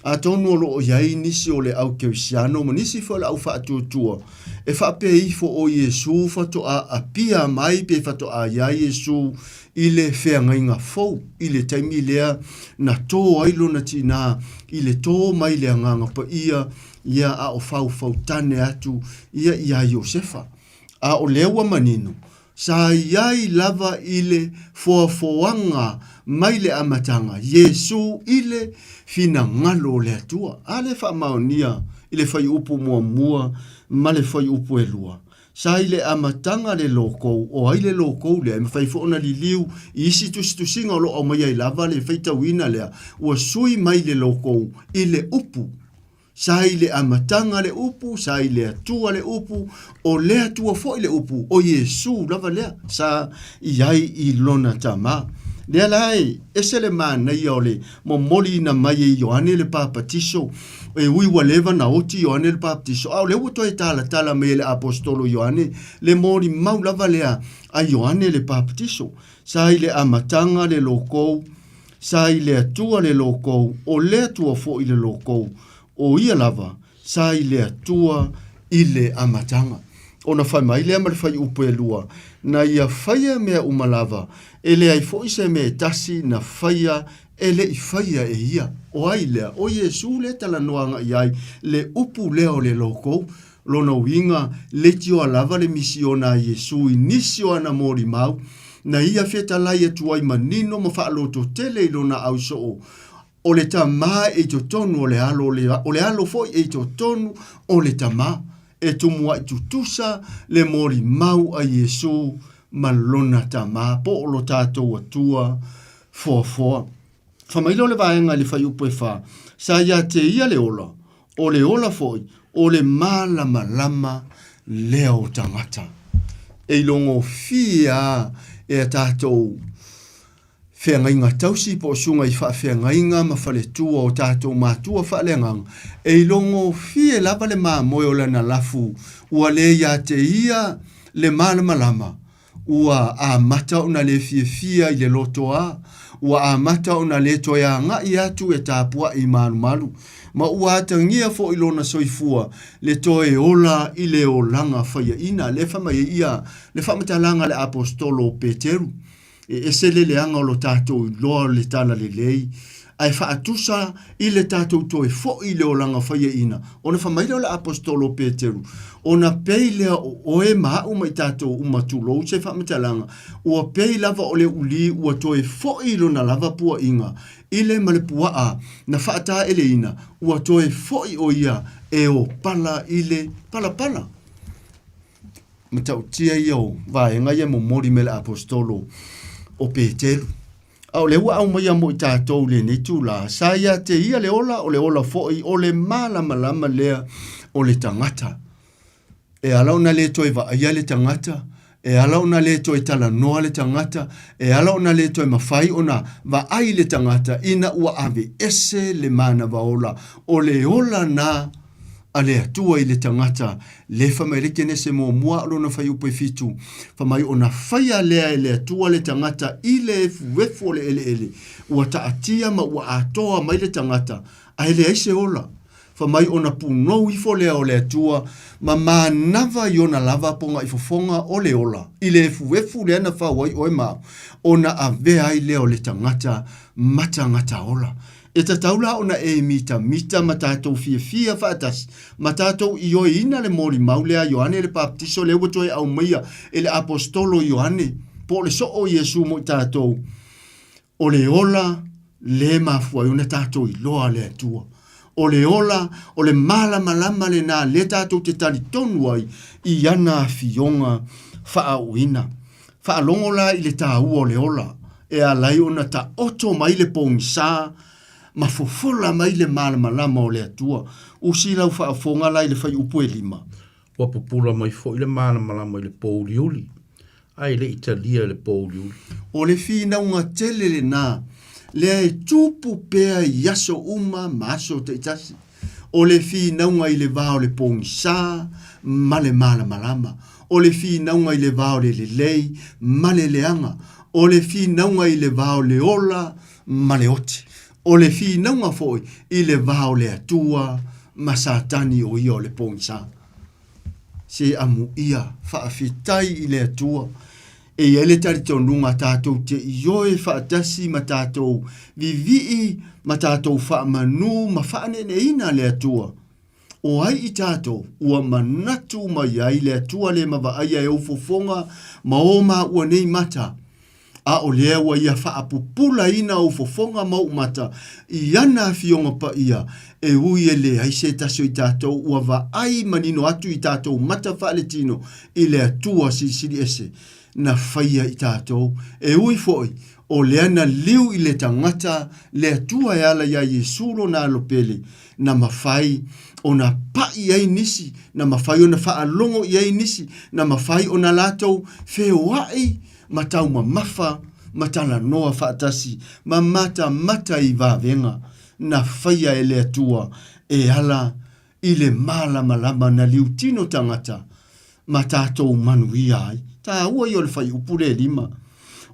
Atonu o lo o i ai nisi o le au kerisiano ma nisi foi o le au faatuatua e faapea ifo o Iesu faatoa apia mai pe faatoa i ai Iesu i le feagaiga fou i le taimi lea na tō ai lona tinā i le tō mai le Agaga Paia ia a o faufautane atu ia iā Iosefa. A o lea ua manino, sa i ai lava i le foafoaga mai le amataga, Iesū i le finagalo o le Atua. A lea faamaonia i le fuaiupu muamua ma le fuaiupu e lua. Sa i le amataga le loko, o ai le loko lea? E mafai foi ona liliu i isi tusitusiga o lo o aumaia ai lava le faitauina lea, ua sui mai le loko i le upu. Sa i le amataga le upu, sa i le Atua le upu, o le Atua foi le upu, o Iesu lava lea sa i ai i lona Tama. Lea la e ese le manaia o le momoliina mai e Ioane le Papatiso, e ui ua leva na oti Ioane le Papatiso, a o lea ua toe talatala mai e le Aposetolo Ioane le molimau lava lea a Ioane le Papatiso. Sa i le amataga le loko, sa i le Atua le loko, o le Atua foi le loko, o ia lava sa i le Atua i le amataga. Ona fai mai lea ma le fuaiupu e 2, Na ia faia mea uma lava, e leai foi se mea e tasi na faia e le i faia e ia. O ai lea? O Iesu lea e talanoa agai i ai le upu lea o le loko. Lona uiga, leitioa lava le misiona a Iesu i nisi o ana molimau, na ia fetalai atu ai manino ma faalototele i lona ausoo, o le Tama e i totonu o le Alo, o le Alo foi e i totonu o le Tama. E tumuaʻi tutusa le molimau a Iesu ma lona Tama, po o lo tatou Atua foafoa. Fai mai lea o le vaega i le fuaiupu e 4, Sa ia te ia le ola, o le ola foi, o le malamalama lea o tagata. E ilogofie a e a tatou feagaiga tausi po o susuga i faafeagaiga ma faletua o tatou matua faaleagaga, e ilogofie lava le mamoe o lana lafu ua le ia te ia le malamalama, ua amata ona le fiafia i le lotoa, ua amata ona le toe agai atu e tapuai malumalu, ma ua atagia foi lona soifua le toe ola i le olaga faiaina. Lea e fai mai ai ia le faamatalaga a le Aposetolo o Peteru. E ese le leaga o lo tatou iloa o le talalelei, ae faatusa i le tatou toe foi i le olaga faiaina. Ona fai mai lea o le Aposetolo o Peteru, Ona pei lea o oe ma a'u ma i tatou uma, tulou se faamatalaga, ua pei lava o le uli ua toe foi i lona lava puaʻiga, i le ma le puaʻa na faataeleina, ua toe foi ʻo ia e ōpala i le palapala. Matautia ia o vaega ia e momoli mai le Aposetolo o Peteru. A o lea ua aumaia mo i tatou i lenei itulā, sa ia te ia le ola, o le ola foi, o le malamalama lea o le tagata. E ala ona le toe vaaia le tagata, e ala ona le toe talanoa le tagata, e ala ona le toe mafai ona vaai le tagata ina ua aveese le manava ola. O le ola na a le Atua i le tagata, le fai mai le Kenese muamua o lona fuaiupu e 7, fai mai ona faia lea e le Atua le tagata i le efuefu o le eleele, ua taatia ma ua atoa mai le tagata, ae leai se ola. Fai mai ona punou ifo lea o le Atua ma manava i ona lava pogaifofoga o le ola, i le efuefu lea na fau ai oe ma au, ona avea ai lea o le tagata ma tagata ola. E tatau la ona e mitamita ma tatou fiafia faatasi ma tatou ioeina le molimau lea a Ioane le Papatiso lea ua toe aumaia e le Aposetolo Ioane, po o le soo o Iesu mo i tatou, o le ola le mafua ai ona tatou iloa le Atua. O le ola, o le malamalama lena lea tatou te talitonu ai i ana afioga faaauuina. Faalogo la i le taua o le ola e ala ai ona taoto mai le pogisa ma fofola mai le malamalama o le Atua. Usi lau faafofoga la i le fuaiupu e 5. Ua pupula mai foi le malamalama i le pōuliuli, ae le i talia e le pōuliuli. O le finauga tele lena, lea e tupu pea i aso uma ma aso taitasi. O le finauga i le va o le pogisa ma le malamalama. O le finauga i le va o le lelei ma le leaga. O le finauga i le va o le ola ma le oti. O le finauga foi i le va o le Atua ma Satani o ia o le pogisa. Se amuia, faafetai i le Atua. E i ai le talitonuga tatou te ioe faatasi ma tatou vivii ma tatou faamanu ma faaneeneeina le Atua. O ai i tatou ua manatu mai ai le Atua le mavaaia e ou fofoga ma o maua nei mata? A o lea ua ia faapupulaina ou fofoga ma ou mata i ana afioga paia, e ui e leai se tasi o i tatou ua vaai manino atu i tatou mata faaletino i le Atua Silisili Ese na faia i tatou, e ui foi o lea na liu i le tagata le Atua e ala iā Iesu lona alo pele, na mafai ona paʻi ai nisi, na mafai ona faalogo i ai nisi, na mafai ona latou feoaʻi ma taumamafa ma talanoa faatasi ma matamata i vavega na faia e le Atua e ala i le malamalama na liutino tagata ma tatou manuia ai. Taua ia o le fuaiupu le lima.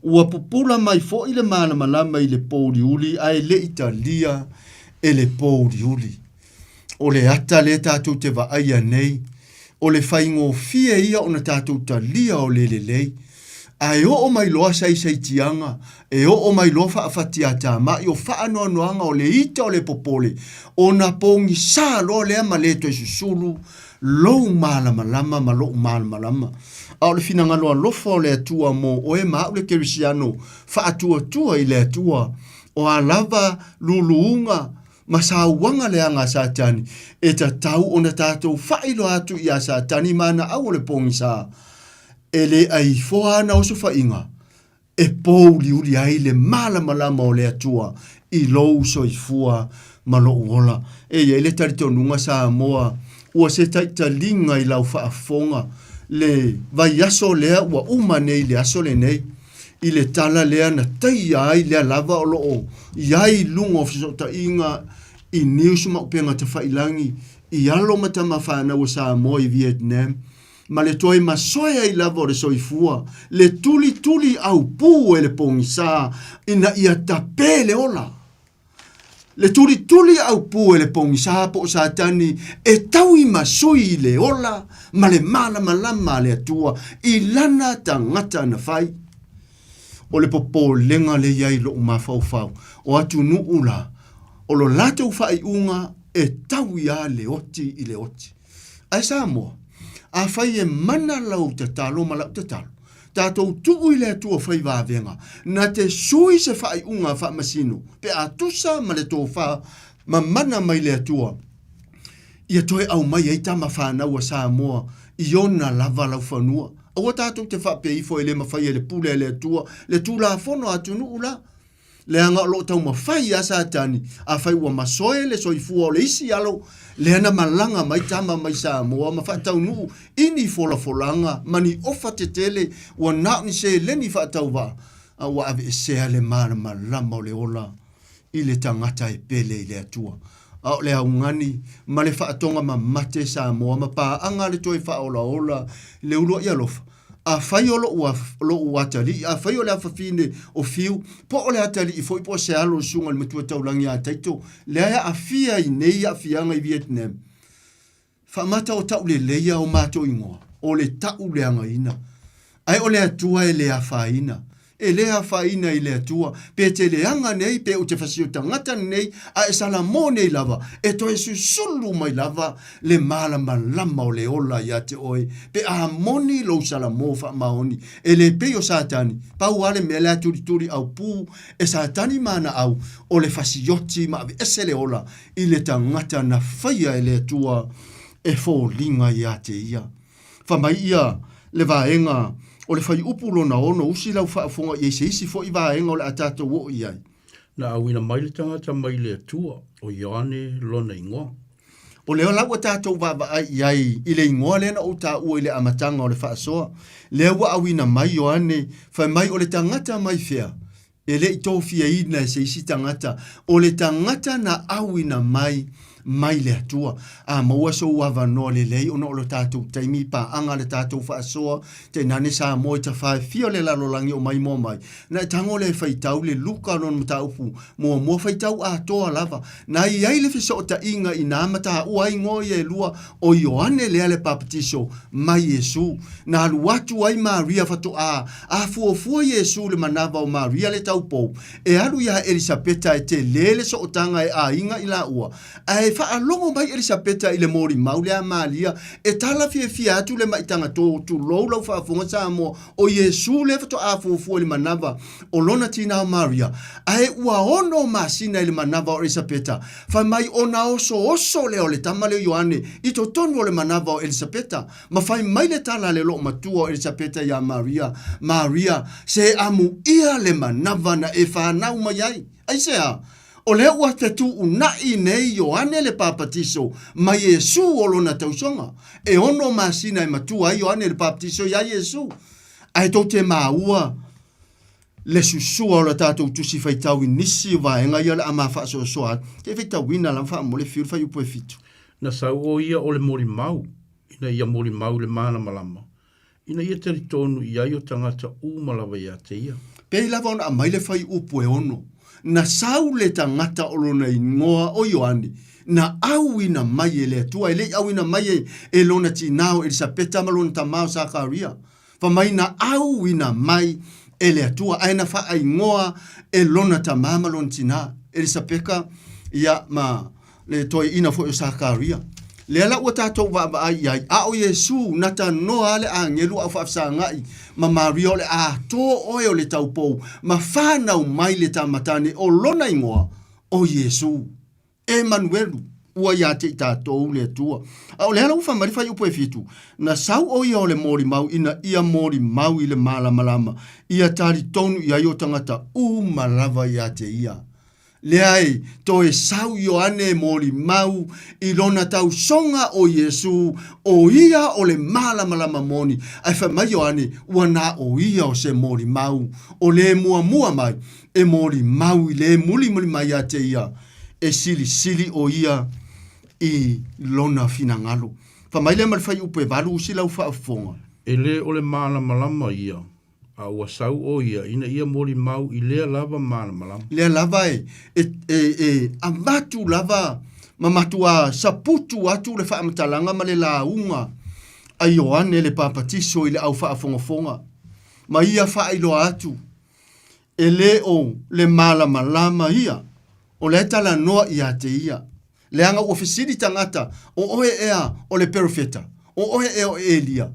Ua pupula mai foi le malamalama i le pouliuli ae le i talia e le pouliuli. O le ata lea tatou te vaaia nei, o le faigofie ia ona tatou talia o le lelei, ae oo mai loa saisaitiaga, e oo mai loa faafatiatamai o faanoanoaga o le ita o le popole, ona pogisa loa lea ma le toe susulu lou malamalama ma lo'u malamalama. A o le finagalo alofa o le Atua mo oe ma a'u le kerisiano faatuatua i le Atua, o a lava luluuga ma sauaga leaga a Satani, e tatau ona tatou faailoa atu iā Satani ma ana au o le pogisa, e le aifoa ana osofaiga, e pōuliuli ai le malamalama o le Atua i lou soifua ma lou ola. E i ai le talitonuga Samoa, ua se taitaliga i lau faafofoga le vaiaso lea ua uma nei le aso lenei, i le tala lea na taia ai lea lava o lo o i ai i luga o fesootaiga i news ma upega tafailangi i alo ma tama fanau a Samoa i Vietnam, ma le toe masoe ai lava o le soifua, le tulituli aupū e le pogisa ina ia tapē le ola. Le tulituli aupū e le pogisa po o Satani e tauimasui i le ola ma le malamalama a le Atua i lana tagata na fai. O le popolega lea i ai i loʻu mafaufau, o atunuu la, o lo latou faaiuga e taui lava le oti i le oti. Ae Samoa, afai e mana lau tatalo ma lau tatalo, tatou tuu i le Atua fai vavega, na te sui se faaiuga faamasino pe a tusa ma le tofa ma mana mai le Atua, ia toe aumai ai tama fanau a Samoa i ona lava laufanua. Aua tatou te faapea ifo e le mafai e le pule a le Atua le Tulafono a atunuu la. Leaga o lo o taumafai ia Satani, afai ua masoe le soifua o le isi alo, lea na malaga mai tama mai Samoa ma faataunuu i ni folafolaga ma ni ofa tetele ua na o ni seleni faatauvaa, a ua aveesea le malamalama o le ola i le tagata e pele i le Atua. A o le augani ma le faatoga mamate Samoa ma paaga le toe faaolaola i le uluai alofa, Afai o loʻu, loʻu atalii, afai o le afafine o Fiu, po o le atalii foi po o se alo o le susuga i le Matua Taulagi ia Taito, lea e aafia i nei aafiaga i Vietnam. Faamata o tauleleia o matou igoa, o le tauleagaina. Ae o le Atua e le afaina. E le afaina i le Atua, pe te leaga nei, pe ou te fasio tagata nei, a e salamo nei lava, e toe susulu mai lava le malamalama o le ola ia te oe, pe a moni lou salamo faamaoni. E le pei o Satani, pau lava le mea lea tulituli aupū e Satani ma ana au, o le fasioti ma aveese le ola i le tagata na faia e le Atua e foliga ia te ia. Fa mai ia le vaega o le fuaiupu lona ono usi lau faafofoga i ai se isi foi vaega o le a tatou oo i ai. Na auina mai le tagata mai le Atua, o Ioane lona igoa. O lea la ua tatou vaavaai i ai i le igoa lea na ou taua i le amataga o le faasoa, lea ua auina mai Ioane, fai mai o le tagata mai fea? E le i tofiaina e se isi tagata, o le tagata na auina mai mai le Atua. A maua sou avanoa lelei ona o lo tatou taimi paaga le tatou faasoa, tainane Samoa i tafa e fia o le lalolagi o maimoa mai, na e tago lea e faitau le Luka lona mataupu muamua faitau atoa lava. Na i ai le fesootaiga i na mataua ai igoa ia e lua o Ioane lea le Papatiso ma Iesu. Na alu atu ai Maria fatoa afuafua Iesu le manava o Maria le taupou e alu iā Elisapeta e tele le sootaga e aiga i laua, ae. faalogo mai Elisapeta i le molimau lea a Malia, e tala fiafia atu le maitaga to, tulou lau faafofoga Samoa, o Iesu lea faatoa fuafua i le manava o lona tinā o Maria, ae ua ono masina i le manava o Elisapeta, fai mai ona osooso lea o le tama lea o Ioane i totonu o le manava o Elisapeta, ma fai mai le tala a le loomatua o Elisapeta iā Maria, Maria, se amuia le manava na e fanau mai ai. Aisea? O lea ua fetuunai nei Ioane le Papatiso ma Iesu o lona tausoga. E ono masina e matua ai Ioane le Papatiso iā Iesu. Ae tou te maua le susua o la tatou tusi faitau i nisi o vaega ia o le a ma faasoasoa atu. Te faitauina lava faamolemole fiu le fuaiupu e fitu. Na sau o ia o le molimau, ina ia molimau i le malamalama, ina ia talitonu i ai o tagata uma lava ia te ia. Pei lava ona aumai le fuaiupu e ono, na sau le tagata o lona igoa o Ioane, na auina mai e le Atua, e le i auina mai e lona tinā o Elisapeta ma lona tamā o Sakaria. Fai mai na auina mai e le Atua, ae na faaigoa e lona tamā ma lona tinā, Elisapeka, ia, ma le toeaina foi o Sakaria. Lea la ua tatou vaavaai i ai, a o Iesu na tanoa le agelu a o faafesagai ma Maria o le a to oe o le taupou ma fanau mai le tamatane o lona igoa o Iesu. Emanuelu, ua ia te i tatou le Atua. A o lea la ua fai mai le fuaiupu e fitu, na sau o ia o le molimau ina ia molimau i le malamalama, ia talitonu i ai o tagata uma lava ia te ia. Leai, toe sau Ioane e molimau i lona tausoga o Iesu, o ia o le malamalama moni, ae fai mai Ioane, ua na o ia o se molimau, o le muamua mai, e molimau i le mulimuli mai ia te ia, e silisili o ia i lona finagalo. Fai mai lea ma le fuaiupu e valu usi lau faafofoga. E le o le malamalama ia, a ua sau ʻo ia ina ia molimau i lea lava malamalama. Lea lava e, e, e, e avatu lava ma matuā saputu atu le faamatalaga ma le lauga a Ioane le Papatiso i le au faafogafoga, ma ia faailoa atu, e le o le malamalama ia, o lea e talanoa ia te ia. Leaga ua fesili tagata, O oe ea o le Perofeta? O oe ea o Elia?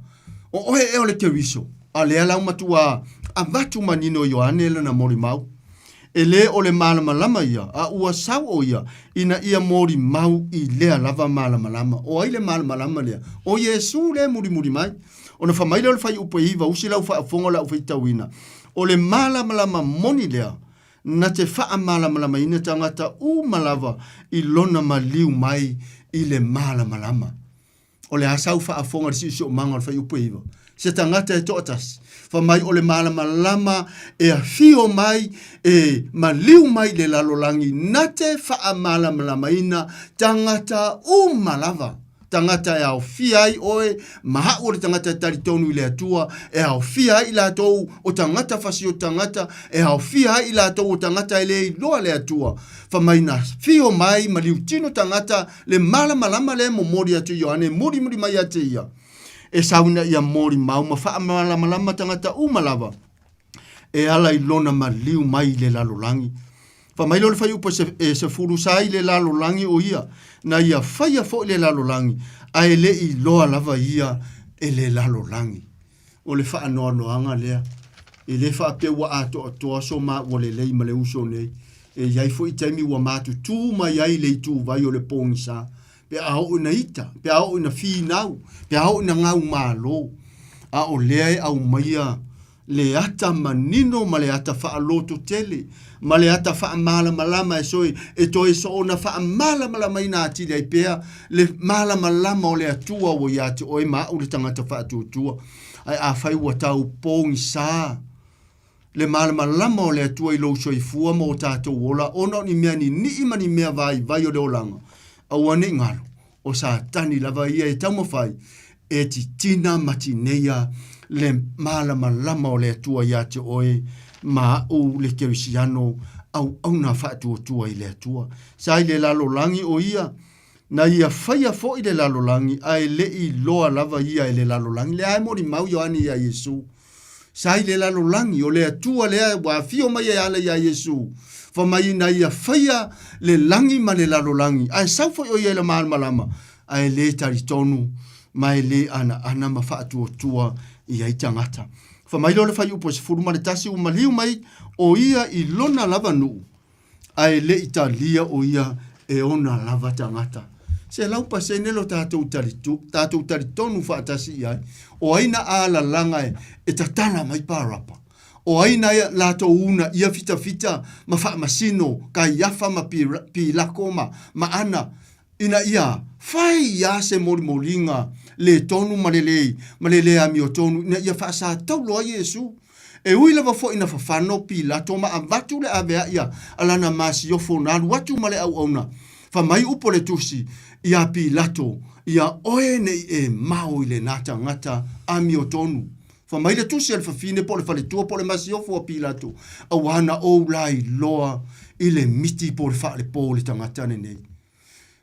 O oe ea o le Keriso? A lea la ua matuā avatu manino e Ioane lana molimau. E le o le malamalama ia, a ua sau ʻo ia ina ia molimau i lea lava malamalama. O ai le malamalama lea? O Iesū lea e mulimuli mai. Ona fai mai lea o le fuaiupu e iva, usi lau faafofoga o le a ou faitauina. O le malamalama moni lea, na te faamalamalamaina tagata uma lava i lona maliu mai i le malamalama. O le a sau faafofoga i le siosiomaga o le fuaiupu e iva? Se tagata e toatasi, fai mai o le malamalama e afio mai, e maliu mai i le lalolagi na te faamalamalamaina tagata uma lava. Tagata e aofia ai oe, ma a'u o le tagata e talitonu i le Atua, e aofia ai i latou o tagata fasio tagata, e aofia ai i latou o tagata e le iloa le Atua. Fai mai na fio mai ma liutino tagata le malamalama lea e momoli atu i Ioane e mulimuli mai ia te ia. E sau ina ia molimau ma faamalamalama tagata uma lava e ala i lona maliu mai i le lalolagi. Fai mai lea o le fuaiupu e sefulu sa i le lalolagi o ia, na ia faia foi le lalolagi, ae le i iloa lava ia e le lalolagi. O le faanoanoaga lea, e le faapea ua atoatoa so maua lelei ma le uso nei. E i ai foi taimi ua matutu mai ai le ituvai o le pogisa, pe a oo ina ita, pe a oo ina finau, pe a oo ina gaumalo. A o lea e aumaia le ata manino ma le ata faalototele ma le ata faamalamalama e soe e toe soona faamalamalamaina atili ai pea le malamalama o le Atua ua ia te oe ma a'u le tagata faatuatua. Ae afai ua tau pogisa le malamalama o le Atua i lou soifua ma o tatou ola ona o ni mea ninii ma ni mea vaivai o le olaga, aua ne i galo, o Satani lava ia e taumafai e titina ma tineia le malamalama o le Atua ia te oe ma a'u le kerisiano auauna faatuatua i le Atua. Sa i le lalolagi o ia, na ia faia foi le lalolagi, ae le i iloa lava ia e le lalolagi. Lea e molimau Ioane ia Iesu. Sa i le lalolagi, o le Atua lea ua afio mai e ala ia Iesu. Fai mai ina ia faia le lagi ma le lalolagi, ae sau foi o ia i le malamalama, ae le talitonu ma e le anaana ma faatuatua i ai tagata. Fai mai lea o le fuaiupu e 11, ua maliu mai o ia i lona lava nuu, ae le i talia o ia e ona lava tagata. 100% lo tatou talitu, tatou talitonu faatasi i ai, o ai na alalaga e, e tatala mai Parapa? O ai na latou uunaia fitafita ma faamasino Kaiafa ma Pilako ma, ma Ana, ina ia fai ia se molimoliga le tonu ma le lē, ma le lē amiotonu, ina ia faasataulo ai Iesu? E ui lava foi ina fafano Pilato ma avatu le aveaʻi a lana masiofo na alu atu ma le auauna, fa mai upu o le Tusi iā Pilato, Ia oe ne i e mao i lenā tagata amiotonu. Fa mai le Tusi a le fafine po o le faletua po o le masiofo a Pilato, Auā na ou lailoa i le miti po o le faalepō o le tagata lenei.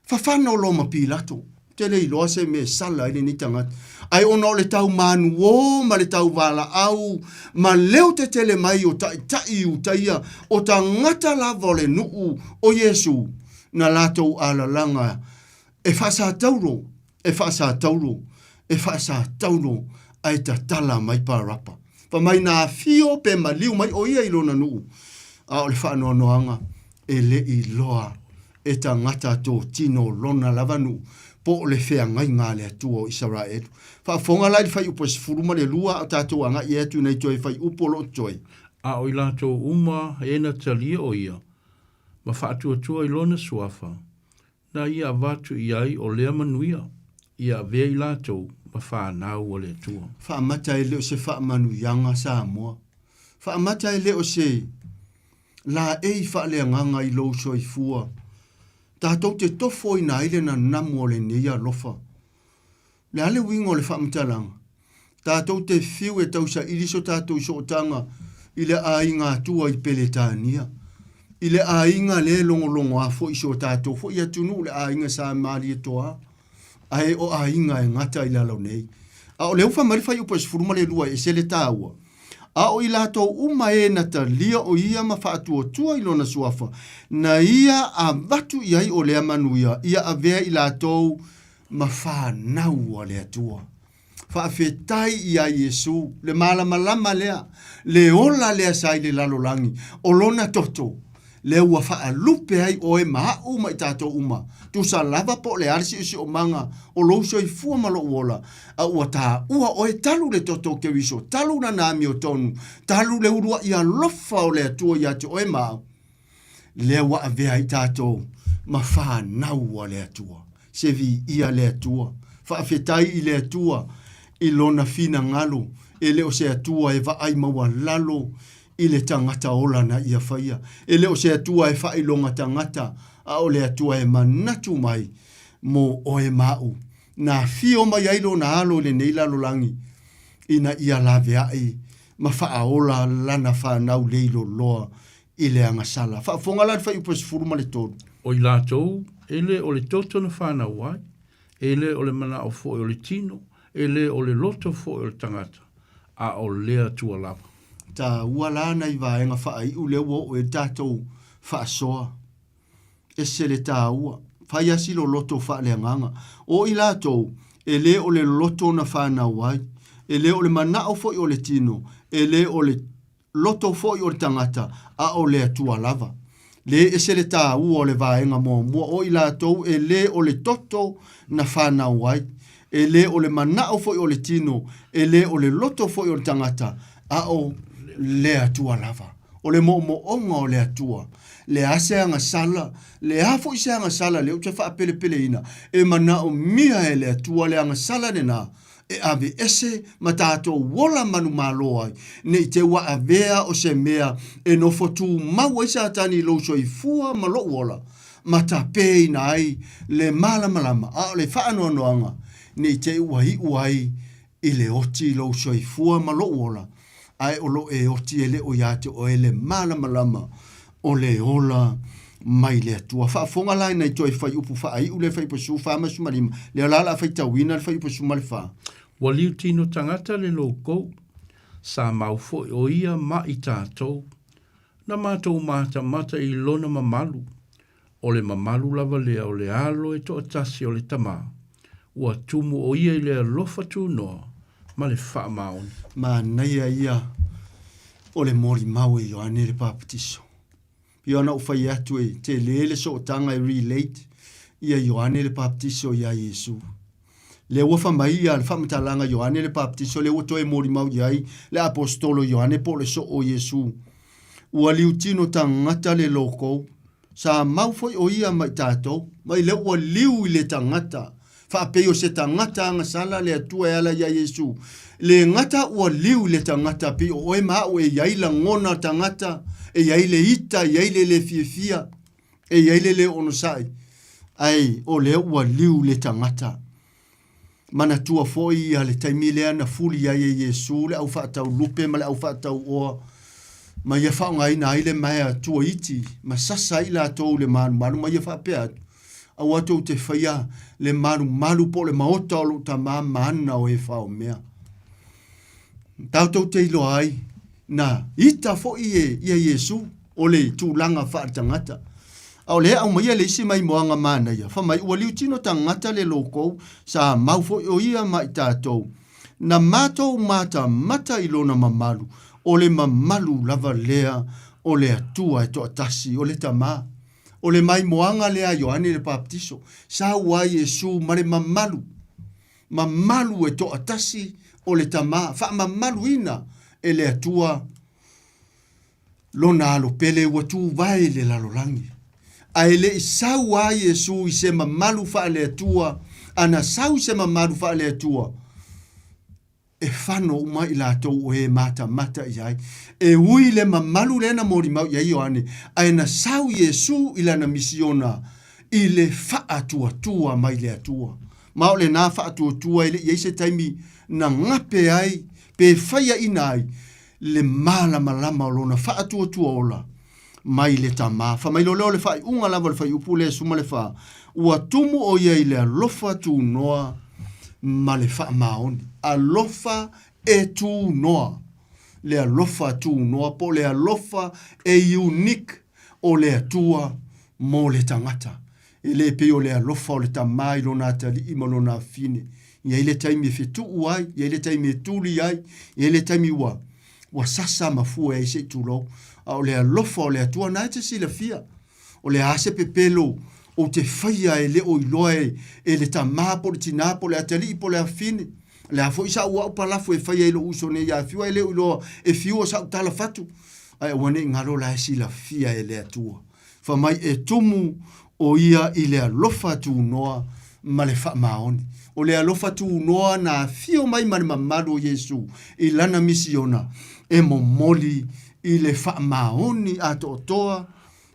Fafano loa ma Pilato, ou te le iloa se mea e sala ai lenei tagata. Ae ona o le tau manuō ma le tau valaau ma leo tetele mai o taitai Iutaia, o tagata lava o le nuu o Iesu, na latou alalaga e faasataulo, e faasataulo, e faasataulo, ae tatala mai Parapa. Fai mai na afio pe maliu mai o ia i lona nuu, a o le faanoanoaga e le i loa e tagata totino lona lava nuu, po o le feagaiga a le Atua o Isaraelu. Faafofoga la i le fuaiupu e 12 a o tatou agai e atu nei toe fuaiupu o lo o totoe. A o i latou uma e na talia o ia, ma faatuatua i lona suafa, na ia avatu i ai o lea manuia, ia avea i latou ma fanau a le Atua. Faamata e le o se faamanuiaga Samoa. Faamata e le o se laei faaleagaga i lou soifua. Tatou te tofoina ai le nanamu o lenei alofa. Le a le uiga o le faamatalaga? Tatou te fiu e tausaili so tatou sootaga i le aiga Atua i Peretania, i le aiga lea e logologoa foi i so tatou foi atunuu, le aiga sa Malietoa, ae o aiga e gata i lalo nei. A o lea ua fai mai le fuaiupu e 12 e ese le taua, A o i latou uma e na talia o ia ma faatuatua i lona suafa, na ia avatu i ai o lea manuia, ia avea i latou ma fanau a le Atua. Faafetai iā Iesu, le malamalama lea, le ola lea sa i le lalolagi, o lona toto, lea ua faalupe ai oe ma aʻu ma i tatou uma, tusa lava po o le a le siosiomaga o lou soifua ma lou ola, a ua taua oe talu le toto o Keriso, talu lana amiotonu, talu le uluaʻi alofa o le Atua iā te oe ma au, lea ua avea ai tatou ma fanau a le Atua. Se viia le Atua. Faafetai i le Atua i lona finagalo, e le o se Atua e vaai maualalo i le tagata ola na ia faia. E le o se Atua e faailoga tagata, a o le Atua e manatu mai mo oe ma aʻu. Na afio mai ai lona alo i lenei lalolagi ina ia laveai ma faaola lana fanau leiloloa i le agasala. Faafofoga la i le fuaiupu e 13. O i latou e le o le toto na fanau ai, e le o le manao foi o le tino, e le o le loto foi o le tagata, a o le Atua lava. Taua la nai vaega faaiu lea ua oo i ai le tatou faasoa. Ese le taua. Fai asi lo loto faaleagaga. O i latou, e le o le loto na fanau ai, e le o le manao foi o le tino, e le o le loto foi o le tagata, a o le Atua lava. Le ese le taua o le vaega muamua, o i latou e le o le toto na fanau ai, e le o le manao foi o le tino, e le o le loto foi o le tagata, a o le Atua lava. O le moomooga o le Atua. Le a se agasala, le a foi se agasala lea ou te faapelepeleina, e manaomia e le Atua le agasala lena, e aveese ma tatou ola manumalo ai, ne i te ua avea o se mea e nofo tumau ai Satani i lou soifua ma lou ola, ma tapeina ai le malamalama, a o le faanoanoaga, ne i te ua iu ai i le oti lou soifua ma lou ola, ae o lo e oti e le o iā te oe le malamalama o le ola mai le Atua. Faafofoga la i nai toe fuaiupu faaiu lea fuaiupu 14 ma 15, lea la o le a faitauina le fuaiupu 14. Ua liutino tagata le loukou, sa mau foi o ia ma i tatou. Na matou matamata i lona mamalu, o le mamalu lava lea o le Alo e toatasi o le Tama, ua tumu o ia i le alofa tunoa ma le faamaoni. Manaia ia o le molimau e Ioane le Papatiso. Pei ona ou fai atu e tele le sootaga e relate ia Ioane le Papatiso ia Iesu. Lea ua fai mai ia le faamatalaga Ioane le Papatiso lea ua toe molimau i ai le Aposetolo Ioane po o le soo o Iesu. Ua liutino tagata le loko, sa mau foi o ia ma i tatou, mai lea ua liu i le tagata, faapei o se tagata agasala le Atua e ala ia Iesu. Le gata ua liu i le tagata pei o oe ma a'u e i ai lagona tagata, e i ai le ita, e i ai le le fiafia, e i ai le le onosai, ae o lea ua liu le tagata. Manatua foi ia le taimi lea na fuli ai e Iesu le au faatau lupe ma le au faatau oa, ma ia faaaogaina ai le maea tuaiti ma sasa ai i latou i le malumalu ma ia faapea atu, Aua tou te faia le malumalu po o le maota o lou tama ma ana o e faomea. Tatou te iloa ai na ita foi e ia Iesu o le tulaga faaletagata. A o lea e aumaia le isi maimoaga manaia, fai mai, ua liutino tagata le loukou, sa mau foi o ia ma i tatou. Na matou matamata i lona mamalu, o le mamalu lava lea o le Atua e toatasi, o le Tama. O le maimoaga lea a Ioane le Papatiso, sau ai Iesu ma le mamalu, mamalu e toatasi o le Tama, faamamaluina e le Atua Lona alo pele ua tuvae i le lalolagi. Ae le i sau a Iesu i se mamalu faale-Atua, a na sau i se mamalu faale-Atua, e fano uma i latou o e matamata i ai. E ui i le mamalu lea na molimau i ai Ioane, ae na sau Iesu i lana misiona i le faatuatua mai le Atua. Ma o lena faatuatua e le i ai se taimi na gape ai pe faiaina ai le malamalama o lona faatuatua ola mai le Tama. Fai mai loa lea o le faaiuga lava o le fuaiupu lea e 14, ua tumu ʻo ia i le alofa tunoa ma le faamaoni. Alofa e tunoa. Le alofa tunoa po o le alofa e unique o le Atua mo le tagata. E le pei o le alofa o le tama i lona atalii ma lona afine. I ai le taimi e fetuu ai, i ai le taimi e tuli ai, i ai le taimi ua, ua sasa ma fue ai se i tulou. A o le alofa o le Atua, na e te silafia. O le a se pepelo ou te faia e le o iloa e, e le tama po o le tinā po o le atalii po o le afine. O le a foi sa'u a'u palafu e faia i lo'u uso nei ia Fiu ae le o iloa e Fiu o sa'u tala fatu. Ae aua ne i galo la e silafia e le Atua. Fai mai e tumu o ia i le alofa tunoa ma le faamaoni. O le alofa tunoa na afio mai ma le mamalu o Iesu i lana misiona e momoli i le faamaoni atoatoa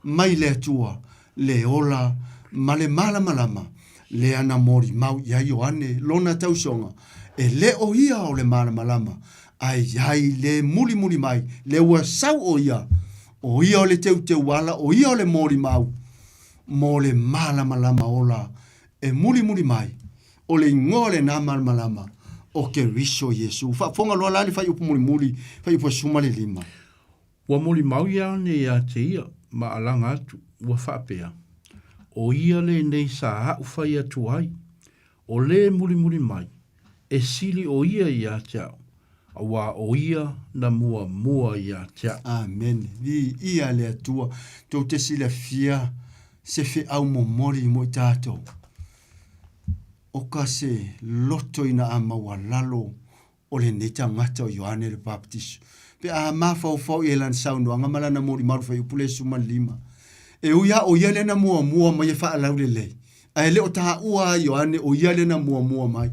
mai le Atua, le ola ma le malamalama lea na molimau i ai Ioane lona tausoga, e le o ia o le malamalama, ae i ai le mulimuli mai, le ua sau o ia, O ia o le teuteuala, o ia o le molimau mo le malamalama ola e mulimuli mai, o le igoa o lena malamalama, o Keriso Iesu. Faafofoga loa la le fuaiupu mulimuli, fuaiupu e 15. Ua molimau ia ane ia te ia ma alaga atu, ua faapea, O ia lenei sa aʻu fai atu ai, o le mulimuli mai, e sili o ia ia te au, auā o ia na muamua ia te au. Amene. Viia le Atua. Tou te silafia se feau momoli mo i tatou. O ka se loto ina a maualalo o lenei tagata o Ioane le Papatiso. Pe a mafaufau i ai lana saunoaga ma lana molimau fuaiupu le 15. E ui lava o ia lea na muamua mai e faalaulelei, ae le o taua a Ioane o ia lea na muamua mai.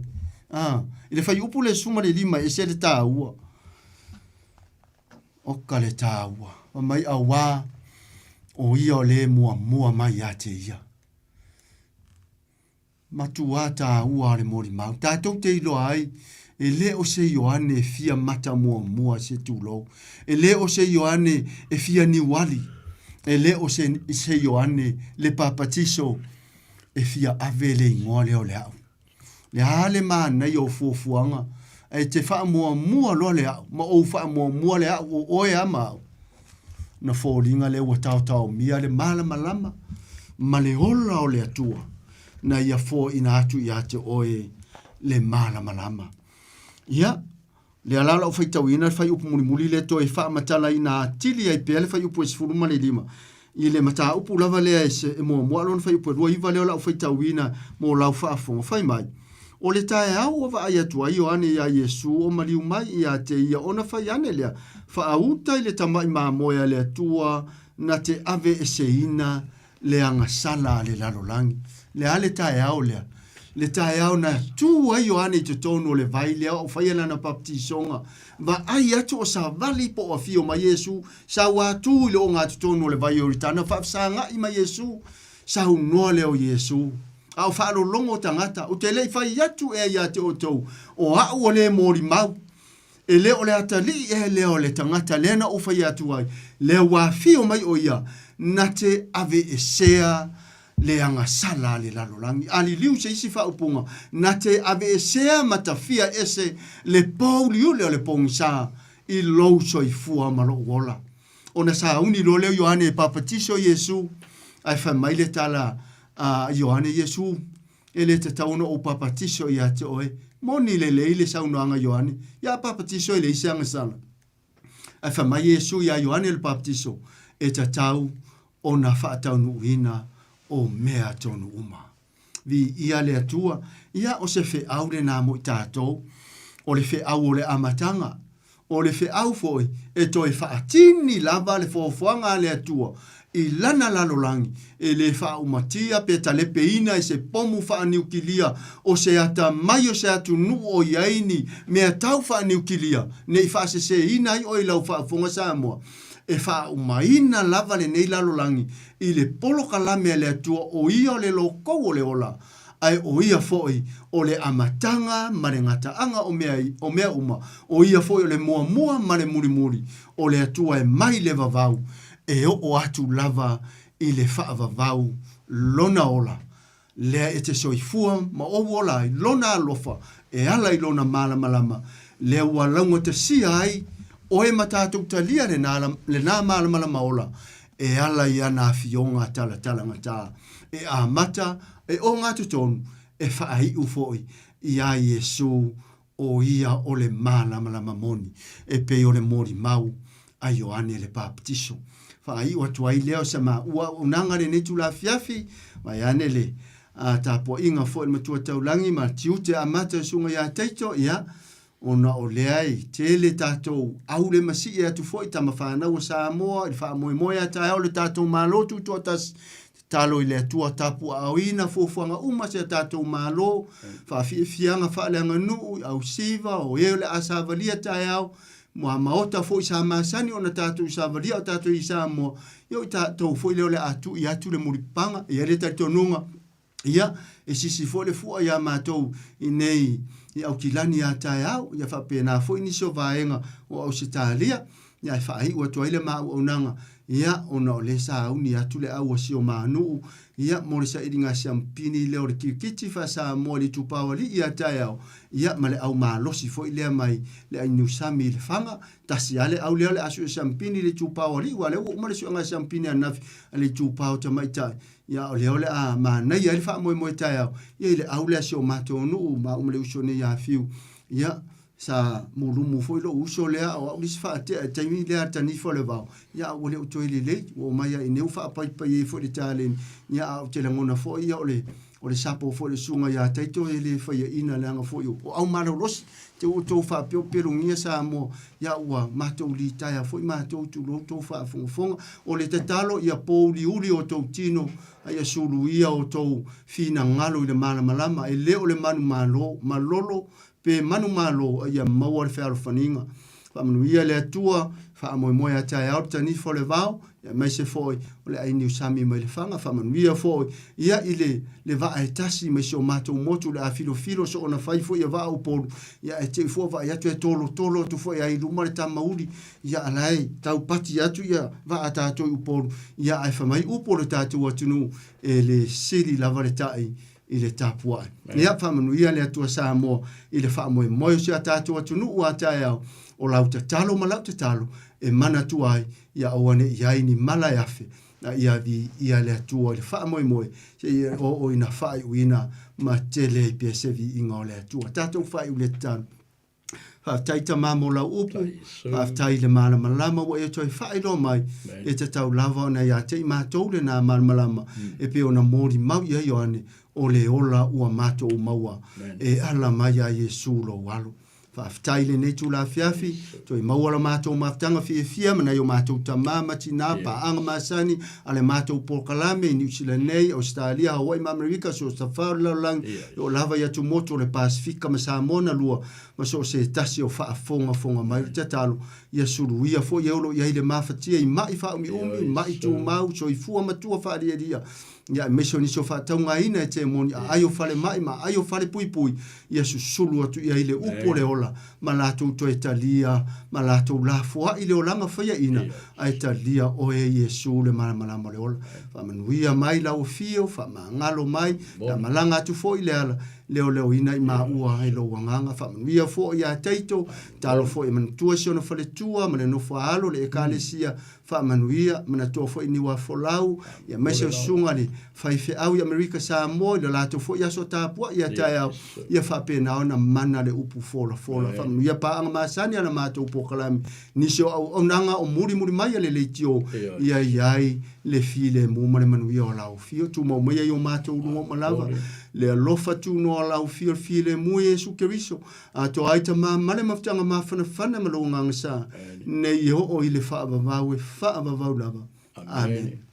A, i le fuaiupu le 15 e ese le taua. Oka le taua. Fai mai auā o ia o le muamua mai ia te ia. Matua tāua o le molimau. Tatou te iloa ai, e le o se Ioane e fia mata muamua se tulou. E le o se Ioane e fia niuali. E le o se, se Ioane le papatiso e fia ave le igoa lea o le a'u. Le a le manaia o fuafuaga, ae te faamuamua loa le a'u, ma ou faamuamua le a'u o oe a ma a'u. Na foliga lea ua taotaomia le malamalama ma le ola o le Atua, na ia foaina atu ia te oe le malamalama. Ia, lea la lau faitauina le fuaiupu mulimuli lea toe faamatalaina atili ai pea le fuaiupu e 15 i le mataupu lava lea e, se, e muamua lona fuaiupu e 29 lea o lau faitauina mo lau faafofoga. Fai mai, O le taeao ua vaai atu ai Ioane iā Iesu o maliu mai ia te ia ona fai ane lea, Faauta i le tamaʻi mamoe a le Atua na te ave eseina le agasala a le lalolagi. Le a le taeao lea? Le taeao na tu ai Ioane i totonu o le vai lea o faia lana baptisoga. Vaai atu o savali po o afio mai Iesu, saua tu i le ogatotonu o le vai o Ioritana, faafesagaʻi ma Iesu, saunoa lea o Iesu. A o faalologo tagata, ou te le i fai atu ea ia te outou, o aʻu o le molimau. E le o le atalii ea lea o le tagata lea na ou fai atu ai, lea ua afio mai ʻo ia, na te aveesea le agasala a le lalolagi. A liliu se isi faaupuga, na te aveesea ma tafia ese le pōuliuli o le pogisa i lou soifua ma lou ola. Ona sauni loa lea o Ioane e papatiso Iesu, ae fai mai le tala a Ioane, Iesu, e le tatau ona ou papatiso ia te oe. Moni lelei le saunoaga a Ioane, ia a papatiso e leai se agasala. Ae fai mai Iesu iā Ioane le Papatiso, e tatau ona faataunuuina o mea tonu uma. Viia le Atua, ia o se feau lenā mo i tatou, o le feau o le amataga, o le feau foi e toe faatini lava le foafoaga a le Atua i lana lalolagi e le faaumatia pe talepeina e se pomu faaniukilia o se atamai o se atunuu o i ai ni mea tau faaniukilia ne i faaseseina ai oe i lau faafofoga Samoa. E faaumaina lava lenei lalolagi i le polokalame a le Atua o ia o le lokou o le ola, ae o ia foi o le amataga ma le gataaga o mea, o mea uma, o ia foi o le muamua ma le mulimuli, o le Atua e mai le vavau, e oo atu lava i le faavavau lona ola. Lea e te soifua ma ou ola ai lona alofa e ala i lona malamalama, lea ua laugatasia ai oe ma tatou talia lenā, lenā malamalama ola e ala i ana afioga talatalagata, e amata, e ogatotonu, e faaiu foi iā Iesu o ia o le malamalama moni, e pei o le molimau a Ioane le Papatiso. Faaiu atu ai lea o sa maua auaunaga lenei itula afiafi, vaeane le a tapuaiga foi le Matua Taulagi ma tiute amata o Susuga ia Taito, ia, ona o lea e tele tatou aule ma sii atu foi tama fanau a Samoa i le faamoemoe a taeao o le tatou Malo Tutoatasi, Tatalo i le Atua tapuaaoina fuafuaga uma si a tatou Malo, faafiafiaga faaleaganuu i ausiva o e o le a savalia taeao, mua maota foi sa masani ona tatou savalia o tatou i Samoa, ia o i tatou foi lea o le a tui atu le mulipapaga. E i ai le talitonuga, ia, e sisi foi le fua iā matou i nei i Aukilani a taeao, ia faapena foi nisi o vaega o Ausetalia, ia e faaiu atu ai le ma auaunaga, ia, ona o lea sauni atu le au a si o ma nuu, ia, mo le sailiga siampini lea o le kirikiti faa-Samoa i le itupa o alii ia taeao, ia, ma le au malosi foi lea mai le ai Niusami i Lefaga, tasi lava le au lea o le a sue siampini i le itupa o alii, aua o lea ua uma le suega siampini ananafi a le itupa o tamaitai, ia, o lea o le a manaia ai le faamoemoe taeao, ia, i le au lea a si o matou nuu, maua ma le uso nei ia Fiu, ia, Sa mulumu foi lou uso lea a o au le isi faatea i le taimi lea a le tanifa o le vao, ia a ua le o toe lelei, ua omai lava i inei ua faapaipai ai foi le taleni, ia a ou te lagona foi ia o le o le sapo foi o le susuga ia Taito e le faiaina leaga foi o au malolosi, te ua outou faapea o pelogia Samoa, ia ua matou litaea foi matou tulou tou faafogafoga. O le tatalo ia pouliuli outou tino a ia suluia outou finagalo i le malamalama, e le o le manumalo, malolo Pe manumalo a ia maua le fealofaniga. Faamanuia le Atua, faamoemoe a taeao le tanifa o le vao, aemaise foi o le ai niusami mai Lefaga. Faamanuia foi ia i le le vaa e tasi mai si o matou motu, le a filofilo soona fai foi ia vaa Upolu, ia ae te i fua vaai atu e tolotolo atu foi ai i luma le tamauli, ia a la e taupati atu ia vaa tatou i Upolu, ia ae fai mai upu o le tatou atunuu, e le sili lava le tai i le tapuai. Ia faamanuia le Atua Samoa i le faamoemoe o si a tatou atunuu a taeao, o lau tatalo ma lau tatalo, e manatua ai, ia aua ne i ai ni mala e afe, a ia viia le Atua i le faamoemoe seia oo ina faaiuina ma tele ai pea se viiga o le Atua. Tatou faaiu le tatalo. Faafetai Tama mo lau upu, faafetai i le malamalama ua e toe faailoa mai, e tatau lava ona ia te i matou lena malamalama e pei ona molimau i ai Ioane, o le ola ua matou maua e ala mai ia Iesu lou Alo. Faafetai i lenei itula afiafi, toe maua la matou mafutaga fiafia ma nai o matou tama ma tina, paaga masani a le matou polokalame i Niu Sila nei, Ausetalia, Hawaii ma Amerika, so o se tafao o le lalolagi, e oo lava i atumotu o le Pasefika ma Samoa na lua, ma so o se tasi o faafogafoga mai. O le tatalo, ia suluia foi e o lo o i ai le mafatia i ma'i faaumiumi, ma'i tumau, soifua matua faalialia, ia aemaise o nisi o faataugaina e temoni aai o falemai ma aai o falepuipui, ia susulu atu i ai le upu o le ola, ma latou toe talia, ma latou lafoai le olaga faiaina, ae talia oe e Iesu le malamalama o le ola. Faamanuia mai lau afio, faamagalo mai, pe a malaga atu foi le ala, leoleoina i maua e lou agaga. Faamanuia foi ia Taito, talo foi e manatua si ona faletua ma le nofo a alo le ekalesia, Faamanuia, manatua foi Niuafolau, ia aemaise o susuga le faifeau i Amerika Samoa i le latou foi aso tapuai ia taeao, ia faapena ona mana le upu folafola. Faamanuia paaga masani a la matou polokalame, nisi o auaunaga o mulimuli mai a le leitio, ia i ai le filemu ma le manuia o lau afio. Tumau maia i o matou luga uma lava le alofa tunoa o lau afio, le filemu i Iesu Keriso, Atoa ai Tama ma le mafutaga mafanafana ma lou Agaga Sa, nei e oo i le faavavau e faavavau lava. Amene.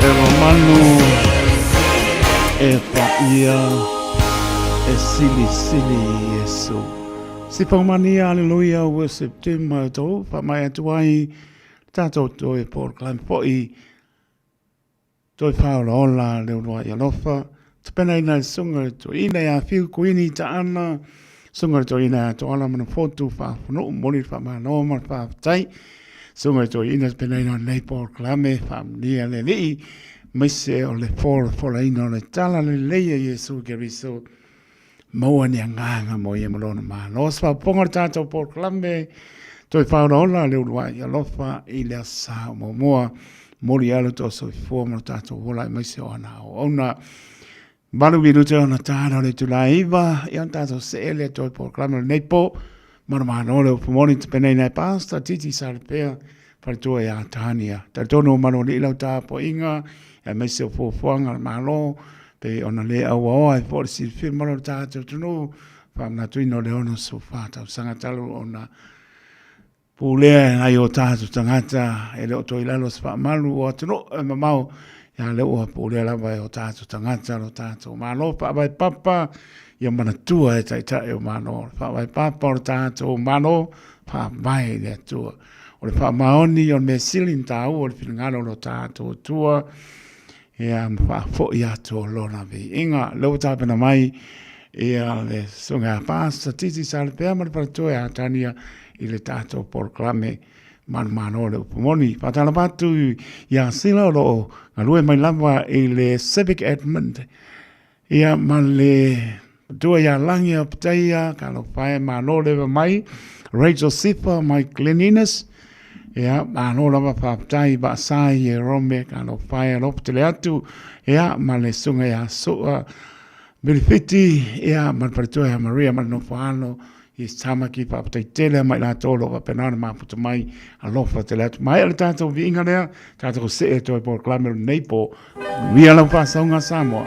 E mamalu e paia e silisili Iesu. Sipaumania, aleluia, worship team ma tou faamaea atu ai tatou toe polokalame foi Toe faaolaola le uluai alofa, tapenaina e le Susuga i le Toeaina ia Fiu Kuini Taana, Susuga i le Toeaina ia Toala Manafotu Faafanuu, momoli le faamalo ma le faafetai. Susuga i le Toeaina tapenaina o lenei polokalame, faamanuia le Alii, aemaise o le folafolaina o le Tala Lelei a Iesu Keriso. Maua ni agaga mo ia ma lona Malo. Se faaopoopoga o le tatou polokalame, toe faaolaola le uluai alofa i le Aso Sa o muamua. Momoli ai lo outou soifua ma lo tatou ola aemaise o ana auauna. 8 minute ona tala o le itula e 9, ia ona tatou see lea toe polokalame o lenei po. Manumalo le upu moni tapenaina e Pastor Titi Salipea, faletua ia Tania. Talitonu o Manualii lau tapuaiga, aemaise o fuafuaga a le Malo, pei ona le auaoa ai foi le silafia mamalu o le tatou atunuu, faamanatuina o le 64 tausaga talu ona pulea e nai o tatou tagata e le o toe i lalo o se faamalu o atunuu e mamao, ia lea ua pulea lava e o tatou tagata lo tatou Malo faavae papa, ia manatua e Taitai o Malo, le faavae papa o le tatou Malo, faavae i le Atua. O le faamaoni o le mea sili ona taua o le finagalo o lo tatou Atua, ia ma faafoi atu o lona viiga. Lea ua tapena mai ia le Susuga ia Pastor Titi Salipea ma le faletua ia Tania i le tatou polokalame manumalo o le upu moni. Faatalofa atu ia Sila o lo o galue mai lava i le Civic Edmund Ia ma le matua ia Lagi a Pitaia, talofa e, malo leva mai. Rachel Sifa mai Glen Innes, ia, malo lava faafetai Vaasai e Rome, talofa e, alofa tele atu. Ia, ma le susuga ia Sua Milifiti, ia, ma le faletua ia Maria ma le nofo alo i Tamaki, faafetai tele mai latou o lo o faapena ona mafuta mai, alofa tele atu. Maea le tatou viiga lea, tatou see toe polokalame o lenei po. Manuia lau faasauga Samoa.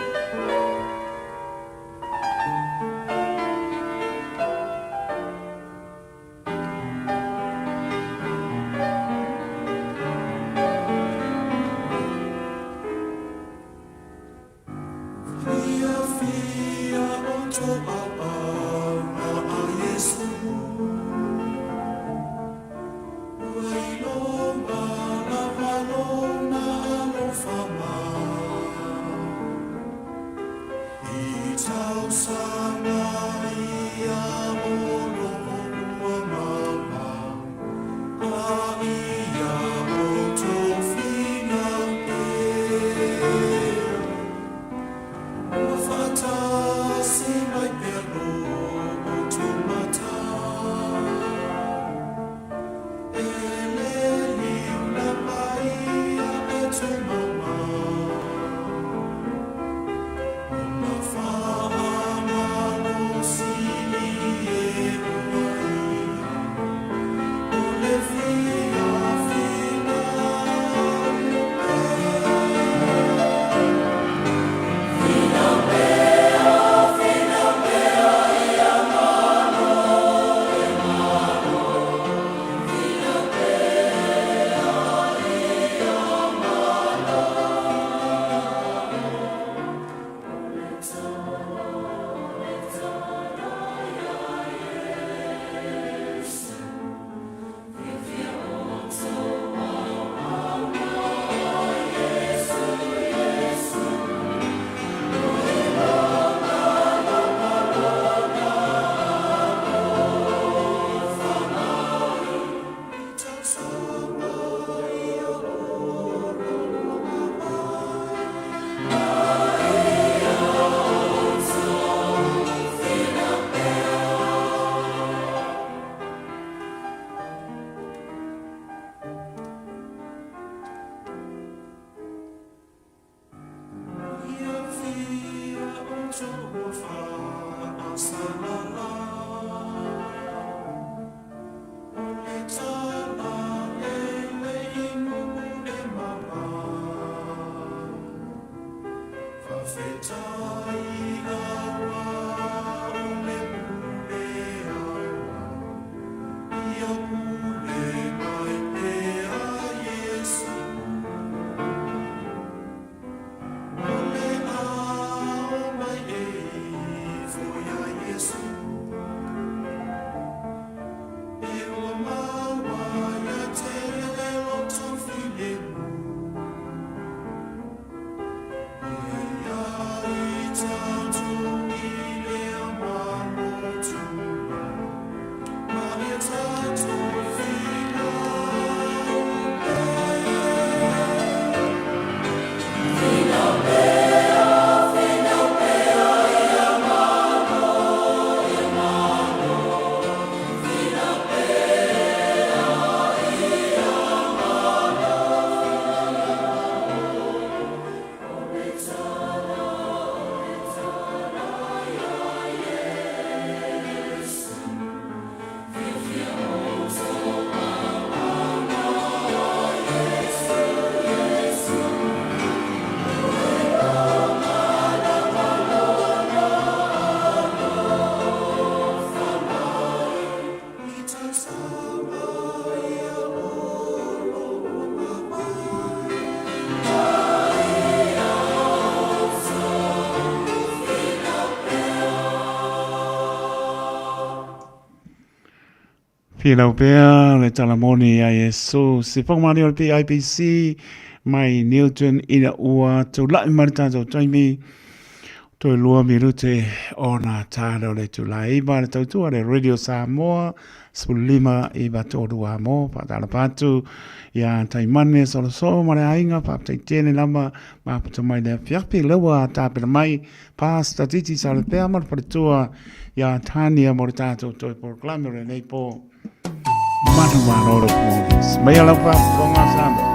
Filau pea le tala moni ia Iesu. Se whakamani o le PIPC mai Newton ina ua tūla'i mai le tātou taimi toe lua minute ona tāna o le tūlai iwa le tautua le Radio Samoa 15 i 3 mo whaatalapa atu ia Taimane Soloso ma le aiga whaapatai tene lama maputa mai le afiafi leua tāpera mai Pastor Titi Salepea ma le faletua ia Tania mo le tātou toe polokalame o lenei pō. Manu mālolo pō. Mai a lau whaafofoga Samoa.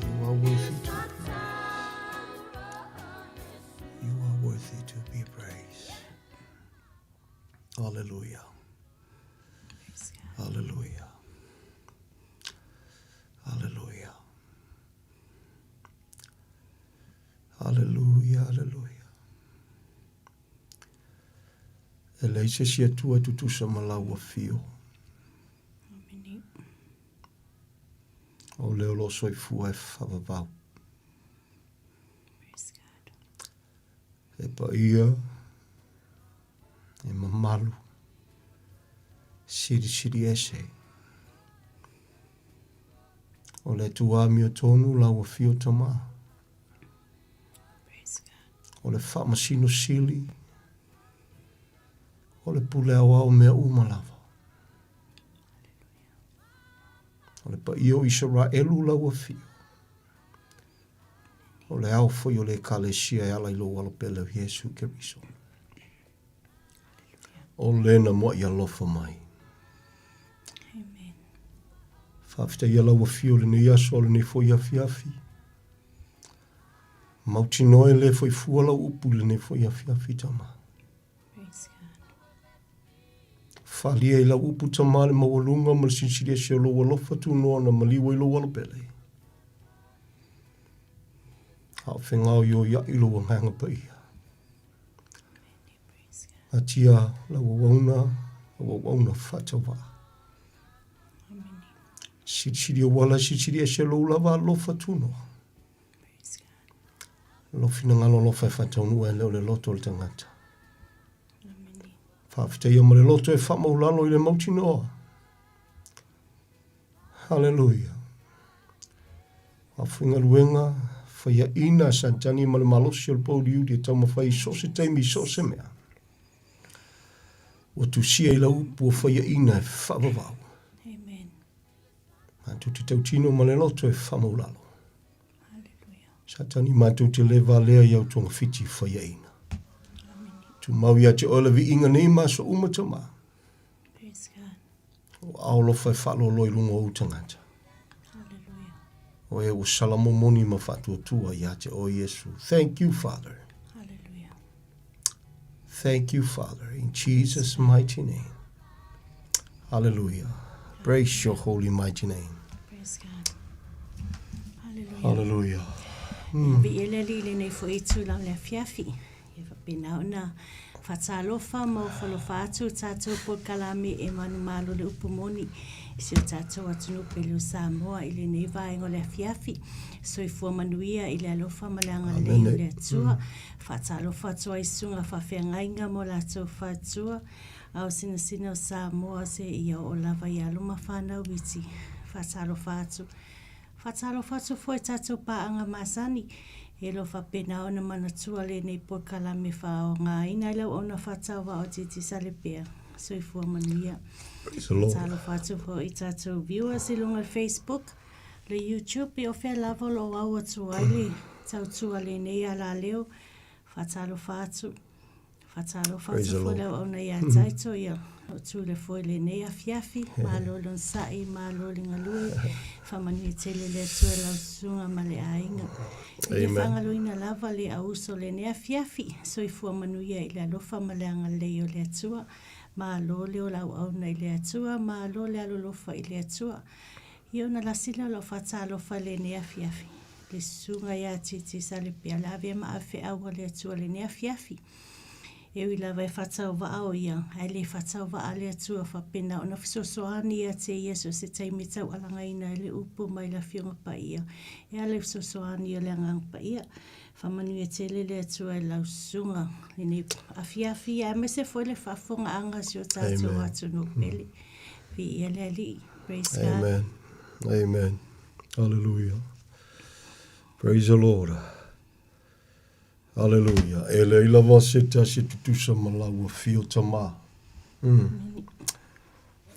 You are worthy to be praised. You are worthy to be praised. Hallelujah. Hallelujah. Hallelujah. Hallelujah, hallelujah. E leai se isi Atua e tutusa ma lau afio. O le o lo soifua e faavavau. E paia, e mamalu, silisili ese. O le Atua amiotonu lau afio Tama. O le faamasino sili, o le pule aoao mea uma lava. O le paia o Isaraelu lau afio. O le ao foi o le Ekalesia e ala i lou alo pele o Iesu Keriso. O lena muaʻi alofa mai. Amen. Faafetaia lau afio lenei aso lenei foi afiafi. Mautinoa e le foi fua lau upu i lenei foi afiafi tama. Falia i lau upu tama le maualuga ma le silisili ese o lou alofa tunoa na maliu ai lou alopele. A o fegaoioiaʻi lou agaga paia. Atia lau auauna, lau auauna faatauvaa. Silisili auala, silisili ese lou lava alofa tunoa. Lou finagalo alofa e faataunuu ai lea o le loto o le tagata. Faafetaia ma le loto e faamaulalo i le mautinoa. Haleluia. Faigaluega, faiaina a Satani ma le malosi o le pouliuli e taumafai i so o se taimi i so o se mea. Ua tusia i lau upu o faiaina e faavavau. Amen. Matou te tautino ma le loto e faamaulalo. Satani, matou te le valea i au togafiti faiaina. Tumau ia te oe le viiga nei ma aso uma Tama. O ao alofa e faaloaloa i luga o ou tagata. O e ua salamomoni ma faatuatua ia te oe Iesu. Thank you, Father. Hallelujah. Thank you, Father, in Jesus' mighty name. Hallelujah. Praise your holy mighty name. Praise God. Hallelujah. Hallelujah. Vi e le alii i lenei foi itula o le afiafi. Ia faapena ona faatalofa ma ofalofa atu tatou polokalame e manumalo le upu moni i si o tatou atunuu pele o Samoa i lenei vaega o le afiafi. Soifua manuia i le alofa ma le agalelei o le Atua. Faatalofa atu ai i susuga faafeagaiga ma o latou faletua, ao sinasina o Samoa seia oo lava i alo ma fanau iti. Faatalofa atu. Faatalofa atu foi i tatou paaga masani, e lo faapena ona manatua lenei polokalame faaaogaina i lau auna faatauvaa o Titi Salepea. Soifua manuia. Praise the Lord. Faatalofa atu foi i tatou viewers i luga o le Facebook, le YouTube, o fea lava o lo o au atu ai le tautua lenei alaleo. Faatalofa atu. Faatalofa atu foi le auauna ia Taito, ia o tu le foe lenei afiafi. Malo le onosai, malo le galue. Faamanuia tele le Atua i lau susuga ma le aiga. E le faagaloina lava le auuso lenei afiafi. Soifua manuia i le alofa ma le agalelei o le Atua. Malo le ola auauna i le Atua, malo le alolofa i le Atua. Ia ona lasi lea o lau faatalofa i lenei afiafi. Le susuga ia Titi Salepea le ave ma ave feau a le Atua i lenei afiafi. E ui lava e faatauvaa o ia, ae le faatauvaa le Atua faapena ona fesoasoani ia te ia so o se taimi e taualagaina ai le upu mai le Afioga Paia e ala i fesoasoani o le Agaga Paia. Faamanuia tele le Atua i lau susuga lenei afiafi aemaise foi le faafofogaaga a si o tatou atunuu pele. Viia le Alii. Praise God. Amen. Amen. Hallelujah. Praise the Lord. Hallelujah. E leai lava se tasi e tutusa ma lau afio Tama. Mm.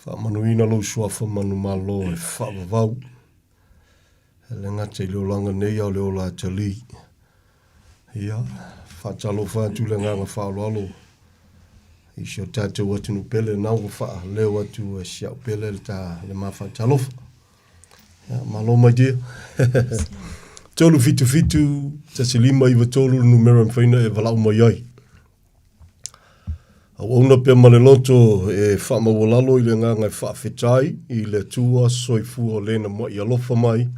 Faamanuina lou suafa manumalo e faavavau. E le gata i le olaga nei a o le ola atalii. Ia, faatalofa atu le agaga faaaloalo i si o tatou atunuu pele na ua faaleo atu e si au pele le ta le ma faatalofa. Ia, malo my dear. 377 1593 le numera e mafai ona e valaau mai ai. Auauna pea ma le loto e faamaualalo i le agaga e faafetai i le Atua soifua o le na mua'i alofa mai,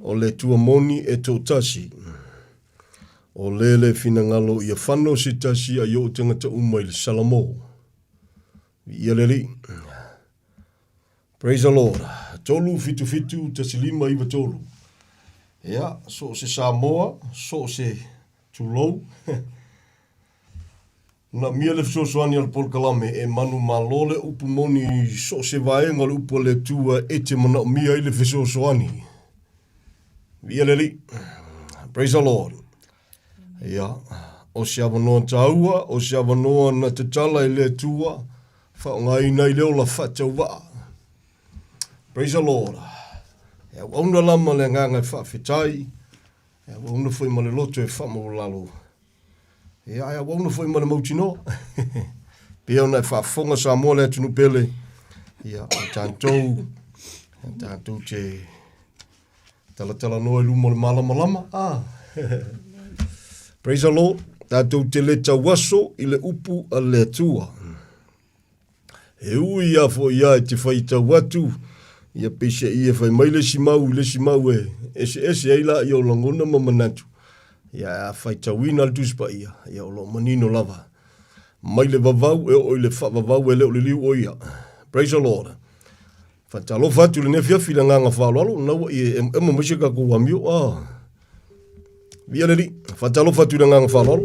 o le Atua moni e toatasi. O le le finagalo ia fano se tasi a i o'u tagata uma i le Salamo. Viia le Alii. Praise the Lord. 377 1593. Ia, so o se Samoa, so o se tulou. Manaomia le fesoasoani a le polokalame e manumalo le upu moni i so o se vaega o le upu a le Atua e te manaomia ai le fesoasoani. Viia le Alii. Praise the Lord. Ia, o se avanoa tāua, o se avanoa na tatala e le Atua, faaaogaina ai le ola faatauvaa. Praise the Lord. E auauna la ma le agaga e faafetai, e auauna foi ma le loto e faamaualalo. Ia, ae auauna foi ma le mautinoa. Pei ona e faafofoga Samoa le atunuu pele, ia, o tatou, tatou te talatalanoa i luma o le malamalama. Ah. Praise the Lord. Tatou te le tauaso i le upu a le Atua. E ui a foi ia e te faitau atu, ia peiseai e fai mai le isi mau i le isi mau e eseese ai laia o lagona ma manatu. Ia a faitauina le Tusi Paia, ia o lo o manino lava. Mai le vavau e oo i le faavavau e le o le liu o ia. Praise the Lord. Faatalofa atu i lenei afiafi i le agaga faaaloalo, na ua i e emoemo mai se tatou amio. Ah. Viia le Alii. Faatalofa atu i le agaga faaaloalo.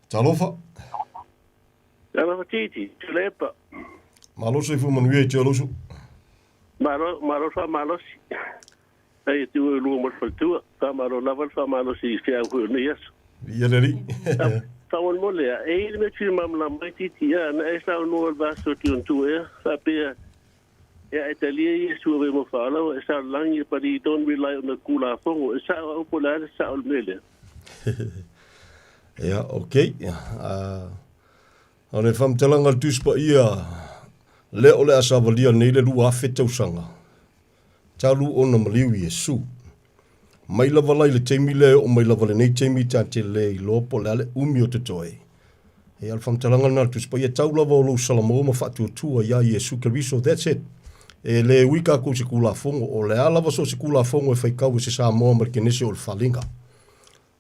Talofa. Talofa Titi, Tulepa. Malo soifua manuia i te aloso. Malo, malo faamalosi. Ai e tu e lua mo le faletua. Faamalo lava le faamalosi i se au foi o nei aso. Viia le Alii. Faamolemole a, e i ai le mea e fia malamalama ai Titi, a na e saunoa i le vaso tion tua ea, faapea. Ia e talia Iesu ave mo faaolaua e sao lagi but he don't rely on the Tulafono. E sao au po o le a le sao o le mea lea? Ia, ok. Uh, o le faamatalaga a le Tusi Paia, lea o le a savalia nei le 2000 tausaga, talu ona maliu Iesu. Mai lava la i le taimi lea e oo mai lava lenei taimi ta te le iloa po o le a le umi o totoe. Ia, o le faamatalaga lena a le Tusi Paia, tau lava o lou salamo ma faatuatua iā Iesu Keriso, that's it. E le ui takou i se Tulafono, o le a lava so o se Tulafono e faitau e se Samoa ma le Kenese o le Faliga.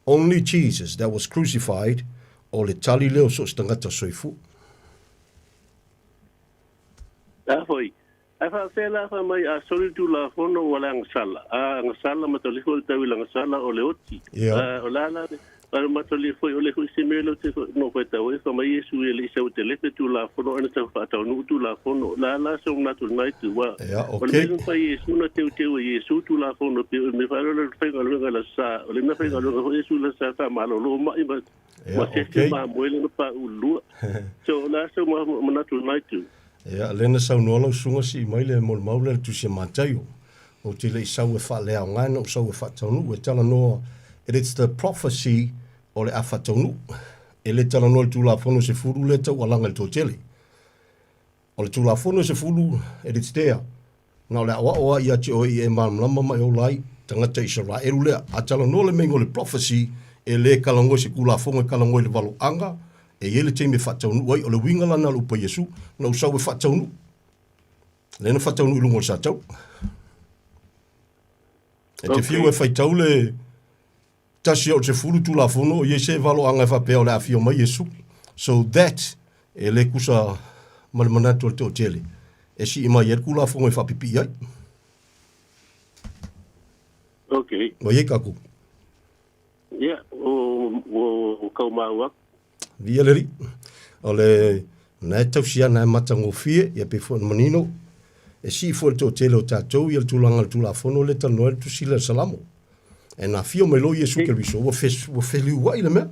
Only Jesus that was crucified, o le tali lea o so o se tagata soifua. A foi, Ae faapefea la fai mai a soli le Tulafono ua le agasala? A agasala mataulia foi o le tau i le agasala o le oti. A o le a la le a mataulia foi o le foi se mea lea ou te nofo e tau ai fai mai Iesu e le i sau e te lepe Tulafono ae na sau e faataunuu Tulafono. O le a la sou manatu i lena itu? Ua o le mea na fai e Iesu na teuteu e Iesu Tulafono pei o le mea foi lea o le faigaluega i le Aso Sa. O le mea faigaluega foi Iesu i le Aso Sa e faamalolo mai ma ma sefe mamoe lea na pauu i le lua. So o le a sou manatu i lena itu? Ia, lea na saunoa lau susuga sii mai le molimau lea i le tusi a Mataio. Ou te le i sau e faaleaoga, na ou sau e faataunuu, e talanoa, it is the prophecy o le a faataunuu. E le talanoa i le Tulafono 10 lea e taualaga i le toatele. O le Tulafono 10, it is there. Na o le aoao lava ia te oe ia e malamalama ma e ola ai, tagata Isaraelu lea. A talanoa le meiga o le prophecy, e le talanoa i se Tulafono, e talanoa i le valoaga, e i ai le taimi e faataunuu ai. O le uiga la lena o le upu a Iesu, na ou sau e faataunuu. Lea na faataunuu i luga o le satau. E te fiu e faitau le tasi o le 10 Tulafono, i ai se valoaga e faapea o le a afio mai Iesu. So that, e le kusa ma le manatu o le toatele, e sii mai ai le Tulafono e faapipii ai. Okay. Ua i ai kakou. Ia, ua kau maua atu. Viia le Alii. O le na e tausi ana e matagofie, ia pei foi ona manino, e sii foi le toatele o tatou ia le tulaga o le Tulafono lea e talanoa ai le Tusi lea o le Salamo. E na afio mai loa Iesu Keriso, ua, fe, ua feliuai le mea.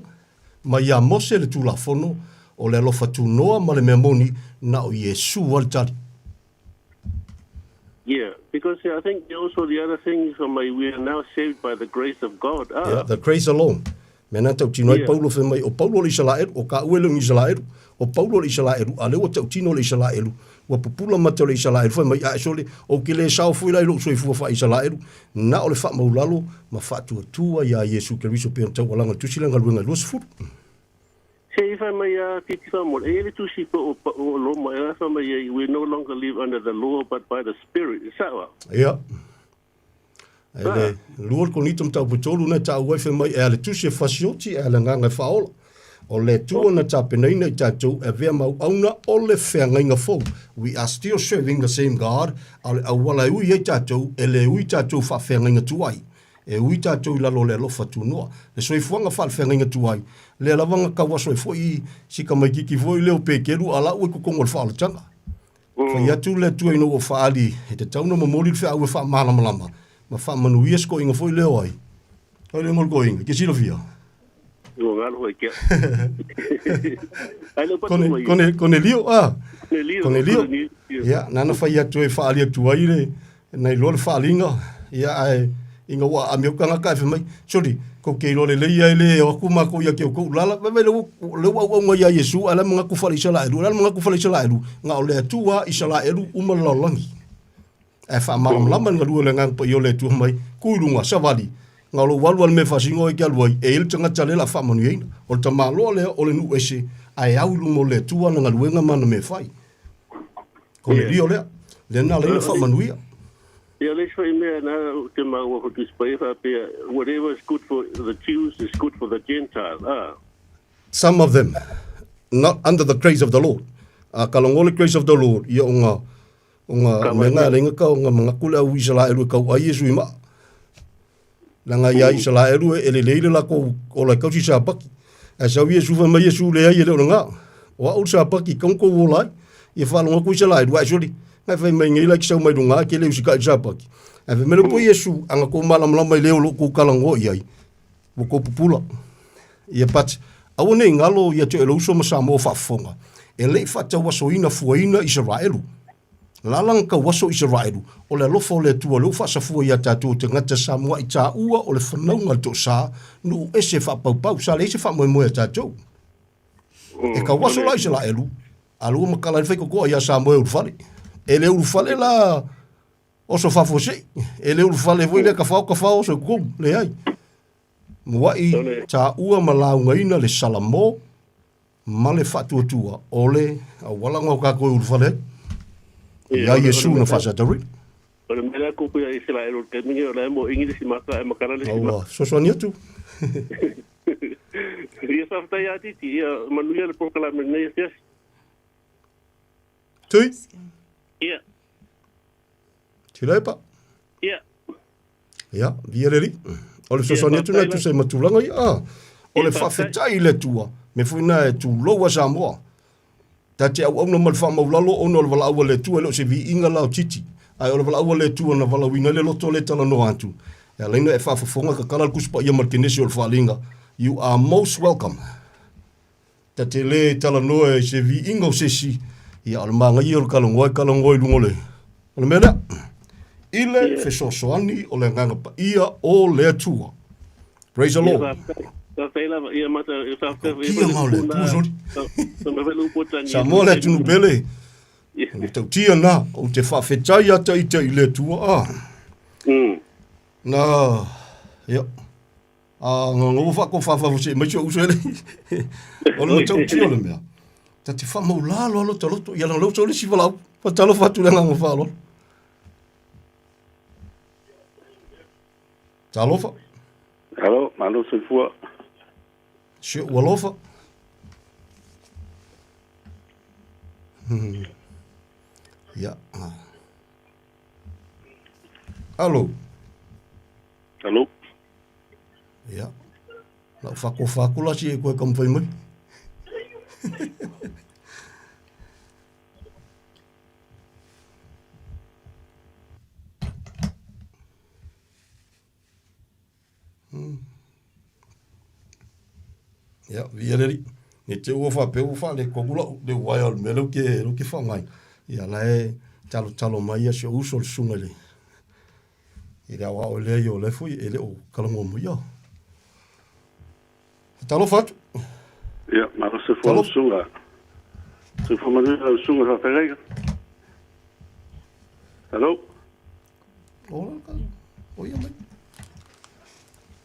Mai iā Mose le Tulafono, o le alofa tunoa ma le mea moni, na o Iesu lava le tali. Yeah, because I think also the other thing is my, we are now saved by the grace of God. Ah. Yeah, the grace alone. Mea na tautino ai Paulo fai mai, o Paulo le Isalaelu, o ka ue le Isalaelu, o Paulo le Isalaelu, a lea ua tautino le Isalaelu, ua pupula mata o le Isalaelu, fai mai, ae sole, ou ke le sao foi la i lou soifua faa-Isalaelu, na o le faamaulalo ma faatuatua iā Iesu Keriso pei ona taualaga i le Tusi lea Galuega e 20. Se i fai mai a Titi Fa'amole, e i ai le tusi po o, o Roma e fai mai ai, We no longer live under the law but by the Spirit. E sa'o au? Ia. E le lua le Korinito mataupu e tolu na e taua ai fai mai, e a le tusi e fasioti, e a le agaga e faaola. O le Atua na tapenaina i tatou e avea ma auauna o le feagaiga fou. We are still serving the same God, a o le auala e ui ai tatou, e le ui tatou faafeagaiga tuai. E ui tatou i lalo o le alofa tunoa. Le soifuaga faalefeagaiga tuai, lea lava na tau aso ai foi si tamaititi foi lea o Peteru a la ua i totonu o le faaolataga. Fai atu le Atua ina ua faaali e tatau ona momoli le feau e faamalamalama ma faamanuia si toeaina foi lea o ai? Ai le igoa o le toeaina, e te silafia? Ua galo foi ke. Ai le patu mai. Kone, Konelio, ah. Konelio. Konelio. Ia, nana fai atu e faali atu ai le, na iloa le faaaliga, ia ae ina ua aami au tagata ae fai mai, soli, kou te iloa lelei ai le o atu matou ia te outou lala, fai mai le ua auauna ia Iesu, ae la e manatu fale-Isalaelu, le a le manatu fale-Isalaelu, na o le Atua Isalaelu uma le lalolagi. Ae faamalamalama le galue o le Agaga Paia o le Atua mai, tu i luga, savali, na o lou alu lava i le mea e faasino ai e te alu ai, e i ai le tagata lea o le a faamanuiaina. O le tamaloa lea o le nuu ese, ae au i luma o le Atua ana galuega ma ana mea e fai. Konelio lea. Lea na ala ai ona faamanuia. Ia, le isi foi mea na ou te maua foi Tusi Paia faapea, whatever is good for the Jews is good for the Gentile. Ah. Some of them, not under the grace of the Lord. A ka longo le grace of the Lord, ia o nga, o nga mea nga lenga ka o nga mangaku le au Isalaelu e kau ai Iesu i maa. Leaga ia Isalaelu e lelei le lakou ola e kausi sapaki. Ae sau Iesu fai mai Iesu leai e le o lena. O au le sapaki kau kou ola ai. Ia faalogo atu Isalaelu ae soli. Ngai fai mai nei la ki sau mai luga ke le usikai i le sapaki. Ae fai mai le po Iesu a na kou malamalama i le o lo kou talanoa i ai. Ua kou pupula. Ia but aua nei galo ia te oe le uso ma Samoa faafofoga. E le i faatauasoina fuaina Isaraelu. Na la la na tauaso Isaraelu, o le alofa o le Atua lea ua faasafua ia tatou o tagata Samoa i taua o le fanauga a le toasa, nuu ese faapaupau, sa leai se faamoemoe a tatou. E tauaso la Isaraelu, a lua matala ai le faitotoa ia Samoa e ulufale. E le ulufale la oso faafuasei, e le ulufale foi lea tafao tafao oso i totonu, leai. Mua'i taua ma laugaina le Salamo ma le faatuatua o le auala na o tatou e ulufale ai. Ia Iesu na faasataurina. O le mea lea kupu ia Isaraelu o le taimi nei o la e moʻigi le isi maka ae matala le isi maka. Ua fesoasoani atu. Ia faafetai ia Titi, ia manuia le polokalame i lenei afiafi. Tui. Ia. Tuilaepa. Ia. Ia, via le alii. O le fesoasoani atu na tusa i ma tulaga ia. Ah, o le faafetai i le Atua, me foi na e tulou a Samoa. Ta te auauna ma le faamaulalo ona o le valaau a le Atua, e le o se viiga la o Titi. Ae o le valaau a le Atua na valaauina ai le loto lea e talanoa atu. E ala ai ona e faafofoga tatala le Tusi Paia ma le Kenesi o le Faaaliga. You are most welcome. Ta te le talanoa i se viiga o se isi, ia o le manaia o le talanoa e talanoa i luga o le, o le mea lea. I le fesoasoani o le Agaga Paia o le Atua. Praise the Lord. Faafetai lava. Ia mata, faafetai foi. Kia mau le Atua, sorry. Samoa le atunuu pele. O le tautia na, ou te faafetai a ita i le Atua. Ah. Na, ia, A nga nga ua faatofafafusi'i mai si o'u uso e alii. O le matautia o le mea, ta te faamaulalo lava lota loto, ia leaga o lea ua sau le isi valaau. Faatalofa atu i le agaga faaaloalo. Talofa. Alo, malo soifua. Si o'u alofa. Ia. Alo. Alo. Ia. Lau faatofa atu la si e koe taumafai mai. Ia, via le alii. Ne te ua faapea ua faaletonu lau le uaea o le mea lea ou te, lea ou te faaaogaina. Ia, la e talotalo mai ia si ou uso le susuga i le I le aoao lea ia o lea foi e le o talanoa mai ia. Talofa atu. Ia, malo soifua lau susuga. Soifua manuia lau susuga faafeagaiga. Hello. O, o ia mai.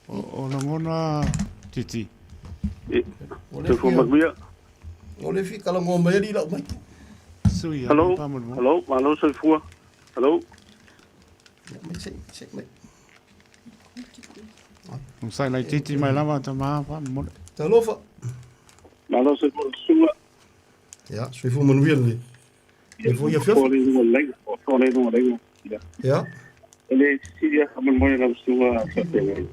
O lagona Titi. Soifua manuia. O le fia talanoa mai alii lau mai. Sui, Hello. Hello, malo soifua. Hello. Sai laitiiti mai lava tama faamolemole. Talofa. Malo soifua susuga. Ia, soifua manuia le. Le foi afiafi. Ia. O le fesili lava faamolemole lau susuga faafeagai.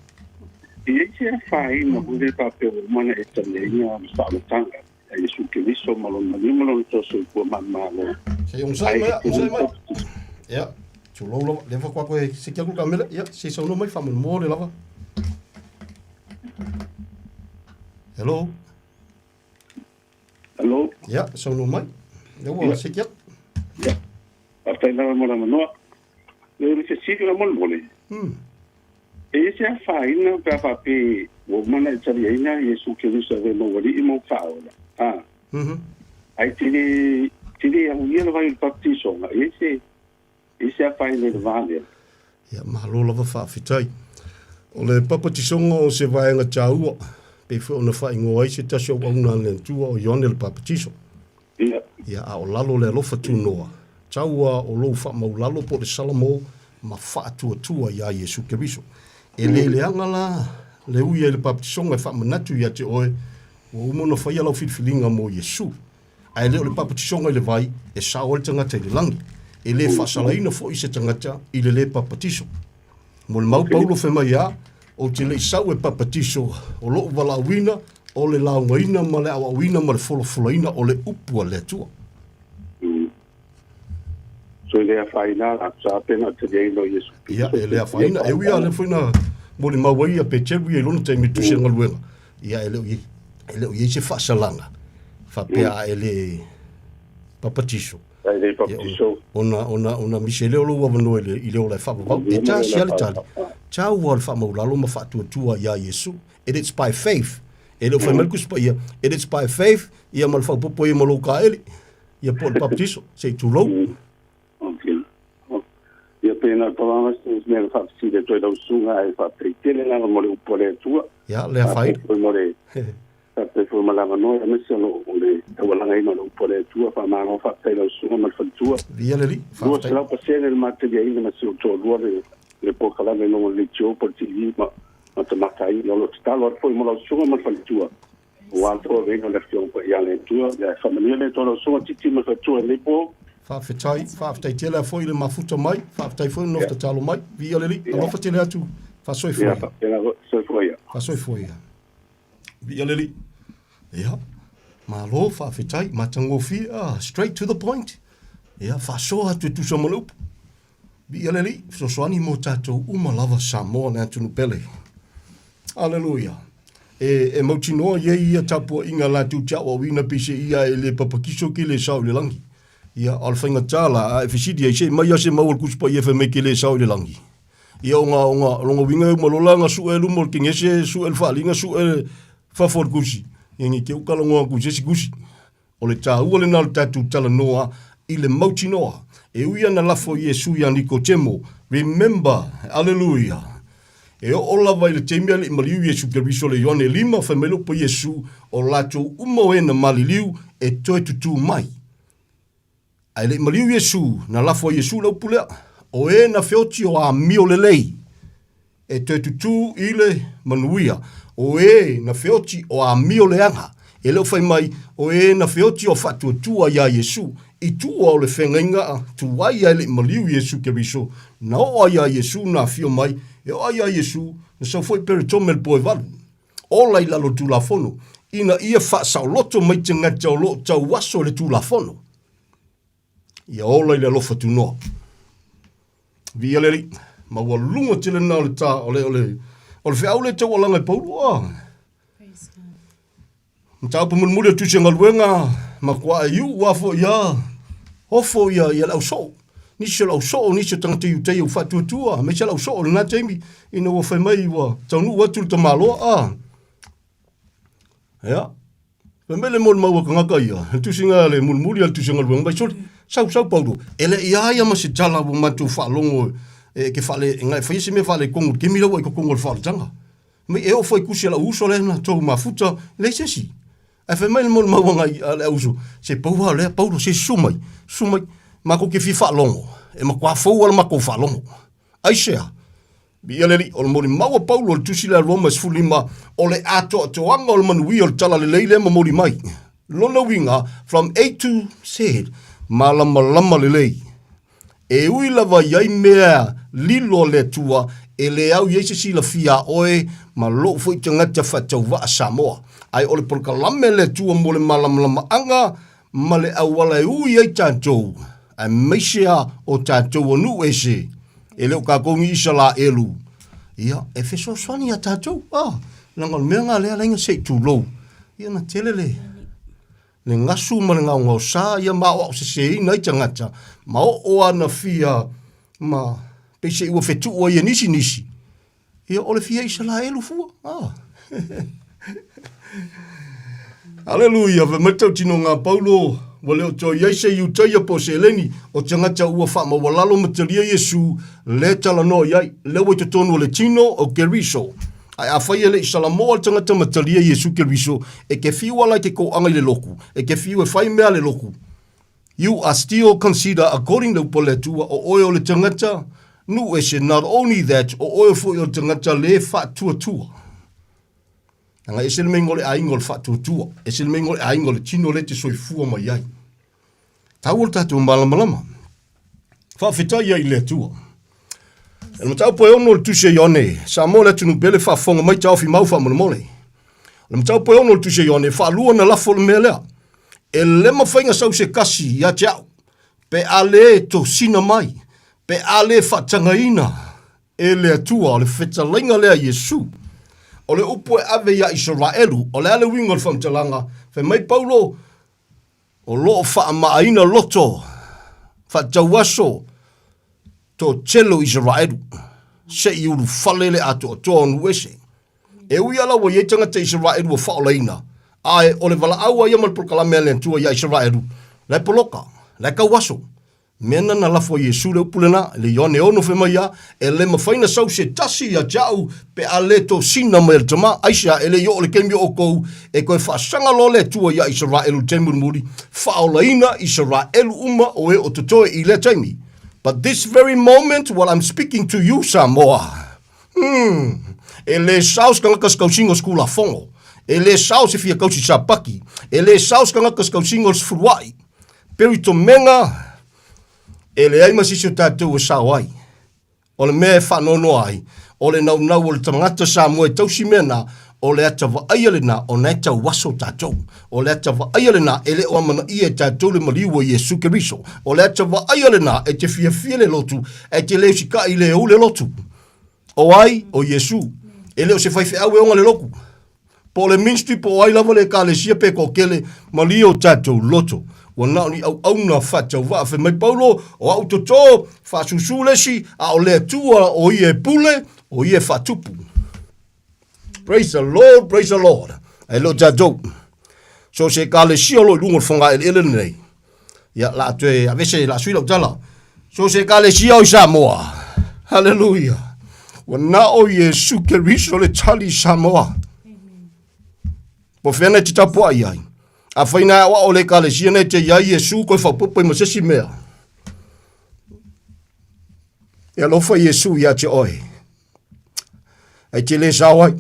E i ai se afaina foi lea faapea ua uma ona e taliaina le faaolataga a Iesu Keriso ma lona maliu ma lona toa soifua manumalo. Se i onosai mai, onosai mai. Ia, tulou lava. Lea faatoa toe seki atu le kamela. Ia, se i saunoa mai faamolemole lava. Hello. Hello. Ia, saunoa mai. Lea ua seki atu. Ia. Faafetai lava mo le avanoa. O le fesili faamolemole, e i ai se afaina pe a faapea ua uma ona e taliaina Iesu Keriso e avea ma ou Alii ma ou Faaola, a, ae te le, te le aulia le vai o le baptisoga, e i ai se, e i ai se afaina i le va lea? Ia, malo lava faafetai. O le papatisoga o se vaega taua, pei foi ona faaigoa ai se tasi o auauna a le Atua o Ioane le Papatiso. Ia. Ia, a o lalo le alofa tunoa, taua o lou faamaulalo po o le Salamo ma faatuatua iā Iesu Keriso. E le leaga la le ui ai le papatisoga e faamanatu ia te oe ua uma ona faia lau filifiliga mo Iesu. Ae le o le papatisoga i le vai e sao ai le tagata i le lagi. E le faasalaina foi se tagata i le le papatiso. Mo le mau Paulo fai mai a, Ou te le i sau e papatiso, o loʻu valaauina, o le laugaina ma le aoaoina ma le folafolaina o le upu a le Atua. So e le afaina la, sa pe na taliaina o Iesu Ia, e le afaina. E ui lava lea foi na molimau ai ia Peteru ia i lona taimi i tusi a galuega, ia e le o i ai, e le o i ai se faasalaga faapea a e le papatiso. Faafetai le Baptiso. Ona, ona, ona misi ai lea o lou avanoa i le, i le ola e faavavau. E tasi lava le tali, taua le faamaulalo ma faatuatua iā Iesu. It is by faith. E le o fai mai le Tusi Paia, it is by faith, ia ma le faaopoopo ai ma lou kaeli, ia po o le baptiso, se i tulou. Okay. Ia pe na pau lava se mea na faafesili atu ai lau susuga ae faafetai tele lava mo le upu a le Atua. Ia, le afaina. Faafetai foi mo le faafetai foi mo le avanoa aemaise o lo o le taualagaina o le upu a le Atua. Faamalo faafetai i lau susuga ma le faletua. Viia le Alii. Faafetai. 200% le mataliaina ma si ou toalua le le polokalame i luga o le leitio po o le TV ma matamata ai. O lo o tatalo atu foi mo lau susuga ma le faletua aua le tauaveina o le Afioga Paia a le Atua. Ia faamanuia le Atua i lau susuga Titi ma le faletua i lenei po. Faafetai, faafetai tele foi i le mafuta mai, faafetai foi le nofo tatalo mai. Viia le Alii, alofa tele atu, faasoifua ia. Ia, faapena foi, soifua ia. Faasoifua ia. Viia le Alii. Ia, malo, faafetai, matagofie, ah, straight to the point. Ia, faasoa atu e tusa ma le upu. Viia le Alii, fesoasoani mo tatou uma lava Samoa le atunuu pele. Aleluia. E, e mautinoa i ai ia tapuaiga latou te aoaoina peiseai ia e le papakiso ke le sao i le lagi. Ia, a o le faigata la, a e fesili ai, se i mai a se mau o le Tusi Paia fai mai ke le sao i le lagi. Ia, o nga, o nga, o longa uiga e uma loa la na sue e luma o le kegese, sue le faaaliga, sue fafo o le Tusi. Ia, ne i te i ua talanoa atu i se isi Tusi. O le taua lena o le tatou talanoa i le mautinoa. E ui ana lafo Iesu iā Nikotemo, Remember, Aleluia! E oo lava i le taimi a le i maliu Iesu Keriso le Ioane lima, fai mai le upu a Iesu, o latou uma o e na maliliu e toe tutū mai. Ae le i maliu Iesu, na lafo ai Iesu le upu lea, O e na feoti o amio lelei, e toe tutū i le manuia. O e na feoti o amio leaga. E le o fai mai, o e na feoti o faatuatua iā Iesu, i tua o le feagaiga tuai ae le i maliu Iesu Keriso, na oo ai iā Iesu na afio mai, e oo ai iā Iesu, na sau foi Peretome le po e valu. Ola i lalo o le Tulafono, ina ia faasaoloto mai tagata o lo o tauaso i le Tulafono. Ia ola i le alofa tunoa. Viia le Alii, ma ua luga tele lena o le ta, o le, o le, o le feau lea e taualaga e Paulo, a. Mataupu mulimuli o Tusi o Galuega, matua e iu a foi ia ofo ia, ia le ausoo. Nisi o le ausoo, nisi o tagata Iutaia ua faatuatua, aemaise le ausoo i lena taimi, ina ua fai mai ua taunuu atu le tamaloa, a. Ia, fai mai le molimau a tagata ia, le tusiga le mulimuli a le Tusi o Galuega, mai soli, sau, sau Paulo, e le i a ia ma se tala ua matou faalogo e, ke faale, e faia se mea faaletonu i le taimi lea ua i totonu o le faaolataga. Mai e oo foi kusi a lau uso lea na tou mafuta, leai se isi. Ae fai mai le molimau a le auso, se pau lava lea, Paulo, se susu mai, susu mai, matou te fia faalogo, e matua fou lava le matou faalogo. Aisea? Viia le Alii, o le molimau a Paulo i le tusi lea a Roma 15, o le atoatoaga o le manuia o le talalelei lea e momoli mai. Lona uiga, from A to Z, malamalama lelei. E ui lava i ai mea lilo a le Atua, e le au i ai se silafia a oe ma lou foi tagata faatauvaa Samoa. Ae o le polokalame a le Atua mo le malamalamaaga ma le auala e ui ai tatou, aemaise a o tatou o nuu ese, e le o tatou ni Isalaelu, ia, e fesoasoani iā tatou. A, leaga o le mea lena lea e ala ai ona se i tulou, ia na tele le le gasu ma le gaogaosa ia ma aoaoseseina ai tagata, ma oo ana fia ma peiseai ua fetuu ai e nisi nisi, ia o le fia Isalaelu fua. Ah. Aleluia, fai mai le tautinoga a Paulo, ua le o toe i ai se Iutaia po o se Eleni, o tagata ua faamaualalo ma talia Iesu, lea e talanoa i ai, lea ua i totonu o le tino o Keriso. Ae afai e le i salamoa le tagata ma talia Iesu Keriso, e ke fiu ala i ke koaga i le loku, e ke fiu e fai mea a le loku. You are still consider according le upu a le Atua, o oe o le tagata nuu ese, not only that, o oe foi o le tagata le faatuatua. Leaga ese le meiga o le aiga o le faatuatua, ese le meiga o le aiga o le tino lea e te soifua mai ai. Taua le tatou malamalama. Faafetai ai i le Atua. E le mataupu e ono o le tusi a Ioane, Samoa le atunuu pele faafofoga mai taofi mau faamolemole. O le mataupu e ono o le tusi a Ioane, faalua na lafo le mea lea. E le mafai na sau se kasi ia te au, pe a le tosina mai, pe a le faatagaina e le Atua, o le fetalaiga lea a Iesu. O le upu e ave iā Isaraelu, o le a le uiga o le faamatalaga, fai mai Paulo, O lo o faamaaina loto. Faatauaso toatele o Isaraelu se i ulufale le atoatoa o nuu ese. E ui lava ua i ai tagata Isaraelu ua faaolaina, ae o le valaau lava ia ma le polokalame a le Atua iā Isaraelu, la e poloka, la e tauaso. Mea na na lafo ai Iesu le upu lena, i le Ioane 6 fai mai ia, E le mafai na sau se tasi ia te a'u pe a le tosina mai e le Tama. Aisea, e le i oo le taimi o outou e toe faasaga loa le Atua iā Isaraelu i le taimi mulimuli, faaolaina Isaraelu uma o e o totoe i lea taimi. But this very moment while I'm speaking to you Samoa, hmm, e le sao se tagata se tausiga o se Tulafono, e le sao se fia tausi Sapati, e le sao se tagata se tausiga o le sefulua'i, Peuitomega, e leai ma se isi o tatou e sao ai. O le mea e faanoanoa ai, o le naunau o le tagata Samoa e tausi mea na, o le ata vaaia lena ona e tauaso tatou. O le ata vaaia lena e le o amanaia e tatou le maliu o Iesu Keriso. O le ata vaaia lena e te fiafia le lotu, ae te le usita'i le ou le lotu. O ai? O Iesu. E le o se faifeau e oga le lotu. Po o le ministry po o ai lava le ekalesia pe toatele, malie o tatou loto. Ua na o ni auauna faatauvaa. Fai mai Paulo, o au toto, faasusu le isi, a o le Atua o ia e pule, o ia e faatupu. Praise the Lord, praise the Lord. Ae le o tatou. So se ekalesia o lo o i luga o le fogaeleele lenei, Ia, la toe avese, la sui lau tala. So se ekalesia o i Samoa. Hallelujah. Ua na o Iesu Keriso le tali i Samoa. Po fea nei te tapuai ai. A whai nā o le ekalesia nei te iai Iesu koe whaupopo i ma se si mea. E alofa Iesu ia te oe. Ai te le sao ai.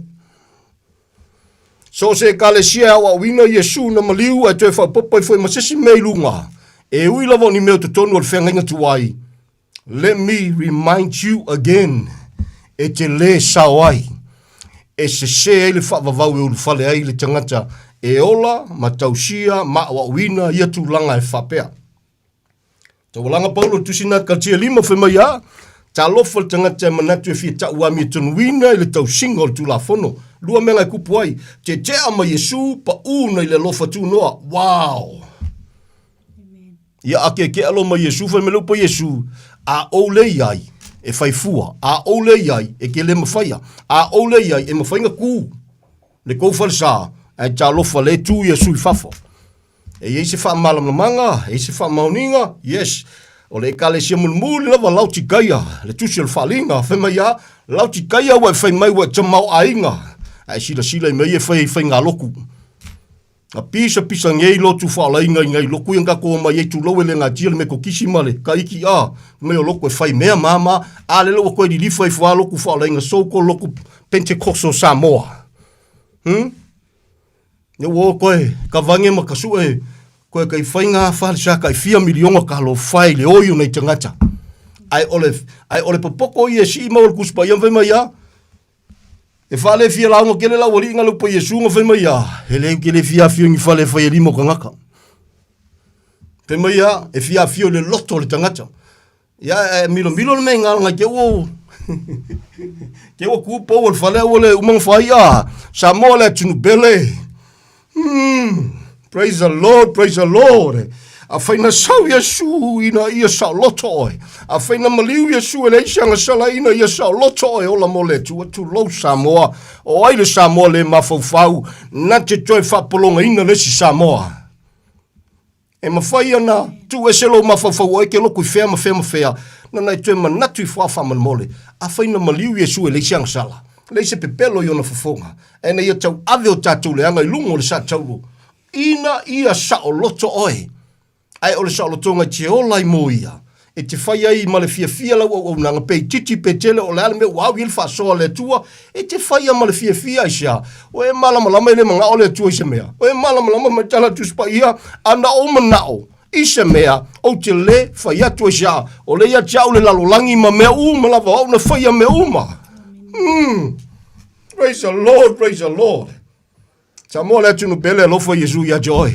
So o se ekalesia e aoaoina Iesu na maliu ae toe faaopoopo ai foi ma se isi mea i luga, e ui lava o ni mea o totonu o le feagaiga tuai, let me remind you again, e te lē sao ai, e sesē ai le faavavau e ulufale ai le tagata e ola ma tausia ma aoaoina ia tulaga e faapea. Taualaga Paulo tusi na Galatia 5 fai mai a, Talofa le tagata e manatu e fia ta'u amiatonuina i le tausiga o le Tulafono. Lua mea e kupu ai, tetea ma Iesu, pa'u na i le alofa tunoa. Wow! Ia akeakea lo ma Iesu, fai mai le upu a Iesu, a ou le i ai, e fai fua, a ou le i ai, e ke le mafaia, a ou le i ai, e mafai na ku le kou falesa, ae talofa le tu Iesu i fafo. E i ai se faamalamalamaga, e i ai se faamaoniga, yes. O le ekalesia mulimuli lava Laotikaia, le tusi o le faaliga, fai mai a, Laotikaia ua e fai mai ua e tamaoaiga, ae silasila i mea ia e fai ai faigaloku. Na pisapisa nei lotu faalaina i nai loku ia na tatou omai ai tulou e le natia le metotisi ma le kaiki a, fai mai o loku e fai mea ma ma, a lele ua toe lilifa ifo a lotu faalaina so called lotu Pentecostal Samoa. Ia ua o koe ka vange ma ka sue koe kai whai ngā whare sa kai fia miliona ka lo whai le oi o nei tangata. Ai ole, ai ole popoko i e sii mau le kuspa ia mwhai mai a. E whale fia launga kele lau ali inga lupa i e sunga whai mai a. He leu kele fia fio ngi whale whai e limo kangaka. Whai mai a, e fia fio le loto le tangata. Ia, e milomilo le mea i ngā ke ua ke ua kūpou o le fale ua le umanga whaia. Samoa le atunu pele. Praise the Lord, praise the Lord. A whaina sau Iesu ina ia sao loto oe. A whaina maliu Iesu e le isi anga sala ina ia sao loto oe ola mo le tu atu lou Samoa. O ai le Samoa le mafaufau, na te toe whapolonga ina le si Samoa. E mafai ana tuu ese lou mafaufau o ai ke loku i fea ma fea ma fea, nana e toe manatu ifo a faamolemole, afai na maliu Iesu e leai se agasala, leai se pepelo i ona fofoga, ae na ia tauave o tatou leaga i luga o le sa taulo, ina ia saoloto oe. Ae o le saolotoga e te ola ai mo ia, e te fai ai ma le fiafia lau auaunaga, pe itiiti pe tele, o le a le mea ua au i ai le faasoa a le Atua, e te faia ma le fiafia, aisea? O e malamalama e le manao le Atua i se mea. O e malamalama mai tala Tusi Paia, a na ou manao i se mea, ou te le fai atu aisea? O le ia te au le lalolagi ma mea uma lava, o au na faia mea uma. Praise the Lord, praise the Lord. Samoa le atunu pele alofa Iesu ia te oe.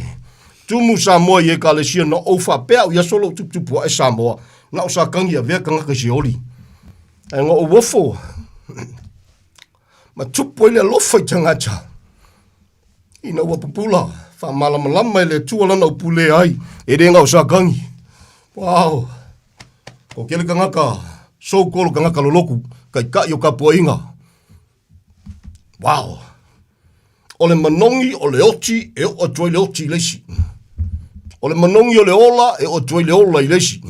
Tumu Samoa i ekalesia na ou faapea au ia solo tuputupu ae Samoa. Na o sa kangi avea kangaka i se oli. Ae nga ou ofo ma tupu ai le alofa i tagata. Ina ua pupula, faamalamalama e le Atua lana upu le ai, e le nga o sa kangi. Wow. O kele kangaka, so kolo kangaka loloku, kaikaʻi o ka puaʻiga. Wow! O le manogi o le oti e oo atu ai le oti i le isi. O le manogi o le ola e oo atu ai le ola i le isi.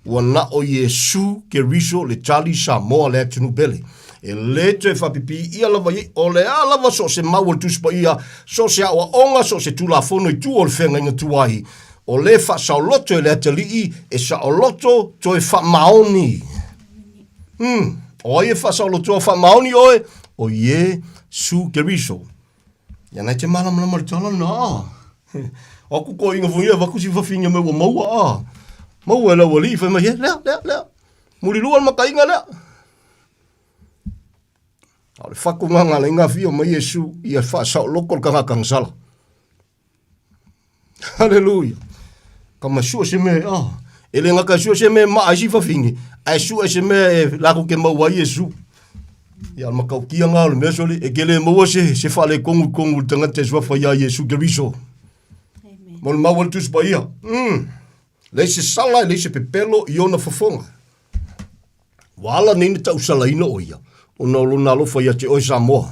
Ua na o Iesu Keriso le tali Samoa le atunuu pele. E lē toe faapipii ʻia lava i ai, o le a lava so o se mau o le Tusi Paia, so o se aoaoga, so o se Tulafono i tua o le feagaiga tuai, o lē faasaoloto e le atalii e saoloto toe faamaoni. Hmm, o ai e faasaolotoa faamaoni oe? O Iesu Keriso. Ia nai te malamalama le tala na. O aku ko inga foi va kusi fafinga me ua maua a. Maua e lau alii fai mai he, lea, lea, lea. Muli lua le makainga lea. A o le faku nganga le inga fio mai Iesu ia faasaoloko le kangaka ngasala. Haleluia. Ka ma sua se mea, ah, e le ngaka sua se mea ma ai si fafine, ai sua se mea e la ko ke mau ai Iesu. Ia ma kau kia ngā le mea soli, e ke le maua se, se whale kongu kongu le tangata e sua ia Iesu Keriso. Mo le mau al tusi pa ia. Leai se sala, leai se pepelo i ona fofoga. Ua ala nei na tausalaina o ia, ona o lona alofa ia te oe Samoa.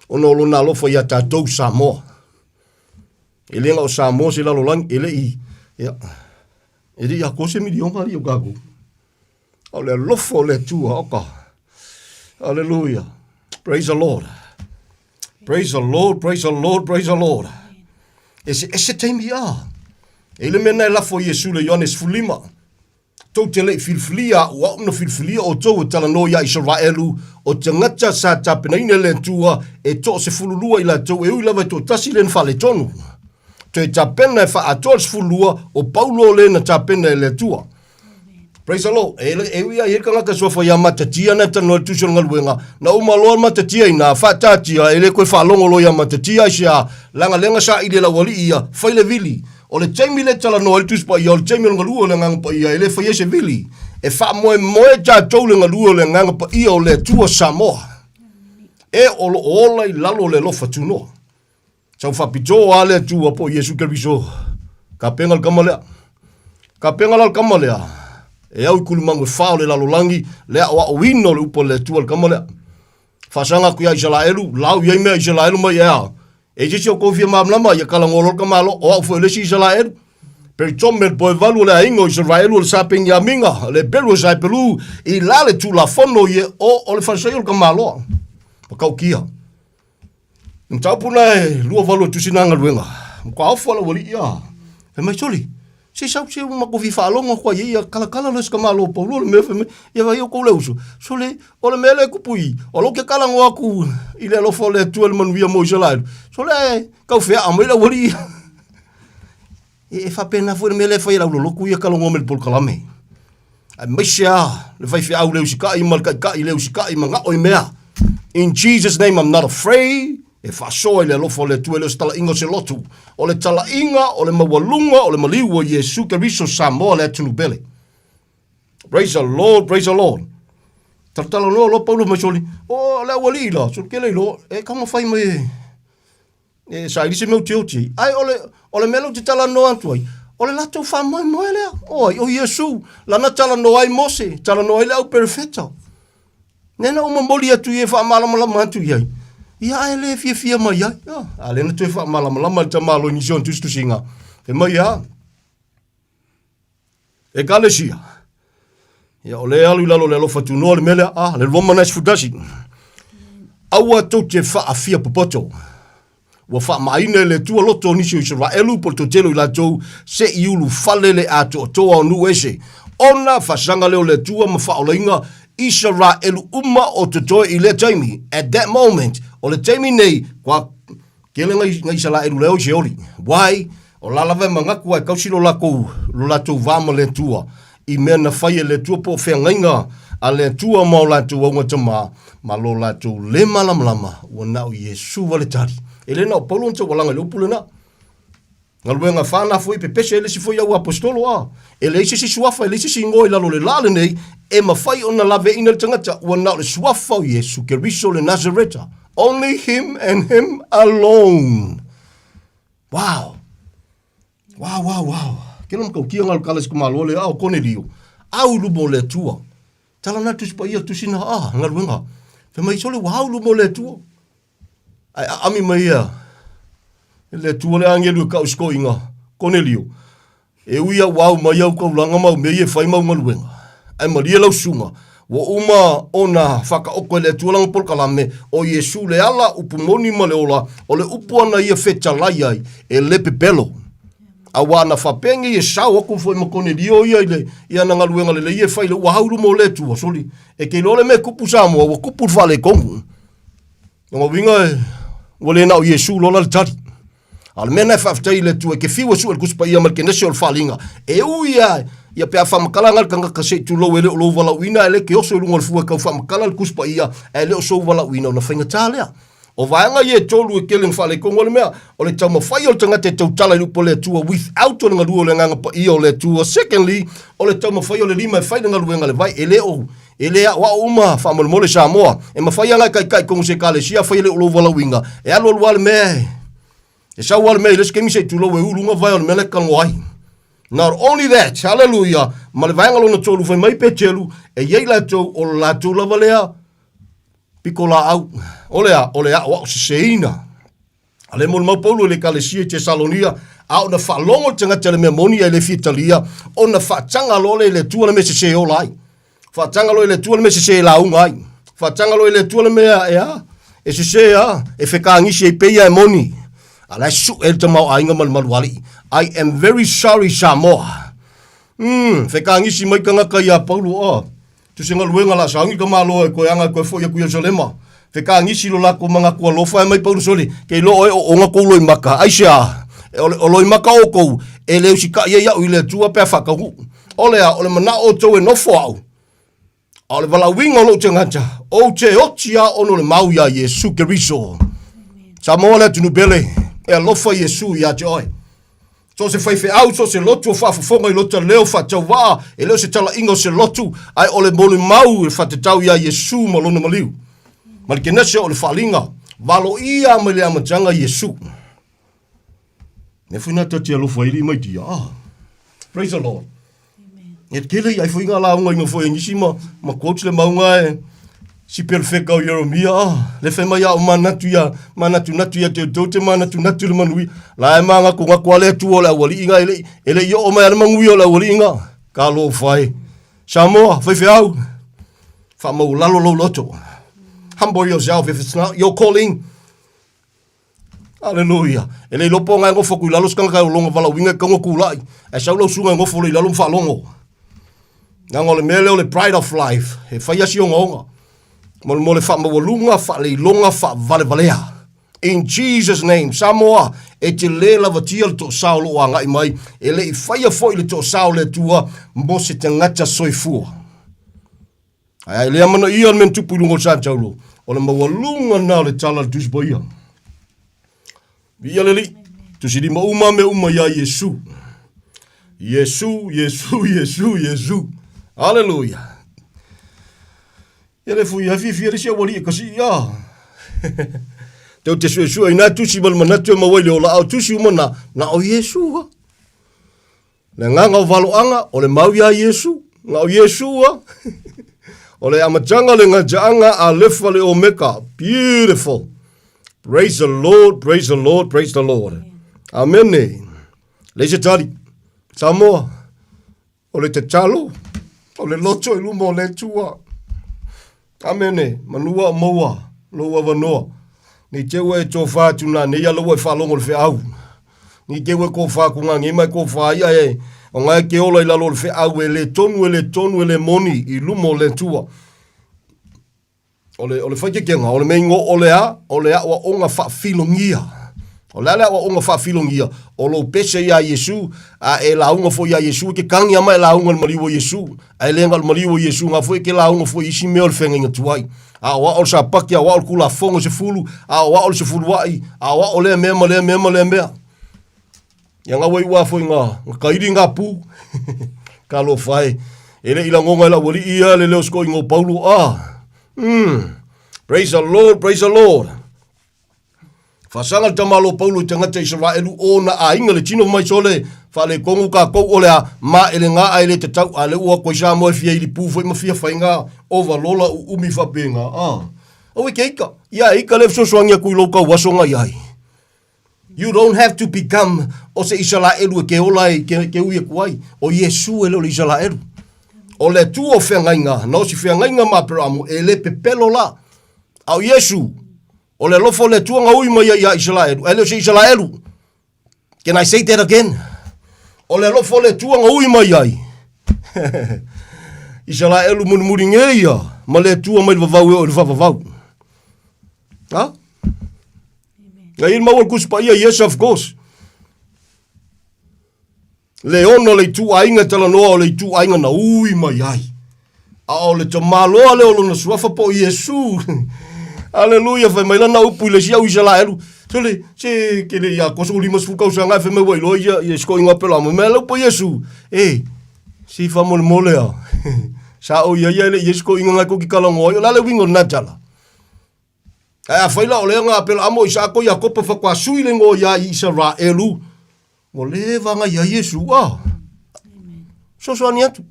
Ona o lona alofa ia tatou Samoa. E le na o Samoa se lalolagi, e le i, ia, e le i atoa se miliona alii o tatou. A o le alofa o le Atua, o ka. Hallelujah. Praise the Lord. Praise the Lord, praise the Lord, praise the Lord. E se, e se taimi a. E le mea na e lafo i Iesu le Ioane 15. Tou te le i filifilia a'u, o a'u na filifilia outou e talanoa iā Isaraelu, o tagata sa tapenaina e le Atua e toasefululua i latou e ui lava e toatasi le na faaletonu. Toe tapena e faaatoa le 12, o Paulo le na tapena e le Atua. Praise the Lord. E, e ui ai e tagata suafa ia Matatia na talanoa i le tusi o le galuega, na uma loa le Matatia inā, faataatia, e le koe faalogo loa ia Matatia aisea, leaga lea na saili e le aualii ia, fai le vili. O le taimi lea e talanoa ai le Tusi Paia, o le taimi o le galue o le Agaga Paia, e le faia ai se vili. E faamoemoe tatou le galue o le Agaga Paia o le Atua Samoa, e o lo o ola i lalo o le alofa tunoa. Sau faapitoa lava le Atua po o Iesu Keriso, kapena le tama lea. Kapena la le tama lea, e au i kulumagu e fa o le lalolagi, le aoaoina o le upu a le Atua le tama lea. Faasaga atu ia Isaraelu, lau i ai mea Isaraelu mai e a. E se isi o kou fia malamalama, ia talanoa loa le tamaloa, o au foi o le isi Isaraelu. Peritome le poevalu o le aiga o Isaraelu o le sa Peniamina, le Beru o Saepelu, i la le Tulafono ie o o le falesai o le tamaloa. Matautia. Le mataupu lena e 28 o tusi na galuega. Matua ofo lau alii ia. Fai mai, soli, se sau se ua matou fia faalogo atu ai ia kalakala loa si tamaloa o Paulo le mea fai mai, ia vai outou le uso. Sole, o le mea lea e tupu i, o lou ke talanoa atu i le alofa o le Atua i le manuia mo Isaraelu. Sole, ae tau feaa mai lau alii ia. E, e faapena foi le mea lea e fai e le aulolotu ia talanoa mai i le polokalame. Aemaise lava le faifeau le usikai ma le taitai le usikai manao i mea. In Jesus name I'm not afraid. E faasoa i le alofa o le Atua e le o se talaiga o se lotu. O le talaiga o le maualuga o le maliu o Iesu Keriso Samoa le atunuu pele. Praise the Lord, praise the Lord. Talatala loa loa Paulo mai soli. O le aualii la, soli kele iloa. E taumafai mai e E saili se mea utiuti ai. Ae o le, o le mea lea ou te talanoa atu ai, o le latou faamoemoe lea. O ai? O Iesu. Lana talanoa ai Mose, talanoa ai le au perofeta. Lea na ou momoli atu i ai e faamalamalama atu i ai. Ia ae le fiafia mai ai. Ah, a lea na toe faamalamalama le tamaloa i nisi o ona tusitusiga. Fai mai, a, Ekalesia. Ia, o lea e alu i lalo o le alofa tunoa le mea lea, a, le 21. Aua tou te faafia popoto. Ua faamaaina e le Atua loto o nisi o Isaraelu po o le toatele o i latou se i ulufale le atoatoa o nuu ese. Ona faasaga lea o le Atua ma faaolaina Isaraelu uma o totoe i lea taimi. At that moment, o le taimi nei, kua Tele ngai, ngai Isalaelu leo i Seoli. Why? O la lava e manatu a e tausi lo lakou, lo latou va ma le Atua, i mea na fai e le Atua po o feagaiga a le Atua ma o latou augatama, ma lo latou le malamalama, ua na o Iesu wale tali. E le na o Paulo na taualaga i le upu lena. Galuega fa na foi pepese ai le isi foi au aposetolo a. E leai se isi suafa, e leai se isi igoa i lalo o le la lenei e mafai ona laveaiina le tagata, ua na o le suafa o Iesu Keriso le Nasareta. Only him and him alone. Wow! Wow, wow, wow. Kela matautia ngā kala si kumalo le ao Konelio. Au i luma o le Atua. Tala na Tusi Paia, Tusi na, ah, galuega. Fai mai, sole ua au i luma o le Atua. Ae aami mai ia e le Atua le agelu e kau sikoiga, Konelio, e ui ia ua au mai au kaulaga ma au mea ia e fai ma au galuega, ae malie lau susuga, ua uma ona faataoto e le Atua lana polokalame, o Iesu le ala, upu moni ma le ola, o le upu ana ia fetalai ai, e le pepelo. Aua ana faapea nei e sao atu foi ma Konelio ia i le i ana galuega lelei e fai le ua au i luma o le Atua, soli, e te iloa le mea e tupu Samoa, ua tupu le faaletonu. Lona uiga, ua le na o Iesu loa la le tali. A o le mea lena e faafetai i le Atua, e te fiu e sue le Tusi Paia ma le Kenese o le Faaaliga, e ui lava ia pe a faamatala ana le tagata se i tulou e le o lou valaauina ae le te oso i luga o le fua e tau faamatala le Tusi Paia ae le o sou valaauina ona faigata lea. O vaega ia e tolu e tele ina faaletonu ai le mea, o le taumafai o le tagata e tautala i le upu a le Atua without o le galue o le Agaga Paia o le Atua. Secondly, o le taumafai o le lima e fai le galuega a le vai, e le o E le aoao uma faamolemole Samoa. E mafai lava ona e taitai tonu i se ekalesia afai e le o lou valaauina, e alu alu lava le mea e sau lava le mea i le isi taimi se i tulou e ulu luga vae o le mea la e talanoa ai. Not only that, hallelujah, ma le vaega lona tolu fai mai Peteru, e i ai latou o le latou lava lea pitolaau, o le a? O le aoao seseina. A le molimau Paulo i le ekalesia i Tesalonia, a ona faalogo le tagata i le mea moni ae le fia talia, ona faataga loa lea i le Atua le mea sese e ola ai. Faataga loa i le Atua le mea sese e lauga ai. Faataga loa i le Atua le mea e a? E sese a? E fekagisi ai pei e moni. A la e sue le tamaoaiga ma le malualii. I am very sorry Samoa. Fekagisi mai tagata ia Paulo, oh. Tu se galuega la sauni ka malo e koe anga koe foi aku Yerusalema. Fekagisi lo lako manatu alofa e mai Paulo sole, ke iloa oe o onga kou loimaka. Aisea? E o, o loimaka o kou, e le usitaʻi ai iaʻu i le Atua pe a faataunuu. O le a, o le manaʻo o tou e nofo aʻu, a o le valaauina o lou tagata, ou te oti lava ona o le mau iā Iesu Keriso. Samoa le atunuu pele, e alofa Iesu ia te oe. So o se faifeau, so o se lotu o faafofoga i lota leo faatauvaa, e le o se talaiga o se lotu, ae o le molimau e faatatau iā Iesu ma Lona maliu. Ma le kenese o le faaaliga, valoia mai le amataga Iesu. Mea foi na ta te alofa ai mai tia. Ah. Praise the Lord. E tele i ai foi ngā lauga inga foi ngisi ma, ma quotes le maunga e si perfeka o Jeremia ah, le whai mai au manatu ia, manatu natu ia te tou te manatu natu le manui. La e manga ko ngako ale atu o le awali inga ele, ele i o mai ale mangui o le awali inga. Ka lo whai. Samoa, whai whiau. Wha mau lalo lo loto. Humble yourself if it's not your calling. Aleluia. E le iloa po o nga e gofo atu i lalo se tagata e o lona valaauina e tatau ona tulai, ae sau lau susuga e nofo loa i lalo ma faalogo. Leaga o le mea lea o le pride of life, e fai lava si ogaoga. Mo le, mo le faamaualuga, faaleiloga, faavalevalea. In Jesus name, Samoa, e te lē lavatia le toasā o lo o agai mai, e le i faia foi le toasā o le Atua mo se tagata soifua. Ae le amanaia le mea na tupu i luga o le Satauro, o le maualuga lena o le tala a le Tusi Paia. Viia le Alii, tusi lima uma mea uma iā Iesu. Iesu, Iesu, Iesu, Iesu. Aleluia. Ia le fui, hai fiafia le isi au alii e kasi ia. Tau te suesue ai nā tusi ma le manatu e maua ai le ola, a o tusi uma na, na o Iesu ha. Le agaga o valoaga, o le mau iā Iesu, na o Iesu a. O le amataga le gataaga a lefa le Omeka. Beautiful. Praise the Lord, praise the Lord, praise the Lord. Amene. Leai se tali. Samoa, o le tatalo, o le loto i luma o le Atua. Amene, manua o maua lou avanoa. Nei te ua e tofa atu nā nei ala ua e faalogo le feau. Nei te ua e kofa atu ngā nei mai kofa ai ai e. O ngā e ke ola i lalo o le feau e le tonu, e le tonu, e le moni i luma o le Atua. O le, o le whaikekenga, o le mea ingoa o le a, o le aoaoga faafilongia. O le a le aoaoga faafilongia? O lou pese iā Iesu, a e lauga foi iā Iesu, e ke kagi ama e lauga i le maliu o Iesu. Ae le na o le maliu o Iesu, nga foi e ke lauga foi i isi mea o le feagaiga tuai. Aoao le Sapati, aoao le Tulafono e sefulu, aoao le sefuluai, aoao lea mea ma lea mea ma lea mea. Ia nga ua iu a foi nga, nga kaili nga pu. Talofa e. E le i lagona e le aualii ia le leo sikoiga o Paulo, ah. Praise the Lord, praise the Lord. Faasaga le tamaloa Paulo i tagata Isaraelu o na aiga le tino mai sole faaletonu tatou o le a maelega ae le tatau a le ua koe Samoa e fia ilipu foi ma fia faiga ovalola uumi faapena a aua e te ika ia e ika le fesoasoani atu i lou tauaso na iai. You don't have to become o se Isaraelu e ke ola ai ke, ke ui atu ai. O Iesu e le o le Isaraelu. O le Atua o feagaiga, na o si feagaiga ma Aperamo, e le pepelo la. A o Iesu, o le alofa o le Atua na ui mai ai ia Isaraelu, ae le o se Isaraelu. Can I say that again? O le alofa o le Atua na ui mai ai. Isaraelu mulimuli nei ia, ma le Atua mai le vavau e oo i le faavavau. Ha? Na i maua le Tusi Paia, yes of course. Le ono le ituaiga talanoa o le ituaiga na ui mai ai. A o le tamaloa lea o lona suafa po o Iesu. Aleluia, fai mai lana upu i le isi au Isaraelu. Sole, se ke le ia koso 50 tausaga e fai mai ua iloa ia ia siko ingoa pela mo mea lau po Iesu. E, si fa molemole a. Sa o ia ia le ia siko inga ngai ko ki kalangoa. O la le wingo na tala. Ae afai la o lea na Aperaamo, Isaako, Iakopo faatoa sui le igoa ia Isaraelu, ua leva na i ai Iesu, a. Fesoasoani atu.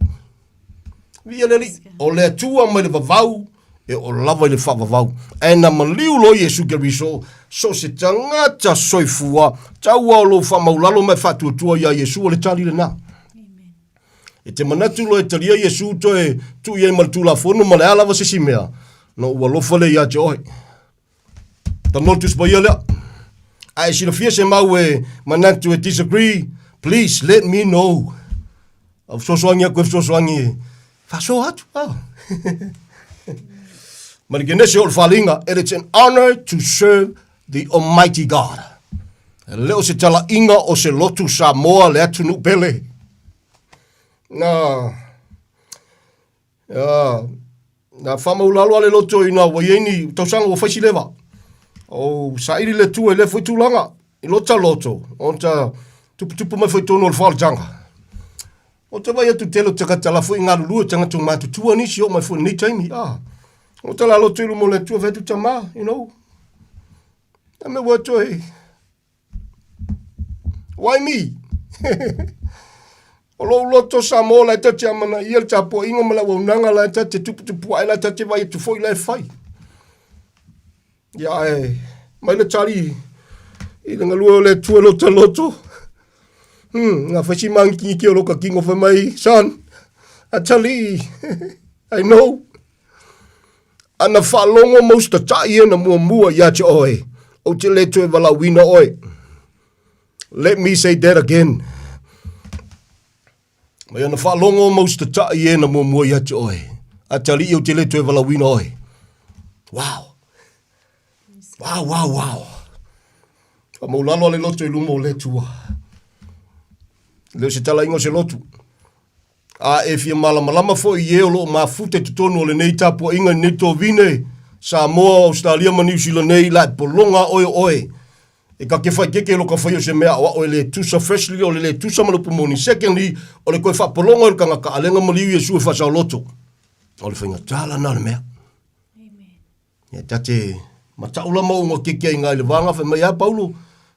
Viia le Alii. O le Atua mai le vavau, e oo lava i le faavavau. Ae na maliu loa Iesu Keriso, so o se tagata soifua, taua o lou faamaulalo ma e faatuatua ia Iesu, o le tali lena. E te manatu loa e talia Iesu toe tuu i ai ma le Tulafono ma le a lava se isi mea, na ou alofa lea ia te oe. Tanoa le Tusi Paia lea. A e silafia se mau e manatu e disagree, please let me know. Au fesoasoani atu e fesoasoani e faasoa atu. Ah. Ma le Genese o le faaaliga, it is an honor to serve the Almighty God. E le o se talaiga o se lotu Samoa le atunuu pele. Na, uh, na whamaulalo ale loto i nā wai ni tausaga ua whaisi lewa. O saili le tua i le foi tulaga, i lota loto, o ta tuputupu mai foi tonu o le whaolatanga. O te vai atu tele o tagata la foi galulue tagata matutua nisi o mai foi nei taimi. Ah. O te la loto i luma o le Atua fai atu tama, you know. A me ua toe. Why me? o lou loto Samoa la e ta te amana ia le tapuaiga ma le auaunaga la e ta te tuputupu ae la ta te vai atu foi la e fai. Ia ae mai le tali i le galue o le Atua lo ta loto. Nga fai si māngikingiki o lo ka kingo fai mai, son, atalii, I know. Ana faalogo ma usitatai e na muamua ia te oe, ou te le toe valaauina oe. Let me say that again. Mai ana faalogo ma usitatai e na muamua ia te oe, atalii ou te le toe valaauina oe. Wow. Wow, wow, wow. Whamaulalo a le loto i luma o le Atua. Le o se talaiga o se lotu. A e fia malamalama foi i e o lo o mafuta i totonu o lenei tapuaiga i lenei tovine, Samoa, Australia ma Niu Sila nei, la e pologa oe o oe. E ka kefa i keke lo ka whai o se mea o e le tusa firstly, o le le tusa ma le upu moni secondly, o le koe whaapologa o le kangaka a lenga maliu Iesu e whasaoloto. O le whainga tala na le mea. Ia ta te matau la mau nga keke ai ngai le vanga fai mai a Paulo,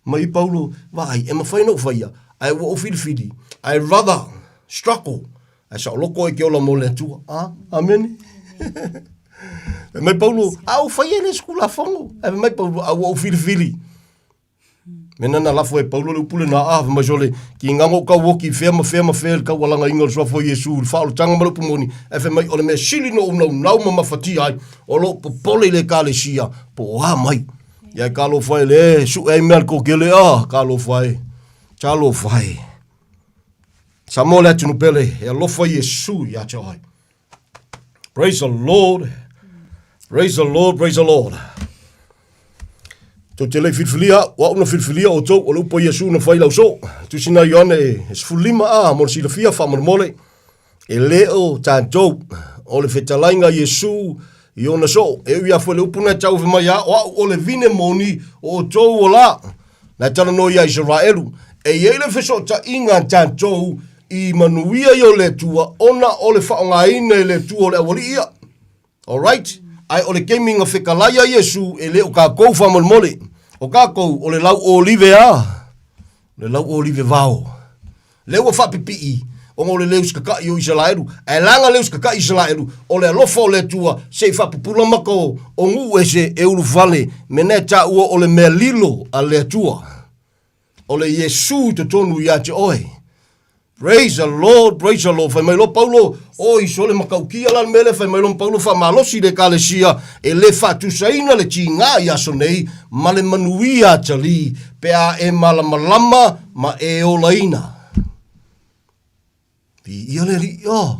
mai Paulo, vaai, e mawhai na uwhaia, ai ua o filifili, I rather struggle, ai sa oloko e ke ola mo le Atua. Ah, amen. Fai mai Paulo, a u whaia le skula whango. Ai mai Paulo, a ua o filifili. Mena na lafo e Paulo le upu lena, a, fai mai sole, ki ngango kau oki i fea ma fea ma fea le taualaga inga o le suafa o Iesu, le faaolataga ma le upu moni, ae fai mai, o le mea sili na ou naunau ma mafatia ai, o lou popole i le Ekalesia, po o a mai. Ia e talofa e le su'e ai mea a le toatele, a, talofa e, talofa e. Samoa le atunuu pele, e alofa Iesu ia te oe. Praise the Lord. Praise the Lord, praise the Lord. Tou te lei filifilia, o au na filifilia o tou, o le upu a Iesu na fai lau so. Tusi na Ioane e 15 a, mo le silafia faamolemole, e le o tatou, o le fetalaiga a Iesu i ona soo. E ui a foi le upu na e tau mai a, o au o le vine moni o outou o la. Na e talanoa ia Isaraelu, e i ai le fesootaiga a tatou i manuia ia o le Atua, ona o le faaaogaina e le Atua o le aualii ia. Alright? Ae o le taimi na fetalai ai Iesu, e le o tatou faamolemole. O kākou, o le lau ʻōlive a, o le lau ʻōlive vao. Lea ua faapipii, ona o le le usikataʻi o Isalaelu, ae laga le usikataʻi Isalaelu, o le alofa o le Atua, se i faapupula maka o, o nuu ese e ulufale, me na e taua o le mea lilo a le Atua. O le Iesu i totonu ia te oe. Praise the Lord, praise the Lord. Fai mai loa Paulo, oi sole matautia la le mea lea, fai mai loa Paulo faamalosi i le ekalesia, e le faatusaina le tiga i aso nei ma le manuia atalii pe a e malamalama ma e olaina. Viia le Alii, oh.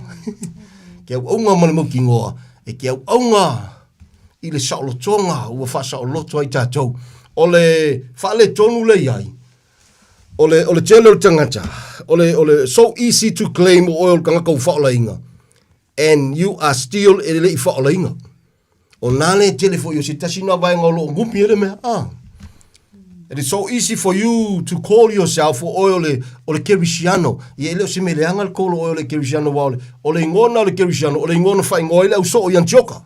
Ke auaunga ma le mautinoa, e ke auaunga i le saolotoga ua faasaoloto ai tatou. O le faaletonu le i ai, o le, o le tele o le tagata, o le, o le so easy to claim o oe o le tagata ua faaolaina, and you are still e le i faaolaina. O nā le tele foi o se tasi nā vaega o loo gumi e le mea. Ah. It is so easy for you to call yourself o oe o le, o le kerisiano. Ia e le o se mea leaga le call o oe o le kerisiano wa o le, o le ingoa na o le kerisiano, o le ingoa na whaingoa i le au soo i Antioka.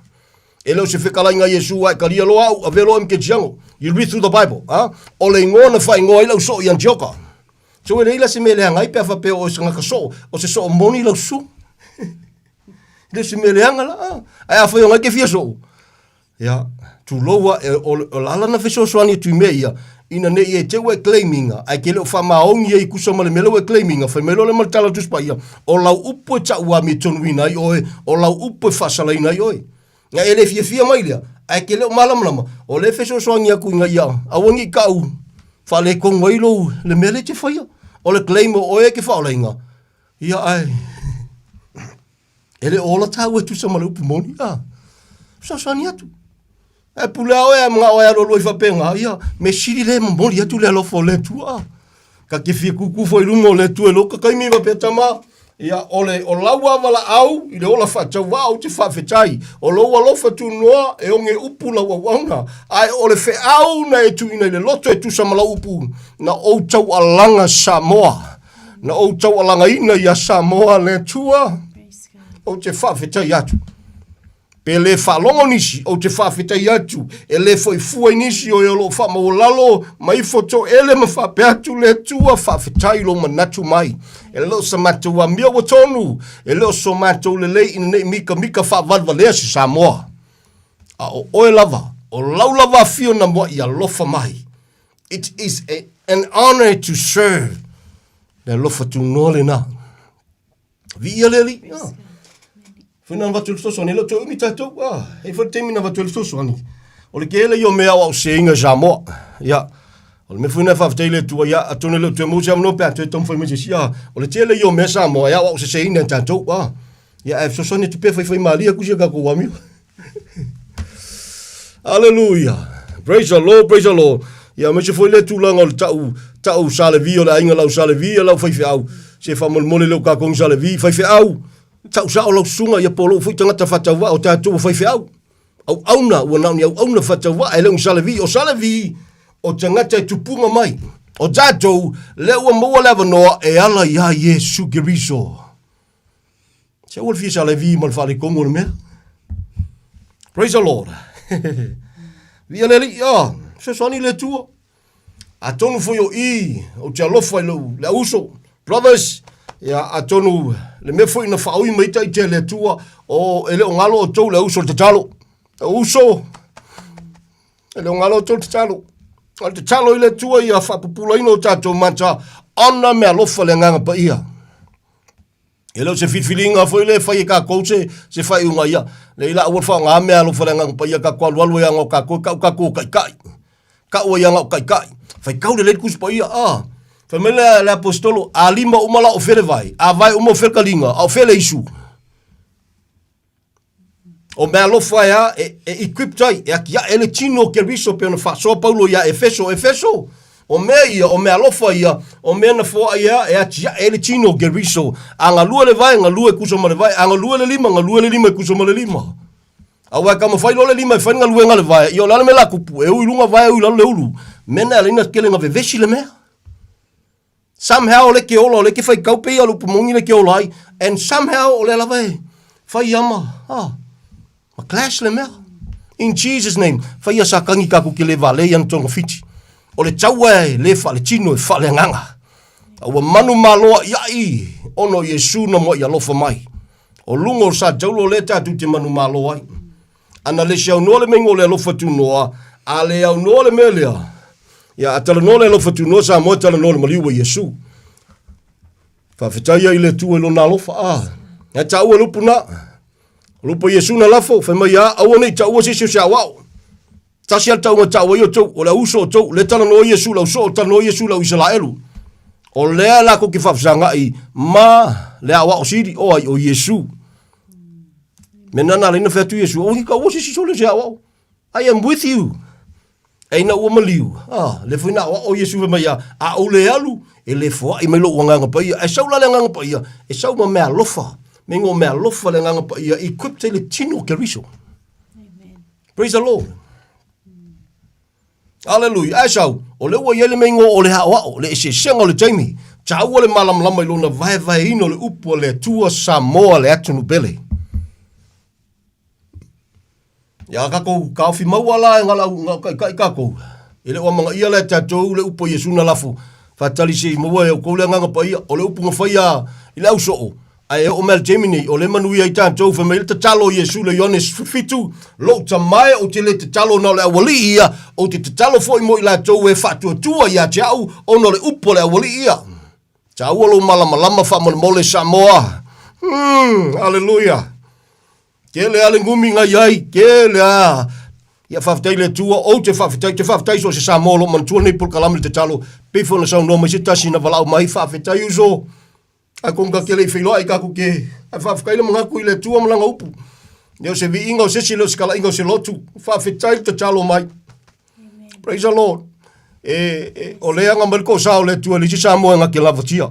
E le o se fekalaiga Iesu a e kalia loa au, avea loa oe ma kerisiano. You read through the Bible. Ah? O le ingoa na whaingoa i le au soo i Antioka. So e leai la se mea leaga ai pe a faapea o oe se tagata soo, o se soo moni lau susu. E le o se mea leaga la. Ah. Ae afai o ngai ke fia soo, ia, tulou a, e, o, o la lana fesoasoani atu i mea ia, ina ne i e te ua e claim inga, ae ke le o faamaoni ai kusa ma le mea lea ua e claim inga, fai mai loa lea ma le tala o le Tusi Paia, o lau upu e tauami tonuina ai oe, o lau upu e faasalaina ai oe. Na e le fiafia mai lea, ae ke le o malamalama, o lea e fesoasoani atu ina ia aua ne i kau faaletonu ai lou le mea lea e te faia. O le claim o oe e ke faaolaina, ia ae e le o ola tāua e tusa ma le upu moni, a. Fesoasoani atu. Ae pule a oe a manao e alualu ai faapena, ia, me sili le momoli atu le alofa o le Atua. Ka te fia kūkū foi i luma o le Atua e loka taimi faapea tama, ia, o le, o lau lava valaau i le ola faatauvaa ou te faafetai, o lou alofa tunoa e oge upu lau auauna, ae o le feau na e tuuina i le loto e tusa ma lau upu, na ou taualaga Samoa, na ou taualagaina ia Samoa le Atua, ou te faafetai atu. Pe le faalogo nisi, ou te faafetai atu, e le foi fua i nisi o e o lo o faamaualalo ma ifo toele ma faapea atu le Atua, faafetai i lou manatu mai. E le o sa matou amio ua tonu, e le o so matou lelei ina nei mikamika faavalevalea se Samoa. A o oe lava, o lau lava afio na muaʻi alofa mai. It is a, an honor to serve. Le alofa tunoa lena. Viia le Alii. Ah. Foi na avatu le fesoasoani, e le o toe umi tatou. Ah, e foi le taimi na avatu ai le fesoasoani. O le tele ia o mea aoao seseina i Samoa. Ia, o le mea foi lena e faafetai i le Atua, ia, atonu e le o toe maua se avanoa pe a toe taumafai mai se isi. Ah, o le tele ia o mea Samoa e aoao seseina e tatou. Ah, ia, ae fesoasoani atu pea faifaimalie atu si a tatou amio. Hallelujah. Praise the Lord, praise the Lord. Ia aemaise foi lea tulaga o le ta'u, ta'u Sa Levi o le aiga lau Sa Levi ia lau faifeau. Se faamolemole leo kākou ni Sa Levi, faifeau, ta'u sa'o lau susuga ia po o lou foi tagata faatauvaa o tatou ua faifeau. Auauna, ua na o ni auauna faatauvaa e le o ni Sa Levi. O Sa Levi, o tagata e tupuga mai. O tatou, lea ua maua le avanoa e ala iā Iesu Keriso. Se aua le fia sa Levi ma le faaletonu o le mea. Praise the Lord. Viia le Alii, ah, fesoasoani le Atua. Atonu foi o i, ou te alofa i lou, le auso, brothers, ia, atonu le mea foi na faaui mai ita le Atua, o, e le o galo outou le auso le tatalo. Auso, e le o galo outou le tatalo. O le tatalo i le Atua ia faapupulaina o tatou mata, ona me alofa le agaga paia. E le o se filifiliga foi lea e fai e kakou se, se faaiuga ia. Leai la aua le faaaoga mea alofa le Agaga Paia kakou alualu ai aga o kakou e kau kakou o kaikai. Kau ai aga o kaikai. Faitau lelei le Tusi Paia, ah. Fai mai le, le aposetolo, a lima uma la o fea le vae, a vae uma o fea le kaliga, a o fea le isu. O meaalofa e a, e, e equipped ai, e atiae ai le tino o Keriso pei ona faasoa Paulo iā Efeso, Efeso, o mea ia, o meaalofa ia, o mea na foai e a, e atiae ai le tino o Keriso. A galue le vae, galue e tusa ma le vae, a galue le lima, galue le lima e tusa ma le lima. Aua e taumafai loa le lima e fai le galuega a le vae, ia o le a le mea la tupu, e ui i luga vae, ui i lalo le ulu. Mea na e ala ai ona tele ina vevesi le mea. Somehow o lea ke ola, o lea ke faitau pei a le upu moni lea ke ola ai. And somehow o lea lava e fai ia ma, ah, ma clash le mea. In Jesus name, fai ia Satani tatou te le valea i ana togafiti. O le taua e le faaletino e faaleagaga. A ua manumalo a'ia'i ona o Iesu na mua'i alofa mai. O luga o le sa taulo lea tatou te manumalo ai. A na le seaunoa le meiga o le alofa tunoa, a le aunoa le mea lea, ia a talanoa le alofa tunoa Samoa e talanoa le maliu o Iesu. Faafetai ai i le Atua i lona alofa. A, e taua le upu na. O le upu a Iesu na lafo, fai mai a, aua ne i taua se isi o se aoao. Tasi a le tauga e tau ai outou, o le auuso o outou, lea e talanoa Iesu i le ausoo, talanoa Iesu i le au Isalaelu. O lea latou te faafesaga'i ma le aoao sili, o ai, o Iesu. Mea na na ala ai ona fai atu Iesu, aua ne i taua se isi sole o se aoao. I am with you. E ina ua maliu, ah, lea foi na aoao Iesu fai mai, a, a ou le alu, e le foai mai lou Agaga Paia. Ae sau la le Agaga Paia, e sau ma meaalofa, meinga o meaalofa le Agaga Paia, equipped ai le tino o Keriso. Praise the Lord. Aleluia. Ae sau, o lea ua i ai le meinga o le aoao, le eseesega o le taimi. Taua le malamalama i lona vaevaeina o le upu a le Atua Samoa le atunuu pele. Ia tatou taofi maua la e galau taitai tatou. E le o amanaia la e tatou le upu a Iesu na lafo. Faatali se i maua e outou le Agaga Paia. O le upu na faia i le ausoo, ae oo mai le taimi nei, o lea e manuia ai tatou. Fai mai le tatalo a Iesu le Ioane 17, Lou Tama e, ou te le tatalo na o le aualii ia, ou te tatalo foi mo i latou e faatuatua ia te au, ona o le upu a le aualii ia. Taua lou malamalama faamolemole Samoa. Hmm, aleluia. Tele a le gumi na i ai, tele a. Ia faafetai le Atua, ou te faafetai, te faafetai so o se Samoa o lo o manatua lenei polokalame le tatalo, pei foi ona saunoa mai se tasi na valaau mai, faafetai uso. Atonu ta te le i feiloai tatou te, ae faafetai le manatu i le Atua ma lana upu. Le o se viiga o se isi, le o se talaiga o se lotu. Faafetai le tatalo mai. Praise the Lord. E, e, o le aga mai le tosa o le Atua, le isi Samoa e na te lavatia.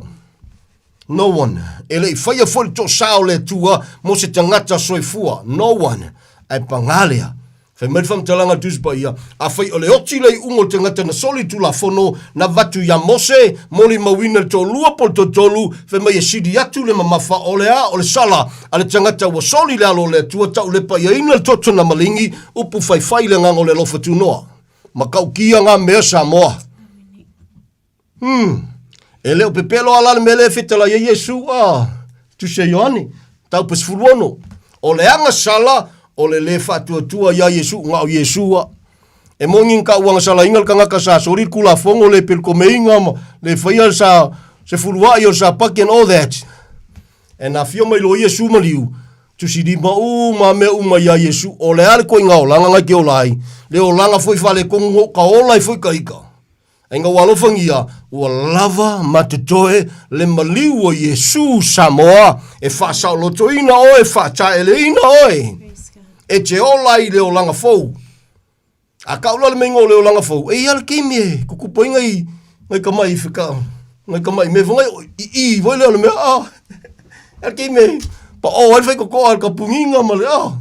No one. E le i faia foi le tosa o le Atua mo se tagata soifua. No one. Ae pagā lea. Fai mai le faamatalaga a le Tusi Paia, afai o le oti le iuga o le tagata na soli le Tulafono na avatu ia Mose, molimauina le toalua po o le toatolu, fai mai e sili atu le mamafa o le a? O le sala a le tagata ua soli le alo o le Atua, taulepaiaina le toto na maligi, upu faifai le agaga o le alofa tunoa. Matautia ngā mea Samoa. Hmm. E le o pepelo ala le mea lea e fetalai ai Iesu, ah, Tusi a Ioane, taupe 16. O le agasala, o le lē faatuatua iā Iesu, na o Iesu a. E moni na ta'u agasalaina le tagata sa soli le Tulafono le pelekomeiga ma le faia le sa sefulua'i o le Sapati and all that. And afio mai loa Iesu maliu, tusi lima uma mea uma iā Iesu, o le a le koiga olaga na e te ola ai, le olaga foi faaletonu na o ka ola ai foi ka ika. Ina ua alofagia, ua lava ma totoe le maliu o Iesu Samoa e faasaolotoina oe, e faataeleina oe, e te ola ai i le olaga fou. A kau la le meinga o le olaga fou, e i ai le taimi e kukupu ai ngai, ngai kamai feka, ngai kamai mea foi ngai i i foi lea o le mea, ah, e le taimi e paʻo ai le faitotoa i le kapuniga ma le, ah.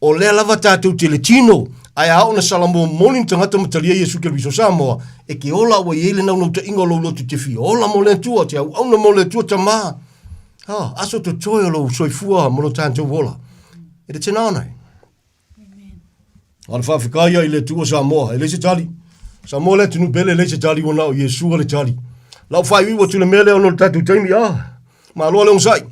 O lea lava tatou te le tino, ae a oo na Salamua moni ni tagata ma talia Iesu Keriso Samoa, e ke ola ua i ai le naunautaiga o lou loto te fia ola mo le Atua, te auauna mo le Atua Tama. Ha, aso totoe o lou soifua mo lo tatou ola. E le tena ona e. A le faafetai ia i le Atua Samoa, e leai se tali. Samoa le atunuu pele, e leai se tali ua na o Iesu le tali. Lau faaiuiu atu le mea lea ona o le tatou taimi, ah, malo le onosai.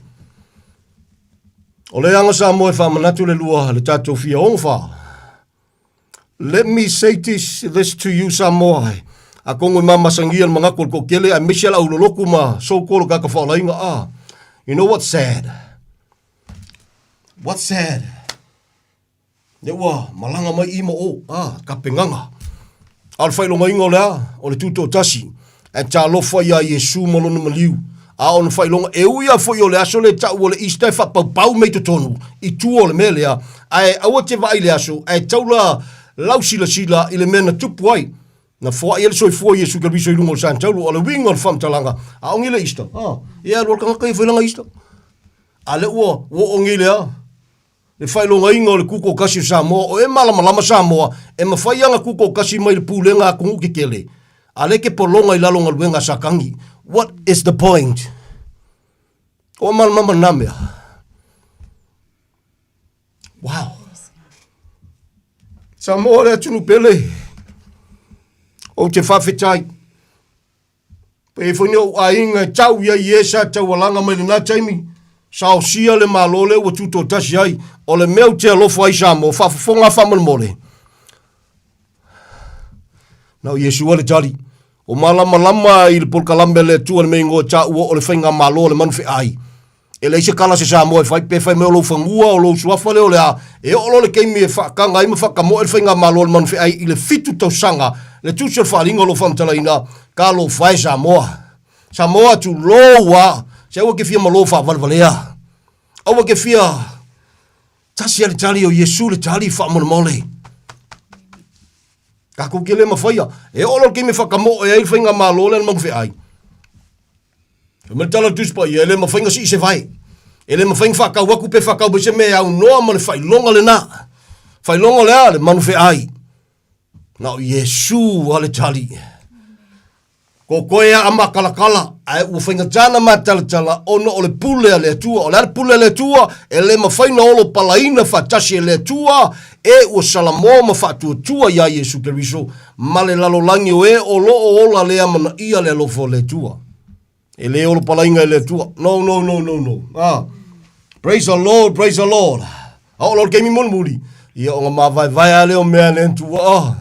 O le aga Samoa e faamanatu le lua le tatou fia ogofa. Let me say this, this to you Samoa. Atonu e mamasangia le manatu o le toatele aemaise le au lolotu ma so called tagata faolaina. Ah, you know what's sad? What's sad? Lea ua malaga mai i ma o, a, ka pegaga. A o le faailogaina o le a? O le Tutoatasi. Ae talofa iā Iesu ma lona maliu. A o le faailoga, e ui lava foi o le aso lea e tau o le Easter e faapaupau mai totonu i tua o le mea lea, ae aua te vaai i le aso, ae taula lau silasila i le mea na tupu ai. Na foai ai le soifua o Iesu Keriso i luga o le Santaulu. O le uiga o le faamatalaga, a o nei le Easter, a, ia alu a le tagata ia fai lana Easter. A lea ua oo nei le a? Le faailogaina o le Tutoatasi o Samoa, o e malamalama Samoa, e mafai ana tutoatasi mai le pulega a atunuu tetele, a lea ke pologa i lalo galuega a Satani. What is the point? O malamalama na mea. Wow. Samoa le atunuu pele. Ou te faafetai. Pe i ai foi ni ou aiga e tau i ai i e sa taualaga mai lena taimi, saosia le Malo lea ua tutoatasi ai. O le mea ou te alofa ai Samoa, faafofoga lava faamolemole. Na o Iesu lava le tali. O malamalama i le polokalame a le Atua le mea igoa e taua o le Faigamalo a le Manufeai. E leai se kala a se Samoa e fai, pe fai mai o lou fanua, o lou suafa lea o le a. E oo loa le taimi e faataga ai ma faatamoe le Faigamalo a le Manufeai i le fitu tausaga, le tusi o le faaaliga o lo o faamatalaina, Talofa e Samoa. Samoa tulou a, se aua e te fia malo faavalevalea. Aua e te fia tasi a le tali o Iesu le tali faamolemole. Tatou te le mafaia. E oo loa le taimi e faatamoe ai le Faigamalo lea a le Manufeai, Fai mai le tala a le Tusi Paia, e le mafai ona sii se vae. E le mafai ona faatau atu pe faatau mai se mea e aunoa ma le faailoga lena. Faailoga o le a? Le manu feai. Na o Iesu a le tali. Kokoe a matalatala, ae ua faigata ona matalatala ona o le pule a le Atua. O le a le pule a le Atua? E le mafai ona olo palaina faatasi e le Atua e ua salamoa ma faatuatua iā Iesu Keriso ma le lalolagi o e o lo o ola le amanaia le alofa o le Atua. E le olo palaiga e le Atua. No, no, no, no, no. Ah. Praise the Lord, praise the Lord. A oo loa le taimi mulimuli, ia ona mavaevae lava lea o mea a le Atua. Ah.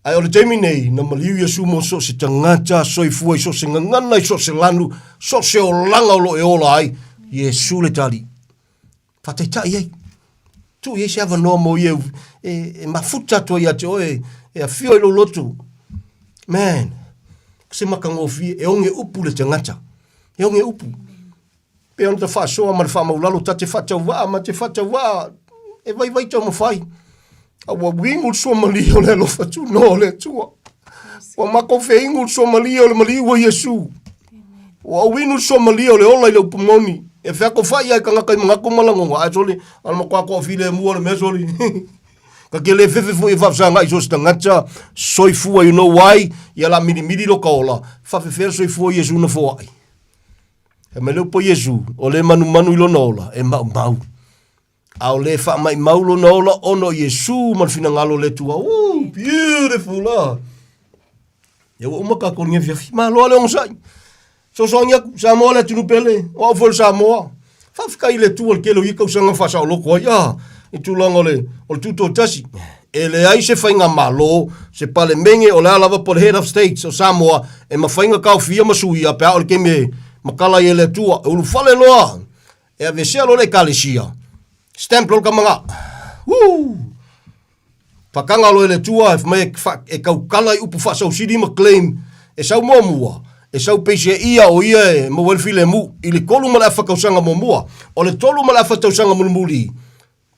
Ae o le taimi nei, na maliu Iesu mo so o se tagata soifua i so o se gagana, i so o se lanu, so o se olaga o lo o e ola ai, Iesu le tali. Faataitai ai. Tuu i ai se avanoa mo ia e, e mafuta atu ai ia te oe, e afio i lou loto. Man, se matagofie, e oge upu le tagata. E oge upu. Pe ona ta faasoa ma le faamaulalo, ta te faatauvaa ma te faatauvaa, e vaivai taumafai. A ua uigu le suamalie o le alofa tunoa o le Atua. Ua matou feigu le suamalie o le maliu o Iesu. Ua ouinu le suamalie o le ola i le upu moni. E feakofai ai tagata i manatu ma lagona, ae soli, a le matua toafilemu o le mea soli. Ka te le fefe foi e faafesagai i so o se tagata soifua, you know why? Ia la milimili lo ka ola, faafefea le soifua o Iesu na foai. Fai mai le upu a Iesu, o le manumanu i lona ola, e maumau. A o le faamaimau lona ola ona o Iesu ma le finagalo o le Atua. Woo, beautiful ah. Ia ua uma kākou i lenei afiafi. Malo lava le onosai. Sosoagi atu, Samoa le atunuu pele, o au foi o le Samoa. Faafetai i le Atua i le tele o ia tausaga na faasaoloko ai, ah, i tulaga o le, o le tutoatasi. E leai se faigamalo, se Palemene, o le a lava po o le Head of States o Samoa e mafai ona taofia ma suia pe a oo i le taimi e matala ai e le Atua. E ulufale loa E aveesea loa le Ekalesia, stamp loa le tama na. Woo! Whakanga loa e le Atua, e mai e kaukala i upu whaasausili ma claim, e sau muamua, e sau peise ia o ia e maua ai le filemu, i le 3 ma le afa tausaga muamua. O le 3 ma le afa tausaga mulimuli,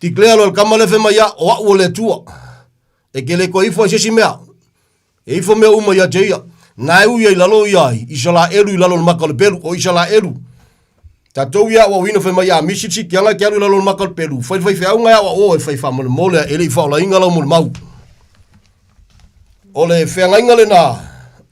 declare loa e le tama lea fai mai ia, o au o le Atua. E ke le toe ifo ai se isi mea. E ifo mea uma ia te ia. Na e ui ai lalo ia ai, Isalaelu i lalo o le maka o le pelu, o Isalaelu. Tatou ia aoaoina fai mai a misi le sitiaga e te alu i lalo o le maka o le pelu, fai le faifeauga e aoao e fai faamolemole a e le i faaolaina lau molimau. O le feagaiga lena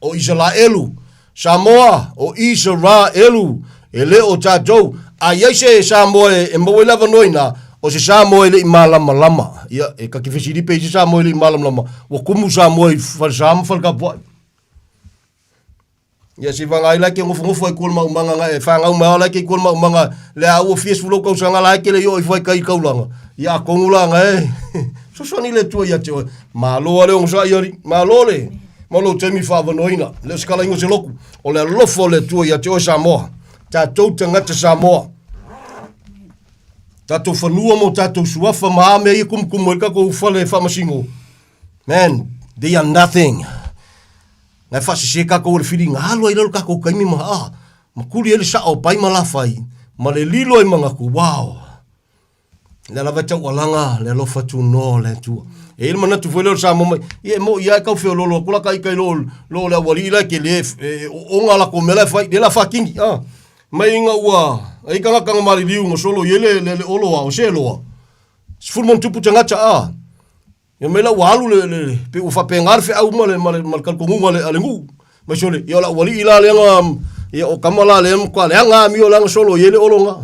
o Isalaelu, Samoa, o Isaraelu, e le o tatou. A i ai se Samoa e maua ai le avanoa i ina, o se Samoa e le i malamalama. Ia, e ta te fesili pe i se Samoa e le i malamalama, ua kumu Samoa i falesa ma faletapuai. Ia, se vanga ai la e te nofonofo ai tua le maumaga na e fanau mai la e te tua le maumaga le a ua fia sefulu tausaga la e te le i oo ifo ai kai kaulaga. Ia atonu la na e fesoasoani le Atua ia te oe. Malo a le onosai alii, malo le ma lou taimi faavanoaina. Le o se kalaiga o se lotu, o le alofa o le Atua ia te oe Samoa. Tatou tagata Samoa. Tatou fanua ma o tatou suafa ma a mea ia kumukumu ai le tatou fale faamasino. Man, they are nothing. Na e faasese tatou e le filiga, alu ai lalo tatou taimi ma, ah, ma kuli ai le sao o pai ma lafai, ma le lilo ai manatu, wow. Lea lava e taualaga le alofa tunoa o le Atua. E i ai le manatu foi lea o le Samoa mai, ia e moi lava e tau feoloolo atu la ka ika i lo, lo le aualii la e tele e, e oonga lako mea la e fai, lea la faatini, ah. Mai ina ua, ai tagata na maliliu na solo i ai le, le, le olo a o se loa. 10 ma tupu tagata, ah. Ia mai la ua alu le, le, pe ua faapena le feau ma le, ma le, ma le talitonuga a le, a le nuu. Mai sole, ia o le aualii la lea na, ia o tama la lea matua leaga amio la na solo i ai le olo na.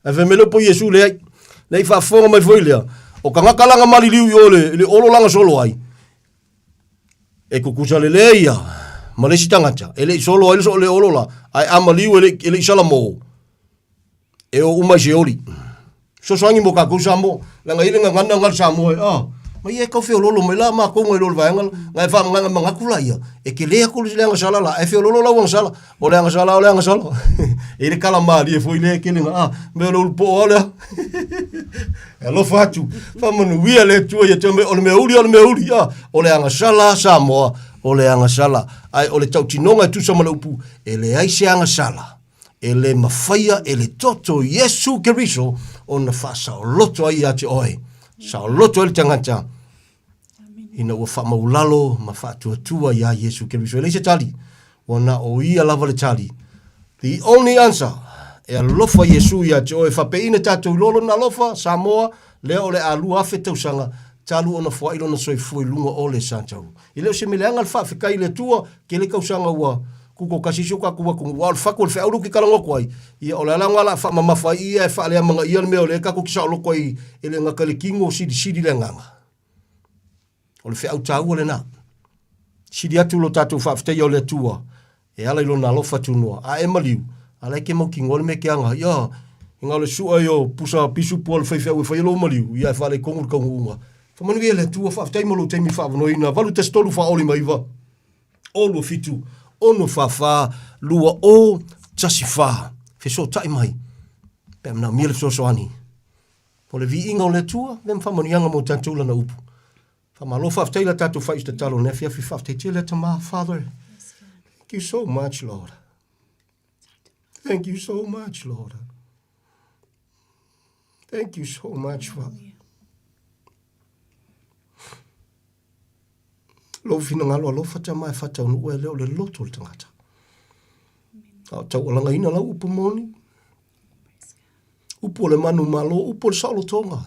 Ae fai mai le upu a Iesu, leai. Leai faafofoga mai foi lea, o tagata la na maliliu i o le, le olo la na solo ai. E tutusa lelei ia ma le isi tagata e le i solo ai le soo le olo la, ae a maliu e le, e le i salamo, e o uma i se oli. Fesoasoani mo kakou Samoa, leaga e i ai le gagana na le Samoa e, ah, ma ia e tau feololo mai la makou nai lo le vaega la, na e faamagana manatu la ia, e tele atu le agasala la, ae feololo lau agasala, o le agasala o le agasala. E i ai le tala malie foi lea e tele na, ah, mea o le ulu poo lava lea. E alofa atu, faamanuia le Atua ia te oe, o le mea uli o le mea uli, ah, o le agasala a Samoa, o le agasala. Ae o le tautinoga e tusa ma le upu, e leai se agasala e le mafaia e le toto Iesu Keriso ona faasaoloto ai ia te oe. Saoloto ai le tagata ina ua faamaulalo ma faatuatua iā Iesu Keriso. E leai se tali, ua na o ia lava le tali. The only answer, e alofa Iesu ia te oe. Faapeiina tatou iloa lona alofa, Samoa, lea o le a 2000 tausaga talu ona foai lona soifua i luga o le Santaru. E le o se mea leaga le faafetai i le Atua, tele tausaga ua tutoatasi ai si o tatou atunuu, a o le fatu o le feau lea ou te talanoa atu ai, ia o le ala lena o le a faamamafa ai ia e faaleamanaia le mea o lea tatou te saoloto ai e le gata i le tino, silisili le agaga. O le feau taua lena. Sili atu lo tatou faafetaia o le Atua e ala i lona alofa tunoa. A e maliu, a la e ke mautinoa le mea e ke aga ai. Ia, inga o le sua ai o pusa pisupo a le faifeau e fai ai lou maliu, ia e faaletonu le taunuuga. Faamanuia e le Atua, faafetai mo lou taimi faavanoaina. 813 faaolimaivaa. 27 6 4 2 0 1 4. Fesootai mai pe a manaomia le fesoasoani. O le viiga o le Atua, lea ma faamanuiaga mo tatou lana upu. Faamalo faafetai la tatou fai tatalo nei afiafi faafetai tele tama Father. Thank you so much Lord. Thank you so much Lord. Thank you so much Father. Lou finagalo alofa tama e faataunuu ai lea o le loto o le tagata. A o taualagaina lau upu moni, upu o le manu malo, upu o le saolotoga,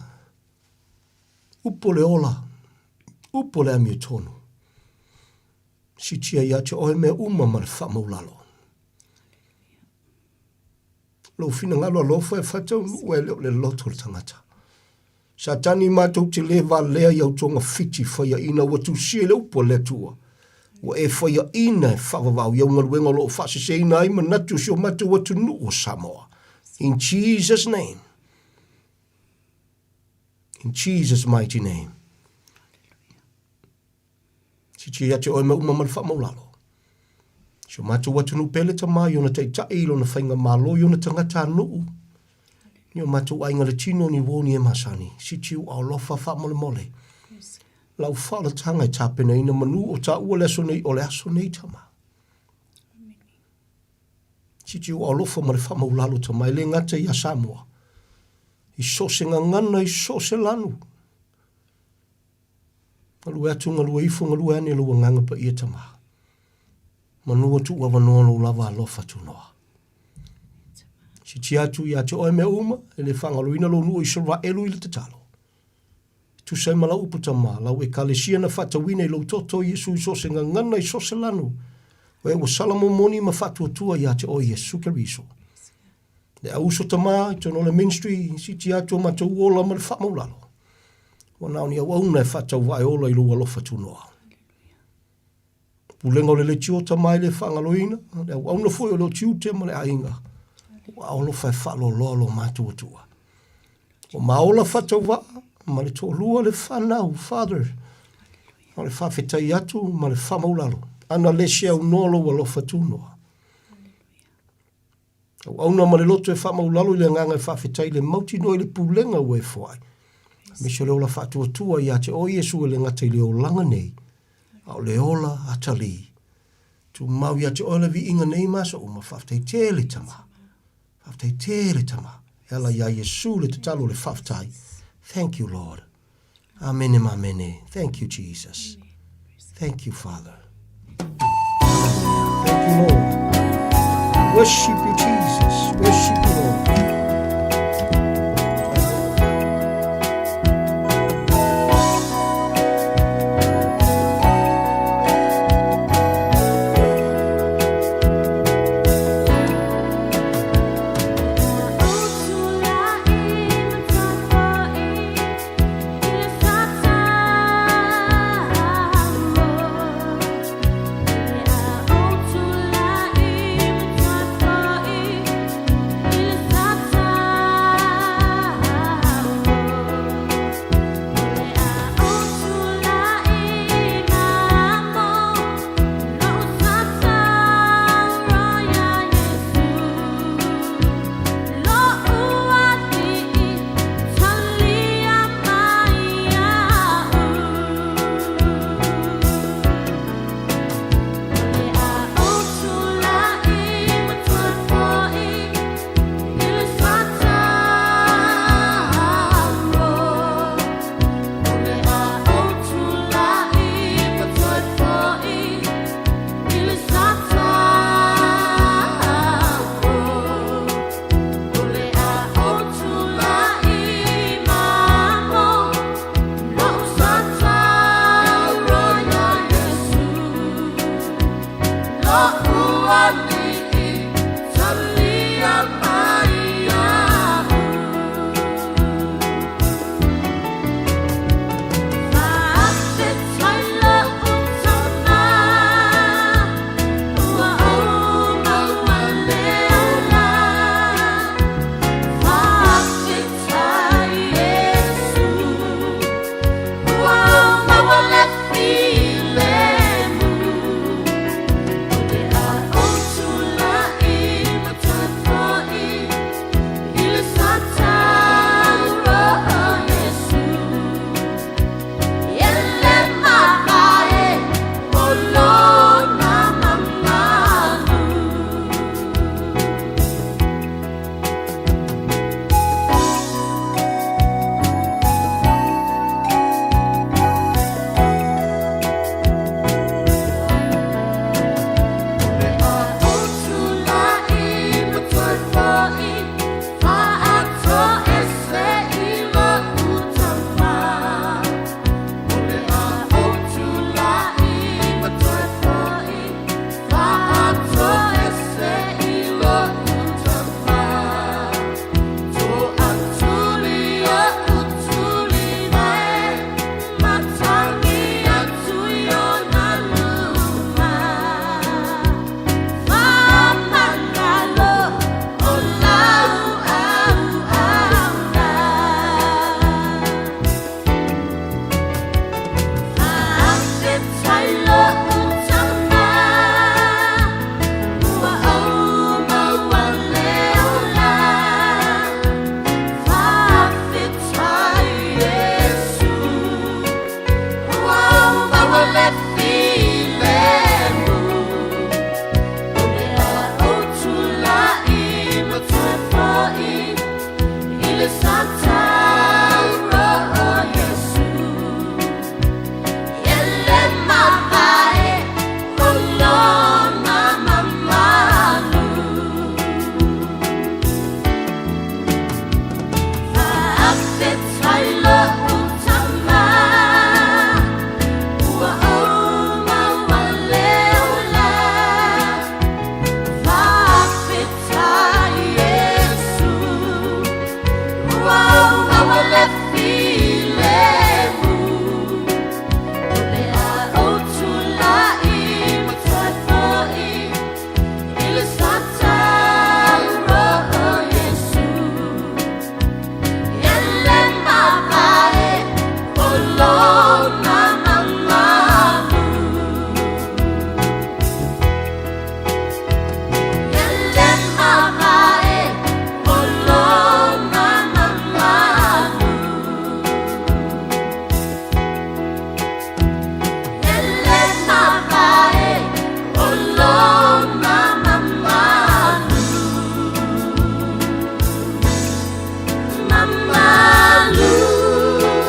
upu o le ola, upu o le amiotonu. Sitia ia te oe mea uma ma le faamaulalo. Lou finagalo alofa e faataunuu ai lea o le loto o le tagata. Satani matou te le valea i au togafiti faiaina ua tusia i le upu a le Atua. Ua e faiaina e faavavau i au galuega o lo o faaseseina ai manatu o si o matou atunuu o Samoa. In Jesus name. In Jesus mighty name. Sitia ia te oe mea uma ma le faamaulalo. Si o matou atunuu pele tama i ona taitai, i lona faigamalo, i ona tagatanuu, ni o matou aiga le tino, ni uo, ni e masani. Sitiu alofa faamolemole. Lau faaolataga e tapenaina manu o taua le aso nei, o le aso nei tama. Sitiu alofa ma le faamaulalo tama, e le gata ia Samoa. I so o se gagana, i so o se lanu. Galue atu, galue ifo, galue ane lou agaga paia tama. Manu atu ua avanoa lou lava alofa tunoa. Sitia atu ia te oe mea uma, e le faagaloina lou nuu o Isaraelu i le tatalo. E tusa ai ma lau upu tama, lau ekalesia na faatauina i lou toto Iesu i so o se gagana i so o se lanu, o e ua sala momoni ma faatuatua ia te oe Iesu Keriso. Le au uso tama i totonu o le ministry, sitia atu o matou ola ma le faamaulalo. Ua na o ni auauna e faatauvaa e ola i lou alofa tunoa. Pulega o le leitio tama e le faagaloina, le auauna foi o le tiute ma le aiga. Ua alofa e faaloaloa lo matou Atua. O maola faatauvaa ma le toalua le fanau, Father, o le faafetai atu ma le faamaulalo. Ana le se aunoa lou alofa tunoa. Auauna ma le loto e faamaulalo i le agaga e faafetai i le mautinoa i le pulega ua e foai. Aemaise o le ola faatuatua ia te oe Iesu e le gata i le olaga nei, a o le ola atalii. Tumau ia te oe le viiga nei ma aso uma. Faafetai tele Tama. Faafetai tele Tama. E ala iā Iesu le tatalo o le faafetai. Thank you Lord. Amene ma amene. Thank you, Jesus. Thank you, Father. Thank you, Lord. Worship you, Jesus. Worship you, Lord.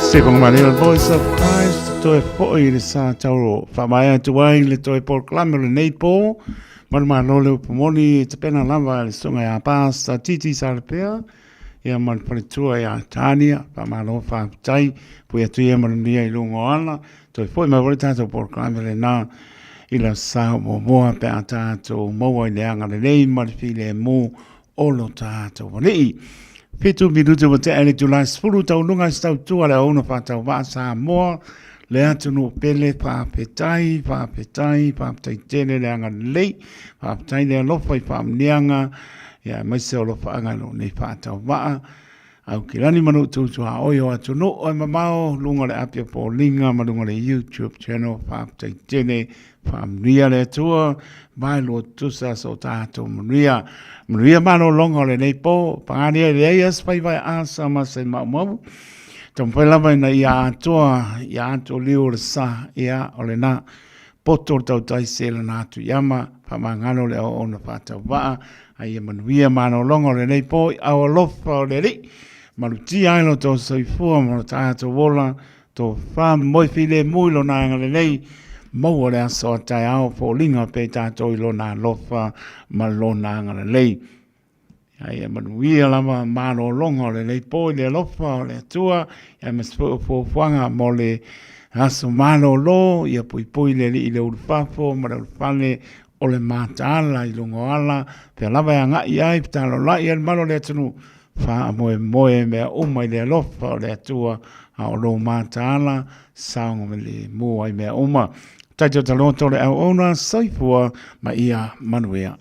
Sipoga Malia, Voice of Christ, toe foi i le sa tauro. Whaamaea atu ai le toe polokalame o lenei pō. Manumalo le upu moni, tapena lava le susuga ia Pastor Titi Salepea, ia ma le faletua ia Tania, faamalo faafetai, pui atu ia manuia i luga o ala, toe foi mai foi le tatou polokalame lena i le sa o muamua pe a tatou maua i le agalelei ma le filemu o lo tatou Alii. 7 minute ua tea i le itula e 10 taunuga i se tautua le auauna faatauvaa Samoa, le atunuu pele, faafetai, faafetai, faafetai tele le agalelei, faafetai le alofa i faamanuiaga, ia aemaise o alofaaga i lou nei faatauvaa. Aukilani ma lou tuaoi o atunuu e mamao, luga o le api o Foliga ma luga o le YouTube channel, faafetai tele, faamanuia le Atua, vaelua tutusa so tatou manuia. Manuia malologa o lenei po, pagaria e leai aso faiva e asa ma se maumau. Taumafai lava ina ia atoa, ia atoa liu o le sa, ia o lena. Poto le tautai se lana atu i ama, faamagalo le auauna faatauvaa, a ia manuia malologa o lenei po i au alofa o le Alii. Malutia ai lo tou soifua ma lo tatou ola, tofa moe filemu i lona agalelei, maua le aso a taeao foliga pea i tatou i lona alofa ma lona agalelei. A ia manuia lava malologa o lenei po i le alofa o le Atua, aemaise foi o fuafuaga mo le aso malolo, ia puipui le Alii i le ulufafo ma le ulufale o le mataala i luga o ala, pea lava e agai ai, fetalolai ai le malu o le atunuu, faamoemoe mea uma i le alofa o le Atua, a o lou mataala, saogalemu ai mea uma. Taito taloto le auauna, soifua ma ia manuia.